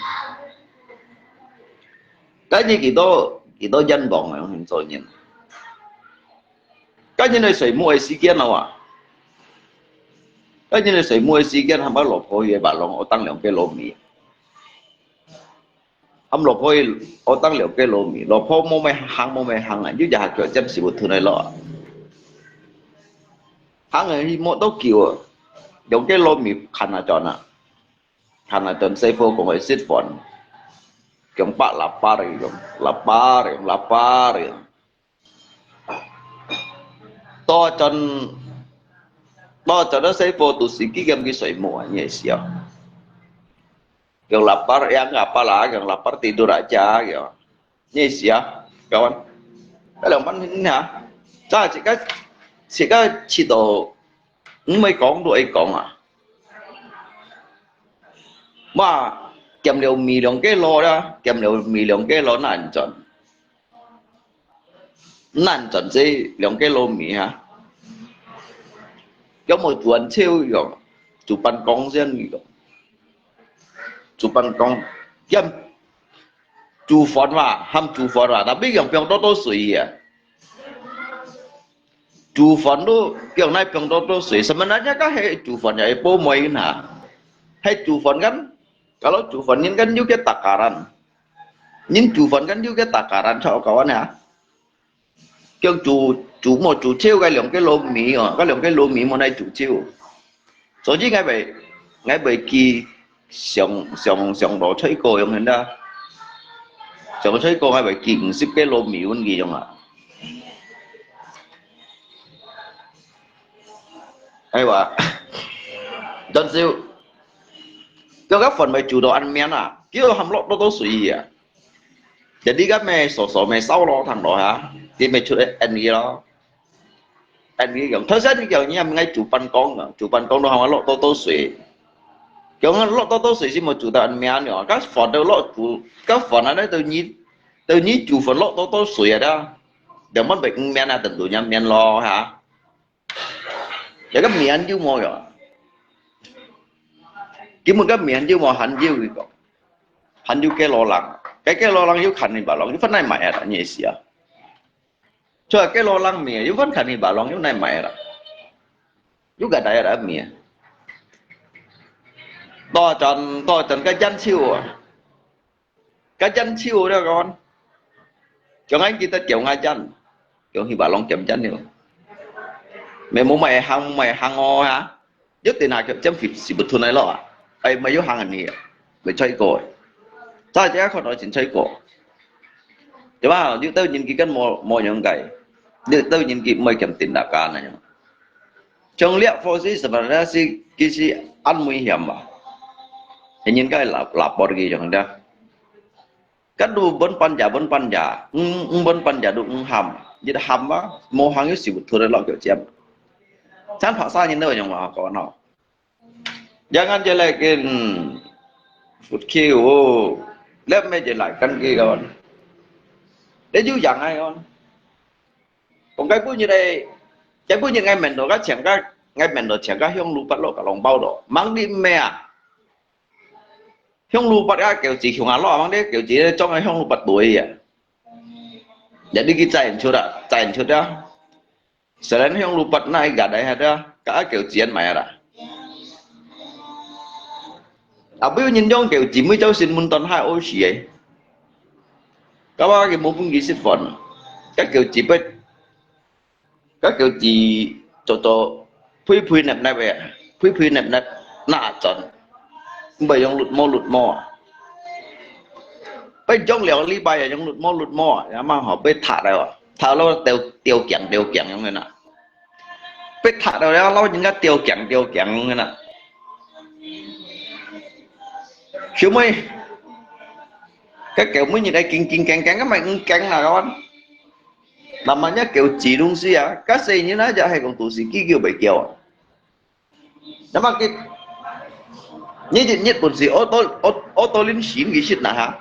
Kai nyi kito kito yan bong yong hin so nyin. Kai nyi nei sei mu ai si kian awa. Kai nyi nei sei mu ai si kian hamba lo po ye ba long o tang leong ke lo mi. Ham lo po ye o tang leong ke lo mi. Lo po mo mai hang mo mai hang a. Yu ja ha kyo jam si bu thu nei lo. Hang a hi mo to kiu. Yong ke lo mi khan a chon a. Khan a chon sei po kong ai sit phone. Kiong pa lapar kiong lapar kiong lapar kiong. To chon to chon a sei po tu si ki kiam ki soi mo a nye sia. Kiong lapar yang apa la kiong lapar tidur aja kiong. Nye sia kawan. Kalau man ni ha. Sa sika sika chito. Mai kong tu ai kong a. Ma kiam liu mi liong ke lo da, kiam liu mi liong ke lo nan chon. Nan chon se liong ke lo mi ha. Kiong mo chuan cheu yong, chu pan kong sian yong. Chu pan kong, kiam chu phone wa, ham chu phone wa, tapi yong piong to to sui ya. Chu phone tu piong nai piong to to sui, sebenarnya kan he chu phone ya, po moi na. He chu phone kan, kalau chu phone nyin kan yu ke takaran. Nyin chu phone kan yu ke takaran chao kawan ya. Kiong chu chu mo chu cheu kai liong ke lo mi o, kai liong ke lo mi mo nai chu cheu. Cho ji ngai bai ngai bai ki siang siang siang lo choi ko yong hen da. Siang choi ko ngai bai ki ng sip ke lo mi un ki yong a. Ai wa. Don siu. Kiong ka phone bai chu do an mian a. Kiu ham lo to to sui a. Jadi kan mai so so mai sao lo thang lo ha. Ti mai chu en ni lo. An ni kiong, thoi san ni kiong ni am ngai chu pan kong a, chu pan kong lo ham lo to to sui. Kiong lo to to sui si mo chu ta an mian ni, ka phone do lo chu, ka phone a nai to ni, to ni chu phone lo to to sui a da. Da man bai mian a, da du ni mian lo ha. Ya ka mian yu mo ya. Ki mo ka mian yu mo han yu ki ko. Han yu ke lo lang. Ke ke lo lang yu khan ni ba long, yu phone nai mai a, ni sia. Chua ke lo lang mi, yu phone khan ni ba long, yu nai mai ra. Yu ga dai ra mi. To chon, to chon ka jan chiu. Ka jan chiu da kon. Kiong ai kita kiong ai jan. Kiong hi ba long kiam jan ni. Me mo mai hang, mo mai hang o ha. Yuk tin ha kiok chém phim si bút thun ai lo a. Ai mai yuk hang ani a. Mai choi ko. Cha cha khon oi chin choi ko. Te ba yuk tau nyin ki kan mo mo yong kai. Yuk tau nyin ki mai kiam tin da ka na yong. Chong liak fo si sebenarnya si ki si an mui hiam ba. Nyin kai la la por ki yong da. Kan du bun pan ja, bun pan ja, ng, ng bun pan ja du ng ham. Jit ham ba, mo hang yu siu thun lo kyo chiam. Chan pha sa nyin do yong ma ko no. Jangan jelekin Food Q. Lep me jelai kan ki kon. De ju yang ai kon. Kong kai bu nyi dai, kai bu nyi ngai men do ka chiang ka, ngai men do chiang ka hiong lu pat lo ka long bao do. Mang di me a. Hiong lu pat a kêu chỉ hiong a lo mang de kêu chỉ trong hiong lu pat đuổi a. Jadi ki chai chut a, chai chut a. Selen hiong lu pat nai ga dai ha da, ka kêu chỉ an mai ra. A bu nyin yong kêu chỉ mui chau sin mun ton hai o si e. Ka ba ki mo pun ki sit phone. Ka kêu chỉ pet Ka kêu chỉ cho cho phui phui nep nep e, phui phui nep nep na chon. Bai yong lut mo lut mo. Bai yong liao li bai yong lut mo lut mo. Ya mang ho bai tha dai wa. Tha lo teo teo kiang teo kiang yong na. Bai tha dai ya lo yin ka teo kiang teo kiang yong na. Hiu mai. 該狗每日愛驚驚驚驚，該毋驚啊，各位。那麼若狗子攏死啊，該細人啊，就係講都市雞狗袂叫啊。那麼佢，日日日本是屙到屙屙到啉屎佢食哪哈？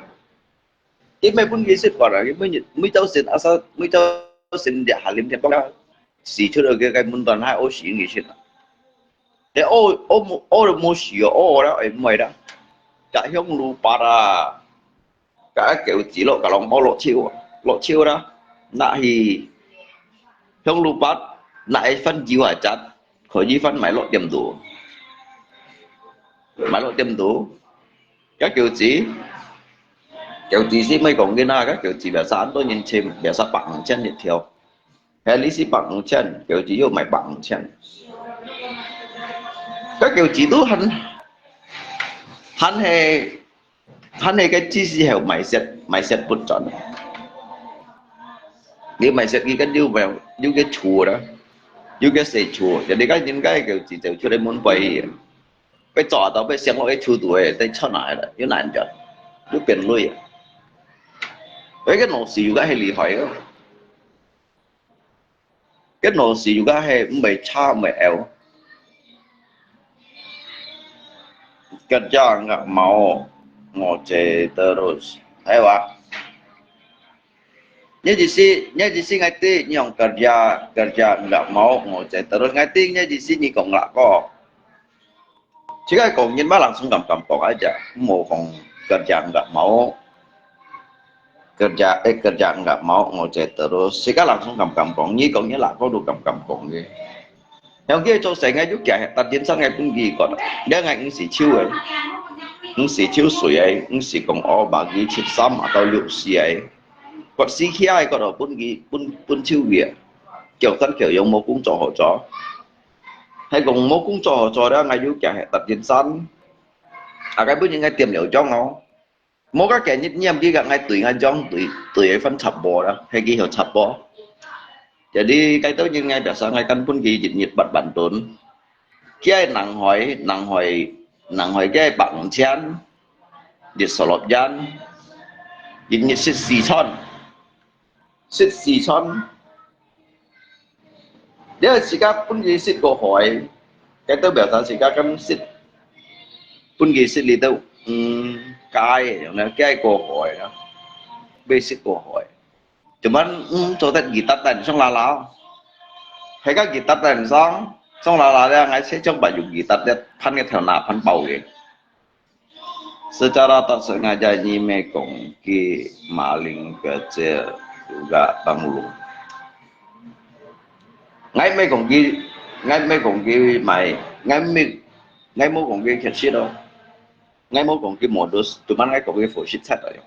佢毋係分佢食飯啊，佢每日每朝晨啊，每朝晨下啉天光啊，屎出到佢个門端，還屙屎佢食啊。你屙屙無屙都無屎哦，屙了會毋會啦？甲香爐拔啊！ 甲狗子落，甲人好落手啊，落手啦。拿去香爐拔，拿去分油啊，摘，可以分買落店肚，買落店肚。甲狗子，狗子是毋係講緊啊，甲狗子biasa恁多人尋，biasa百五千一條。 係，你係百五千，狗子又賣百五千。該狗子都還還係還係該只係後賣色賣色不轉。你賣色佢跟有有个厝啦，有个細厝，就你該應該狗子就出來門背去，被抓到被上落个厝肚个，再出來了，又難講，又變累啊。該个老師又該係厲害个。 Keno si juga he mbai cha mbai el. Kerja enggak mau ngoceh terus. Hai wa. Nya jisi, nya jisi ngai ti nyong kerja, kerja enggak mau ngoceh terus. Ngai ti nya jisi ni kong lak ko. Jika kong nyin ma langsung kam kam kong aja, mo kong kerja enggak mau, kerja eh kerja enggak mau ngoceh terus. Jika langsung kam kam kong, nyi kong nyi lak ko du kam kam kong nyi. Yang kia cho sai ngai ju kia he, ta din san ngai pun gi kot. Dia ngai ng si chiu eh, ng si chiu sui eh, ng si kong o ba gi chip sam atau liu si eh. Kot si kia eh kot o pun gi pun pun chiu gi eh. Kiau san kiau yong mo kung cho ho cho. Hai kong mo kung cho cho dia ngai ju kia he, ta din san. A kai pun ngai tiêm liu jong o. Mo ka kia nit niêm ki ka ngai tui ngai jong tui tui ai fan chap bo da, hai ki hiu chap bo. Jadi kai tau nyin ngai biasa ngai kan pun ki jit nit bat ban tun. Kia nang hoi, nang hoi, nang hoi kia bak nang chian, jit solop jan, jit nit sit si chon. Sit si chon. Dia sika pun ki sit ko hoi. Kai tau biasa sika kan sit. Pun ki sit li tau. Hmm, kai, yang na, kai ko hoi na. Basic ko hoi. Cuman, hmm, cho tet gitat tan song lala. Hai ka gitat tan song, song lala dia ngai se chong ba yu gitat dia pan ke thau na pan bau ke. Secara tak sengaja nyi mei kong ki maling kecil juga tang lu. Ngai mei kong ki, ngai mei kong ki mai, ngai mei, ngai mo kong ki kecil lo. Ngai mo kong ki modus, cuman ngai kong ki fosit chat aja.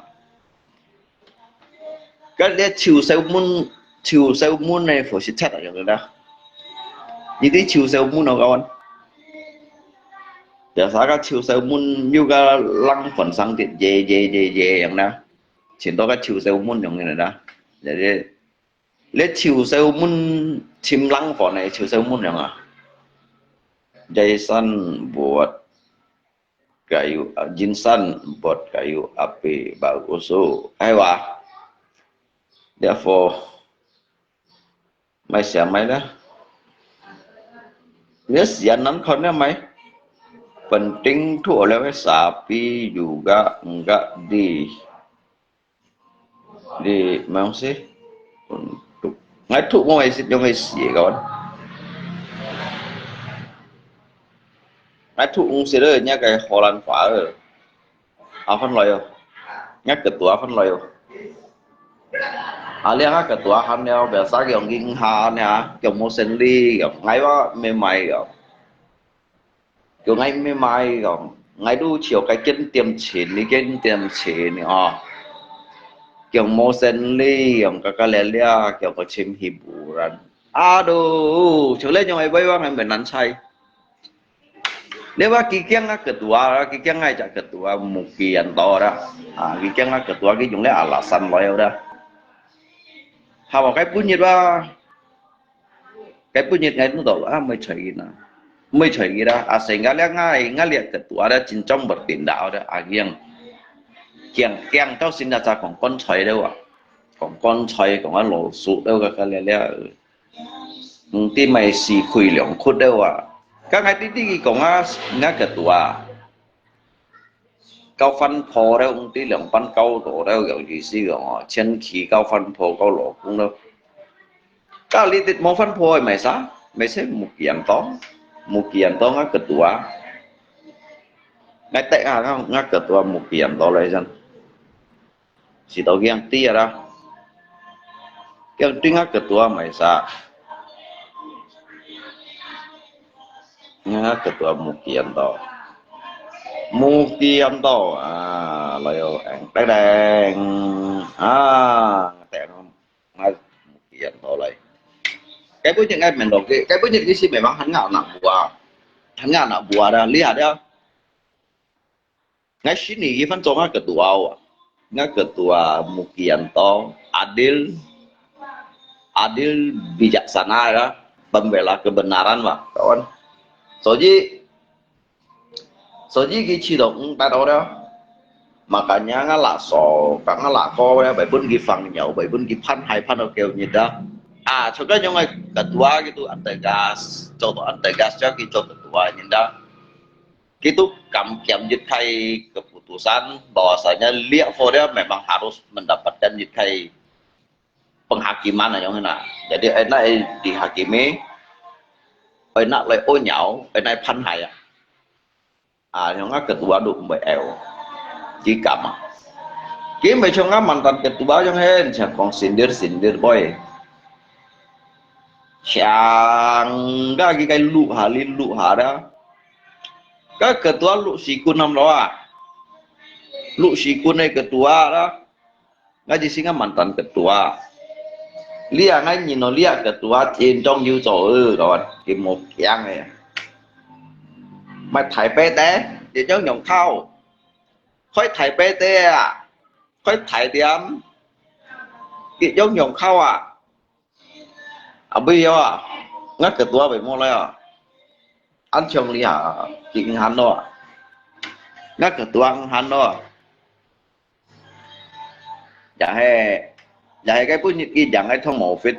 Ka lia chiu sau mun, chiu sau mun ne fosit chat aja da. Ni ti chiu sau mun o kawan. Biasa ka chiu sau mun yu ka lang phun sang ti ye ye ye ye yang na. Chin to ka chiu sau mun yang ni da. Jadi le chiu sau mun chim lang phun ne chiu sau mun yang a. Jason buat kayu, ah, jinsan buat kayu api bagus tu. Hai wa. Therefore, mai siam mai dah. Dia sian nan kon dia mai. Penting tu oleh sapi juga enggak di Di, memang sih. Untuk. Ngai thuk mo ai sit yong ai si kawan. Ngai thuk ung sit le nya kai Holland fa le. A fan loi yo. Nya ketua fan loi yo. A lia ka ketua han leo biasa ki yong ging ha nya ki yong mo sen li yong ngai wa me mai yong. Kiu ngai me mai kong, ngai du chiu kai kiên tiêm chén ni, kiên tiêm chén ni a. Kiu mo sen li, yong ka ka le lia, kiu ko chim hiburan. Aduh, chiu le nyong ai bai wang ai men nan chai. Lia wa ki kiang a ketua, ki kiang ai ja ketua, mu ki an to da. A, ki kiang a ketua ki yong le alasan loi da. Ha wa kai pun yit wa. Cái bữa nhiệt ngày nó đổ á mới trời ghi nè. Mới trời ghi đó. À, sẽ ngã lẽ ngã, ngã liệt cái tua đó, chính trong một tiền đạo đó, à, kiêng. 驚驚到現在才講棺材了啊，講棺材，講啊老鼠了，个个了了，毋知麼死開兩窟了啊。該𠊎弟弟佢講啊，𠊎个肚啊，交番婆了，毋知兩班交到了，有意思个哦，前妻交番婆，交老公了。該你無番婆个，麼儕？麼儕無見到，無見到，𠊎个肚啊。 𠊎得啊，𠊎，𠊎个肚啊無見到咧，真。是到驚知啊啦。驚知𠊎个肚啊麼儕？𠊎个肚啊無見到。無見到啊，來哦，eng，teng，teng。啊，teng，𠊎無見到咧。該本日𠊎問到佢，該本日佢係memang還𠊎anak buah，還𠊎anak buah啦，你啊，你啊。 𠊎心裡一番做𠊎个肚啊，𠊎个肚啊無見到，adil，adil bijaksana ya, pembela kebenaran嘛，kawan。所以，所以佢試到五百多了。Makanya𠊎啦嫂，同𠊎啦哥咧，會分佢放尿，會分佢判害，判到九日啊。啊，就該樣个个肚啊，佢都恁tegas，做到恁tegas，叫佢做个肚啊，人家。 Kita kam kiam jit khai keputusan bahwasanya liak fo dia memang harus mendapatkan jit khai penghakiman ayong hina. Jadi enak dihakimi, enak lai onyau, enak phan hai. Ah, ayong ketua du mbei eu. Ki kam ah. Ki mbei chong mantan ketua ayong hen, chang kong sindir sindir boy. Chang ga ki kai lu ha li lu ha da. Ka ketua lu sikun nam lo ah. Lu sikun ai ketua da. Ngai di singa mantan ketua. Lia ngai nyin no lia ketua chin trong yu zo e kawan. Ki mo kiang e. Mai thai pe te, chin trong nyong khao. Khoi thai pe te ah. Khoi thai diam. Ki trong nyong khao ah. Abui yo ah, ngat ketua bai mo lai ah. An chong li ah, ki nghan lo ah. Ngat ketua nghan lo ah. Ya he, ya he cái bún ki yang cái thông mổ fit,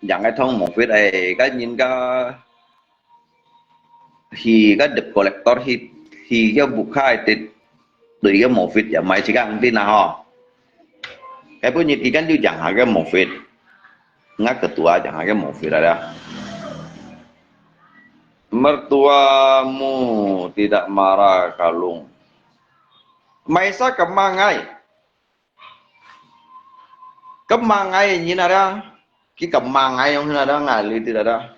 yang cái thông mổ fit ai cái nhìn cái hi ka debt collector hi, hi ka bukha ai tit, tui ka mofit ya mai chika ang tin na ho. Kai pu nyit ikan ju jang ha ka mofit. Nga ketua jang ha ka mofit ada. Mertuamu tidak marah kalung. Mai sa kemangai. Kemangai nyin ada. Ki kemangai yong nyin ada ngali ti ada.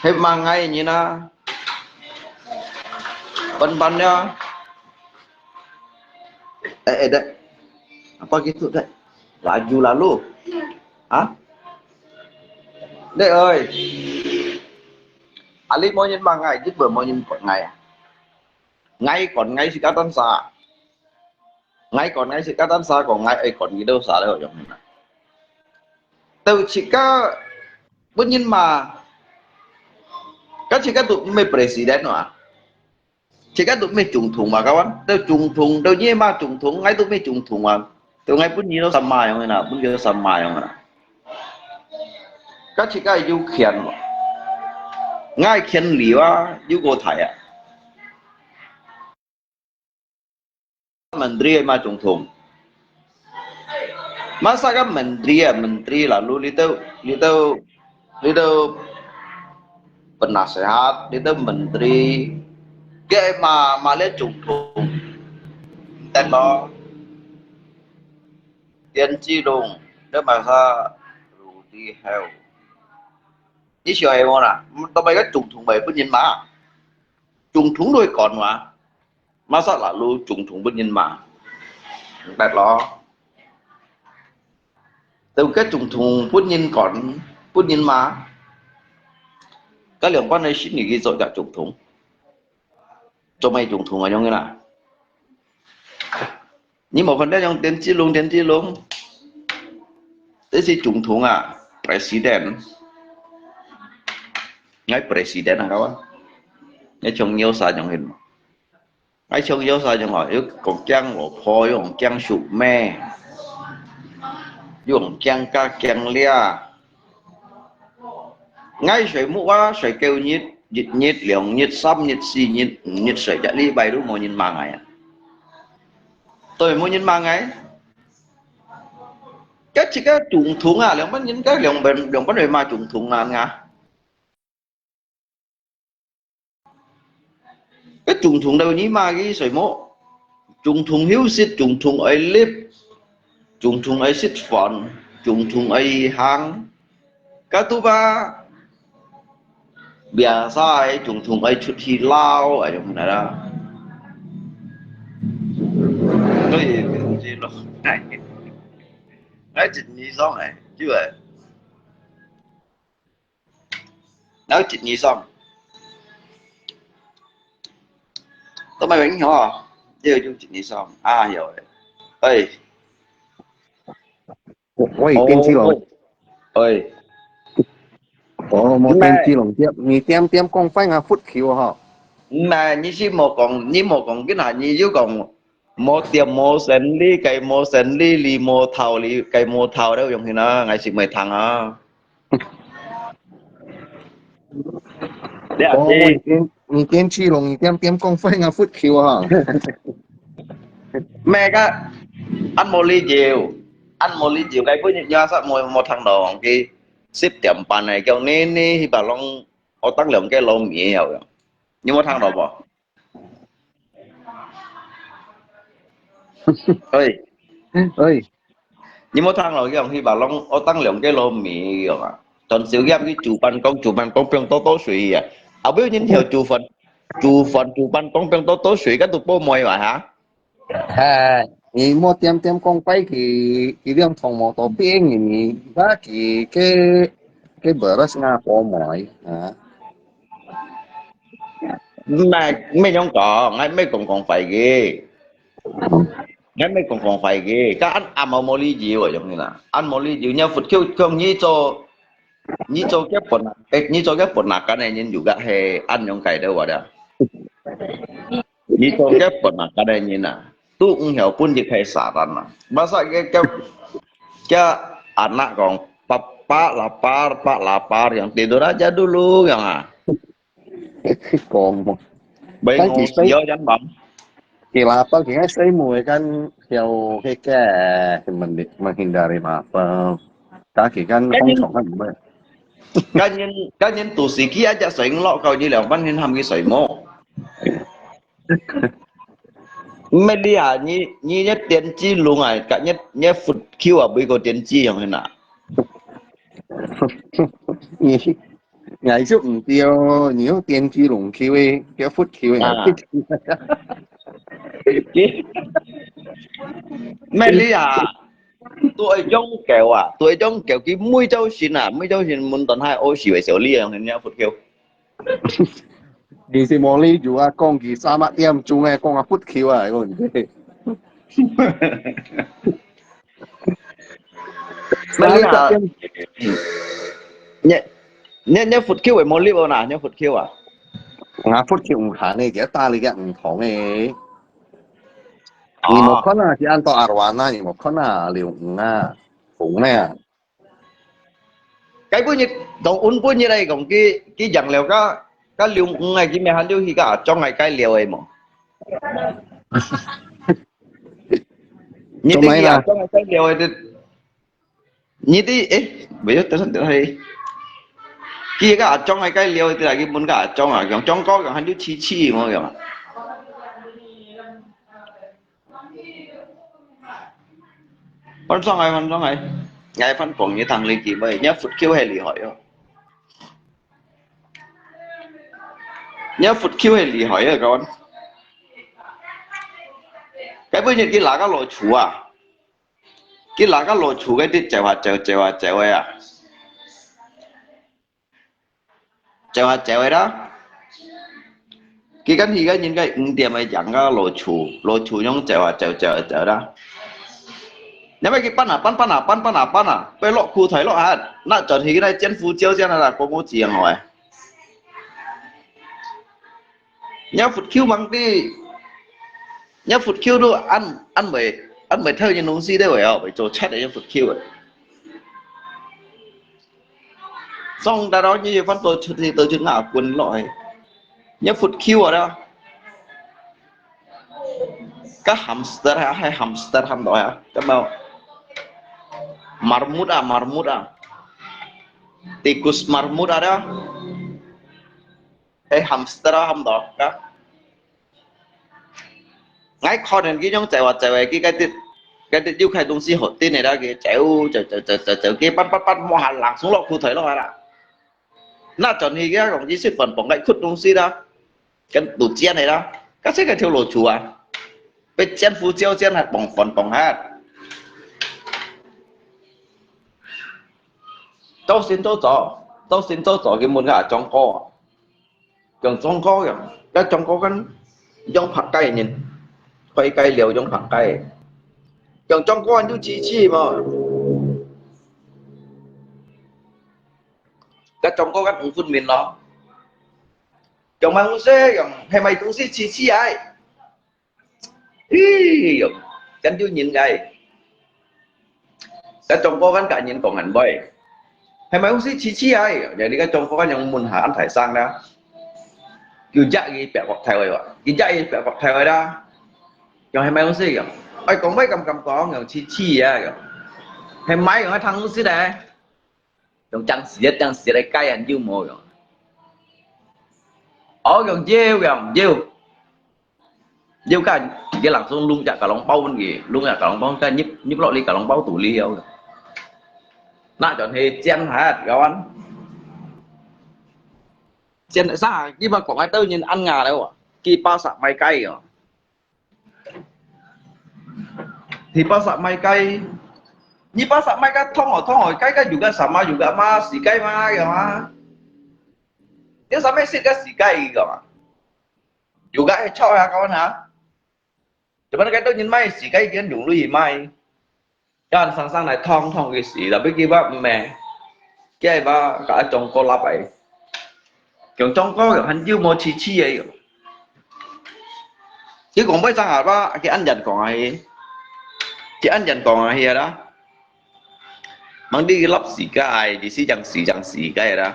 He mangai nyin na. Ban ban ya. Eh, eh, dek. Apa gitu, dek? Laju lalu. Hah? Dek ơi. Ali mau nyin mangai, jit ber mau nyin ngai. Ngai kon ngai si katan sa. Ngai kon ngai si katan sa ko ngai ai kon ki dau sa le yong na. Tau chika bun nyin ma. Ka chika tu me president wa. Chika tu me tổng thống ma kawan. Tau tổng thống, tau nye ma tổng thống, ngai tu me tổng thống wa. Tau ngai bun nyin dau sama yong na, bun nyin dau sama yong na. Ka chika yu kian wa. Ngai kian li wa, yu go thai a. Menteri ma tổng thống. Masa ka menteri ya, menteri lalu litau, litau, litau penasehat, litau menteri. Ke ma, ma le tổng thống. Ten lo. Tian Chi Lung, de masa Rudy Heo. Ni sio ai mo na, to bai ka tổng thống bai bun nyin ma. Tổng thống lui kon wa. Masa lalu tổng thống bun nyin ma. Tet lo. Tau ka tổng thống bun nyin kon, bun nyin ma. Ka liang pan ai shin ni ki zo ka tổng thống. Zo mai tổng thống a yong na. Ni mo kon da yong Tian Chi Lung, Tian Chi Lung. Te si tổng thống a, president. Ngai president a kawan. Ngai chong nyo sa yong hin. 𠊎從小時陣吼，又講驚老婆，又講驚叔姆，又講驚家驚掠。𠊎睡目啊，睡九日，一日、兩日、三日、四日、五日睡，一禮拜都無人罵𠊎啊。對，無人罵𠊎。該自家總統啊，兩班人該兩班兩班人罵總統啊，啊。 該總統都你罵佢睡目，總統休息，總統愛立，總統愛食飯，總統愛行，該都吧，biasa ai總統愛出去尞，ai yang mana啦。所以，所以咯，哎，真理想哎，就哎。 然後一二三，都沒有影響啊，這個就一二三，啊，有誒，哎，喂，電視佬，哎，哦，無電視佬，你點點講快啊，佛球哈，唔係，你先莫講，你莫講，今下你就講，無店無生理，該無生理，你無頭，你該無頭，你用去哪，𠊎先莫聽啊。 你哦，係你電你電視佬，你點點講快啊，佛球哈，咩个？恁無理由，恁無理由，該本日朝無無聽到，佢十點半个，叫你你去把弄，我當兩个老米了，你有聽到無？喂，哎，你有聽到佢去把弄，我當兩个老米个啊？當宵夜去煮飯講，煮飯講，放多多水啊！後尾人條煮飯，煮飯煮飯講，放多多水，該都泡沫嘛哈？哎，你莫點點講快佢，佢兩堂無到邊，你而家佢个个 beras 啊泡沫啊。 毋係，毋係樣講，𠊎毋係講講壞个，𠊎毋係講講壞个，該恁恁無無理由啊，樣啦，恁無理由，你佛教講你做，你做个本啊，誒，你做个本啊，該个人有个係恁樣个的話的，你做个本啊，該个人啊，都毋曉本就係saran啊，masa个个个anak講，papa lapar，pak lapar，yang tidur aja dulu，樣啊。 講嘛，Baik ngopi ya, jangan bang. Kilapa kita saya mau kan yang keke menghindari apa? Kaki kan Kan kong yun- chong kan ba? Kan yun, kan yun tu siki aja sering lo kau ni liang pan hin ham ki sering mo. Meli ha, ni ni ni tian ji lung ai, kat ni ni food queue a, bui ko tian ji yang hina. Ni ngai suk ndio, ni yo tian ji lung kiu e, kiu food kiu e. Ah. Ki, meli ha, tu ai jong keu a, tu ai jong keu ki mui jau sin a, mui jau sin mun ton hai o si wei siu li yang hina food queue. Ni si mo li ju a kong ki sa ma tiam chung e kong a food kiu a kong. Meli ha, ni ni ni food queue wei mo li bo na, ni food queue a. Nga food kiu ng han e, kia ta li kia ng thong e. Ni mo kon a, si an to arwana, ni mo kon a liu ng a, fung ne. 該本日，同阮本日來講，佢佢養了个个龍五个，佢咪還有去个阿忠个該料个無？你對佢阿忠个該料个，你對誒，袂有得得係，佢个阿忠个該料个，佢來去問个阿忠啊，講忠哥講還有七七無樣啊？ 翻上來，翻上來，𠊎翻講你聽你知咩？你福Q係厲害哦，你福Q係厲害啊，講。該本日佢拿个老鼠啊，佢拿个老鼠該啲走啊走，走啊走个啊。 走啊走个啦。佢跟佢个人个五點个樣个老鼠，老鼠樣走啊走，走啊走啦。因為佢搬啊搬，搬啊搬，搬啊搬啊，佢落褲腿落下，那轉去那煎胡椒先啦，過過自然好誒。你要佛Q mang啲，你佛Q都安安袂安袂偷人東西的喂哦，袂做賊的你佛Q的。上大到你翻到出去到去外滚落去，你佛Q啊啦。Ka hamster ha, hai hamster ham đó ha. Ka mau marmut ah, marmut ah. Tikus marmut ada. Hai hamster ham đó ka. Ngai kho nên cái nhóm chạy vào chạy về cái cái tết cái tết du khách đông sĩ hột tin này đó cái chạy u chạy chạy chạy chạy chạy cái bắt bắt bắt mua hàng làng xuống lọ khu thời lo hả? Nà chọn hi cái lòng chỉ xếp phần bằng cái khút đông sĩ đó. Cái tụ chiến này đó. Cái xếp cái theo lộ chủ à. Bị chiến phú chiêu chiến hạt bằng phần bằng hạt. Châu xin châu chó, châu xin châu chó cái môn gà trong co. Chàng Trung Quốc kìa, cái Trung Quốc kan yong Bắc Cai nhìn, khoai cai liao yong Bắc Cai. Chàng Trung Quốc ăn chú chi chi mà. Cái Trung Quốc kan ung phun min lo. Chàng mai ung se kìa, hay mai tung si chi chi ai. Ih, kan ju nhìn cái. Cái Trung Quốc kan cả nhìn còn hẳn vậy. Hay mai ung si chi chi ai. Jadi cái Trung Quốc kan yang mun ha ăn thải sang đó. Kiu jak i pek kok thai wai wa. Kiu jak i pek kok thai wai đó. Yang hay mai ung si yang. Ai còn mấy cầm cầm còn yang chi chi ya yang. Hay mai yang thang ung si đấy. Yang chang siết chang siết cái cái ăn ju mò yang. Ơ yang jiu yang jiu. Jiu kan, cái làng sông lung chả cả lòng bao vấn gì, lung chả cả lòng bao, cái nhíp nhíp lọ li cả lòng bao tủ li hiếu. Nà chọn hê chén hạt gạo ăn. Chén sa, nhưng mà còn ai tao nhìn ăn ngà đâu à. Kì ba sạ mai cay à. Thì ba sạ mai cay. Như ba sạ mai cay thông hỏi thông hỏi cái cái juga sama juga ma, xì cay ma, ya ma. Dia sampai sit cái xì cay kìa. Juga ai chau ya kawan ha. Cuman cái tôi nhìn mai xì cay kiến dùng lui mai. Yan sang sang này thông thông cái xì là biết cái bác mẹ. Cái ba cả trong có lắp ấy. Trong trong có hẳn yêu một chi chi ấy. Chứ còn bây giờ hả ba cái ăn dần còn ai. Cái ăn dần còn ai đó. Mang đi lắp xì cay, đi xì chăng xì chăng xì cay đó.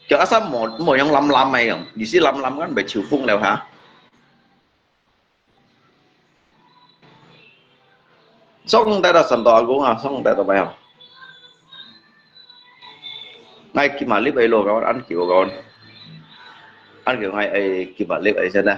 Cho asa một một yang lắm lắm ấy không. Đi xì lắm lắm kan bị chịu phung leo hả. Song tay ta sân to cũng à, song tay ta bay không. Ngay kì mà lip ấy lô con, ăn kiểu con. Ăn kiểu ngay ấy kì mà lip ấy xem nè.